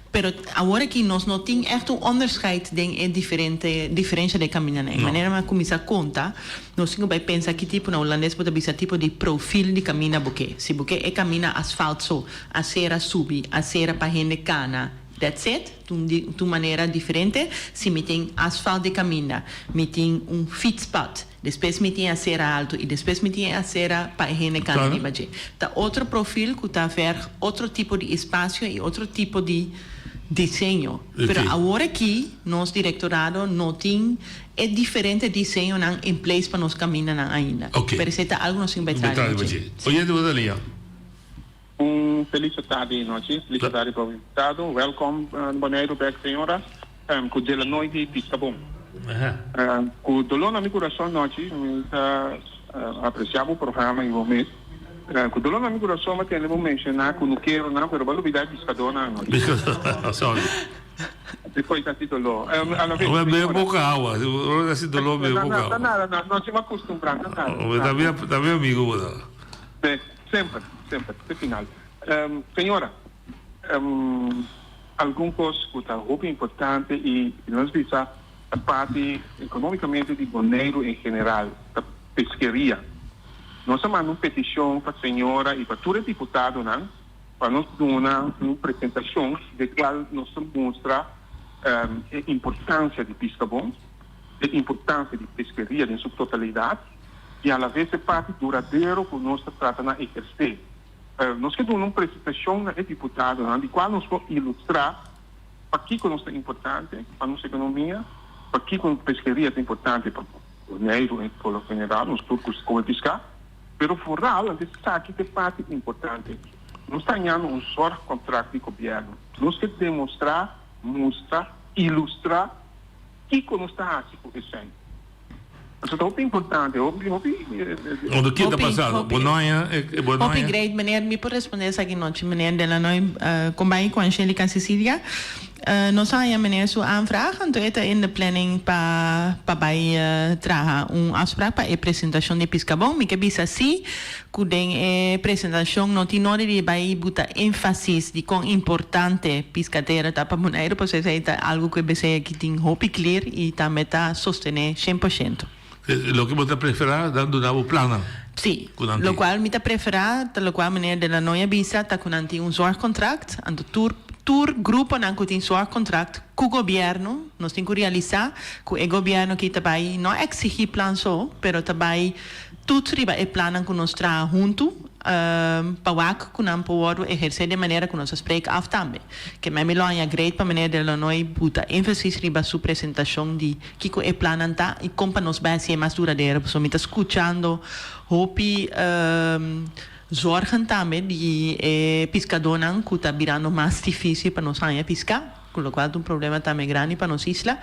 Pero awor aki nos no tin echt un onderscheid den e diferente diferencia den camindanan. E manera mi a cuminsa conta, nos tin cu bay pensa ki tipo, na Hulandes bo ta bisa tipo di profiel di caminda bo ke. Si bo ke e caminda asfalt so, acera subi, acera pa hende cana, that's it, ta un di ta un manera diferente. Si mi tin asfalt di caminda, mi tin un fietspad. Despues mi tin e acera alto y despues mi tin e acera pa e hende cana riba dje. Ta otro profil cu ta verg otro tipo di espacio y otro tipo di diseño. Pero awor aki nos directorado no tin e diferente diseñonan in place pa nos camindanan ainda. Pero esey ta algo nos tin bay traha riba dje. Oyente bo ta liña. Un felis tardi nochi, felis tardi pa bo invitado. Welkom na Boneiru bek señora. Ku Delanoy di Piscabon. Ku doló na mi kurason nochi, mi ta apresiá bo programa i bo mes. Ku doló na mi kurason mi a tende bo menshoná kunukeronan, pero bo a lubidá e piskadónan anochi. Sorry. Despues ta hasi doló. Bo a bebe poko awa. Ora ta hasi doló bebe poko awa. Ta nada, nochi mi a kustumbrá, ta nada. Ta mi amigo bo ta. Semper, semper, te final. Señora, algun kos ku ta hopi importante i nos bisa ta parti ekonómikamente di Boneiru en general ta peskeria. Nos a manda un petishon pa señora i pa tur e diputadonan pa nos duna un presentashon den kual nos ta mustra e importansia di piskabon, e importansia di peskeria den su totalidat. i alaves e parti duradero ku nos ta trata na ehersé. Nos ke duna un presentashon na e diputadonan di kual nos por ilustrá pakiko nos ta importante pa nos ekonomia, pakiko peskeria ta importante pa Boneiru en por lo general, nos tur ku kome piská, pero foral antes esaki ta e parti importante. Nos ta hañando un zorgcontract di gobièrnu. Nos ke demostrá, mustra, ilustrá kiko nos ta hasi ku esei. Eso ta hopi importante, hopi, hopi. Ondo ki ta pasado? Bo no haña e bo no Hopi haña. great meneer, mi por responde esaki nochi meneer Delanoy kombañi ku Angelica Cecilia. Nos a haña meneer su aanvraag anto e ta in de planning pa pa bai traha un afspraak pa e presentashon di Piscabon. Mi ke bisa si ku den e presentashon no tin nodi di bai buta énfasis di kon importante piskatera ta pa Boneiru, pasobra esei ta algu ku e besei aki tin hopi klir i tambe ta sostené shen por shento. Loke bo ta preferá ta duna bo plannan Sí, ku nan tin. lokual mi ta preferá ta lokual meneer De Lanoy a bisa ta ku nan tin un zorgcontract, anto tur tur gruponan ku tin zorgcontract ku gobièrnu, nos tin ku realisá ku e gobièrnu aki ta bai no eksigí plan so, pero ta bai Toets riba e plannan ku nos traha huntu pa wak ku nan por wòrdu ehersé den manera ku nos a spreek af tambe. Ke mei mi lo haña great pa meneer Delanoy buta énfasis riba su presentashon di kiko e plannan ta i kon pa nos bai hasié mas duradero pasobra mi ta skuchando hopi zorgen tambe di e piskadónan ku ta birando mas difísil pa nos haña piská. Ku lokual ta un problema tambe grandi pa nos isla.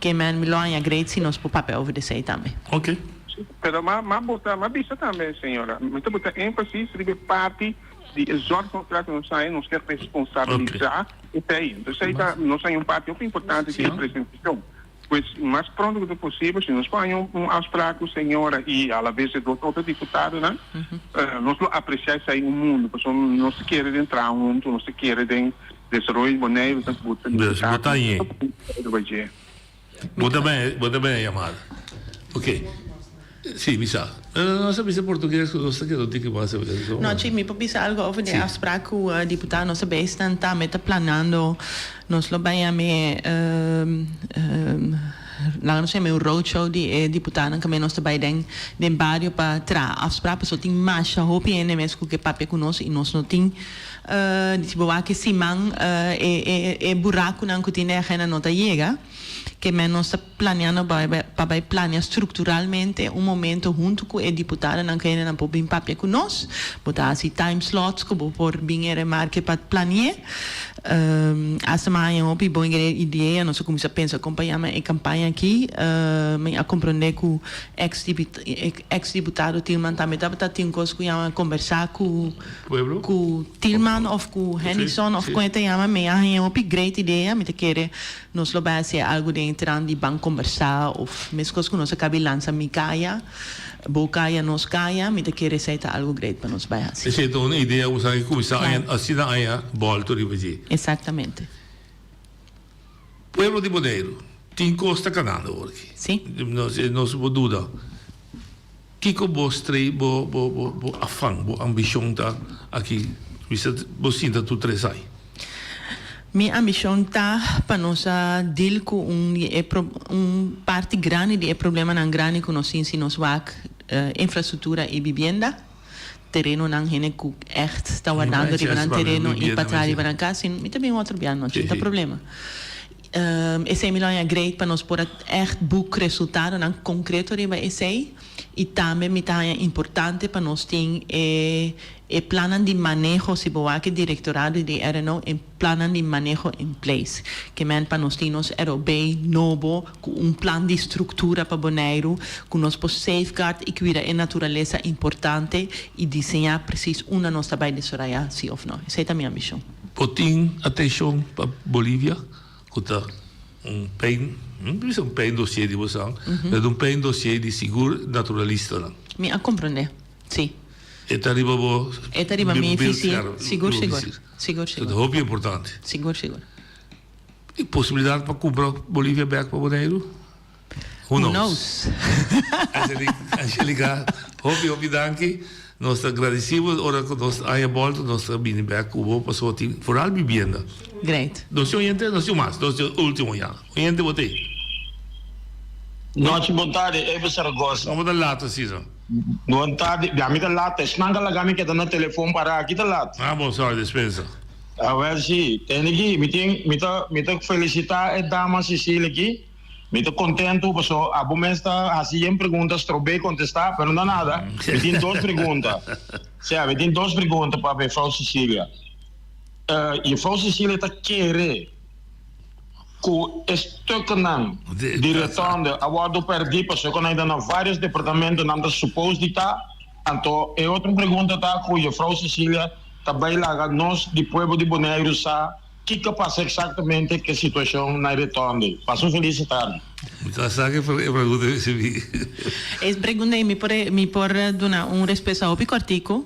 Ke men mi lo haña great si nos por papia over di esei tambe. Ok. Pero m'a m'a bota m'a bisa tambe señora, mi ta bota énfasis riba e parti di e zorgcontract ku nos haña, nos ke responsabilisá esei. Entonces esei ta nos haña un parti hopi importante di e presentashon. Pues mas pronto ku ta posibel si nos por haña un afsprak ku señora i alabes e dos otro diputadonan, nos lo apresiá esei un mundu pasobra nos ta kere den traha huntu, nos ta kere den desaroyo di Boneiru ta buta Dus bo ta diputado ñe. riba dje. Bo ta ben, bo ta ben e yamada. Ok. Si, mi sa. Nos a bisa portugues ku nos ta keda un tiki mas. No, chi, mi por bisa algo over di e afspraak ku diputado nos a beisnan tambe ta planando. Nos lo bai yam'e, laga nos yam'e un roadshow di e diputadonan kaminda nos ta bai den den bario pa traha afspraak pasobra tin masha hopi hende mes ku ke papia ku nos i nos no tin si bo wak e siman e e e burakunan ku tin den agenda no ta yega. Ke men nos ta planeando pa bai planea structuralmente un momento hunto cu e diputadonan cu hendenan por bin papia cu nos. Bo ta haci time slots cu bo por bin e remarke pa planea. Hasta mi a haña hopi bon idea, nos a cuminsa pensa con pa yama e campaña aki. Mi a comprende cu ex ex diputado Tilman tambe tabata tin cos cu yama combersa cu cu Tilman of cu Hennyson of con e ta yama. Mi a haña hopi great idea, mi ta kere Nos lo bai hasi algu den e tran di ban kombersá of meskos ku nos a kabi lansa mi kaya, bo kaya, nos kaya, mi ta kere esei ta algu great pa nos bai hasi. Esei ta un idea ku sa ke kuminsá aña asina aña bòlto riba dje. Exactamente. Pueblo di Boneiru tin kos ta kanando awor aki. Sí. Nos nos por duda. Kiko bo strei bo bo bo bo afan bo ambishon ta aki bisa bo sinta tur tresai? Mi ambishon ta pa nos a deal ku un di e pro un parti grandi di e problemanan grandi ku nos tin si nos wak infrastruktura i bibienda, terenonan hende ku ègt ta wardando riba nan tereno i pa traha riba nan kas, mi ta bin otro bia nochi, no ta problema. Esei mi lo haña great pa nos por a ègt boek resultadonan konkreto riba esei i tambe mi ta haña importante pa nos tin e e plannan di maneho si bo wak e direktorado di RNO e plannan di maneho in place ke men pa nos tin nos ROB nobo ku un plan di struktura pa Boneiru ku nos por safeguard i kuida e naturalesa importante i diseñá presis unda nos ta bai desorayá si òf no. Esei ta mi ambishon. Bo tin atencion pa Bolivia cu ta un pain, no bisa un pain dossier di bosan, pero ta un pain dossier di sigur naturalistanan. Mi a comprende, si. E ta riba bo E ta riba mi vizier, sigur sigur, sigur sigur. Ta hopi importante. Sigur sigur. E posibilidad pa cumpra Bolivia bek pa Boneiru? Who knows? Angelica, hopi hopi danki. Nos ta gradeci bo ora cu nos haña bolta nos ta bini bek cu bo pasobra tin vooral bibienda. Great. Nos tin oyente, nos tin mas, nos tin ultimo ya. Oyente bo t'ey? Nochi bon tardi, Ever Saragoza. Como ta laat asina? Bon tardi, ya mi ta laat, esnan ka laga mi keda na telefon para aki ta laat. Ah bon, sorry, despensa. Awel si, tende aki, mi tin, mi ta, mi ta felicita e dama Cecilia aki. Mi ta kontentu paso abo mes ta hasi yen pregunta strob'é kontestá, pero no nada. Mi tin dos pregunta. Sea, mi tin dos pregunta pa mefrou Cecilia. Jefrou Cecilia ta kere ku e stuknan di rotonde a wòrdu pèrdí paso ku nan ta na vários departamento nan ta supos di ta? Anto e otro pregunta ta ku jefrou Cecilia ta bai laga nos di pueblo di Boneiru sa Kiko a pasa eksaktamente ku e situashon na e rotonde? Pasa un felis tardi. Mi ta sa ke e pregunta e risibi. E pregunta ei mi por mi por duna un respuesta hopi kòrtiku.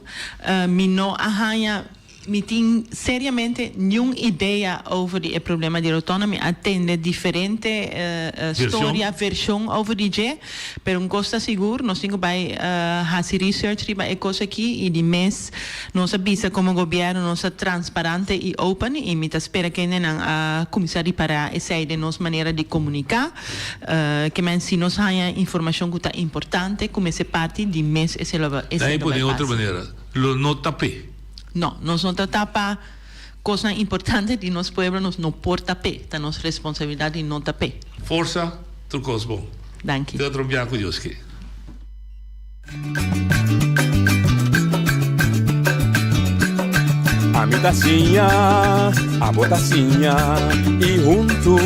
Mi no a haña, mi tin seriamente niun idea over di e problema di rotonde. Mi a tende diferente storia, vershon over di dje. Pero un kos ta sigur, nos tin ku bai hasi research riba e kos aki i di mes Nos a bisa como gobierno nos ta transparante y open y mi ta spera kendenan a cuminsa ripara esey den nos manera di comunica. Ke men si nos haña informacion cu ta importante cu mester parti di mes esey lo esey Dai lo pone bay otro pasa. manera, lo no tap'é. No, nos no ta tapa cosnan importante di nos pueblo, nos no por tap'é, ta nos responsabilidad di no tap'é. Forsa, tur cos bon. Danki. Te otro biaha cu Dios ke. Ami. Ami ta siña, abo ta siña y hunto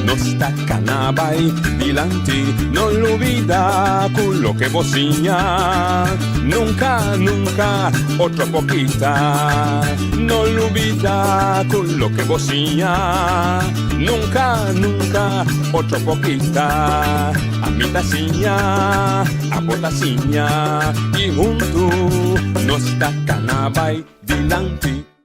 nos ta cana bay dilanti. No lubida cu loke bo siña nunca, nunca otro por kita. No lubida cu loke bo siña nunca, nunca otro por kita. Ami ta siña, abo ta siña y hunto nos ta cana bay dilanti.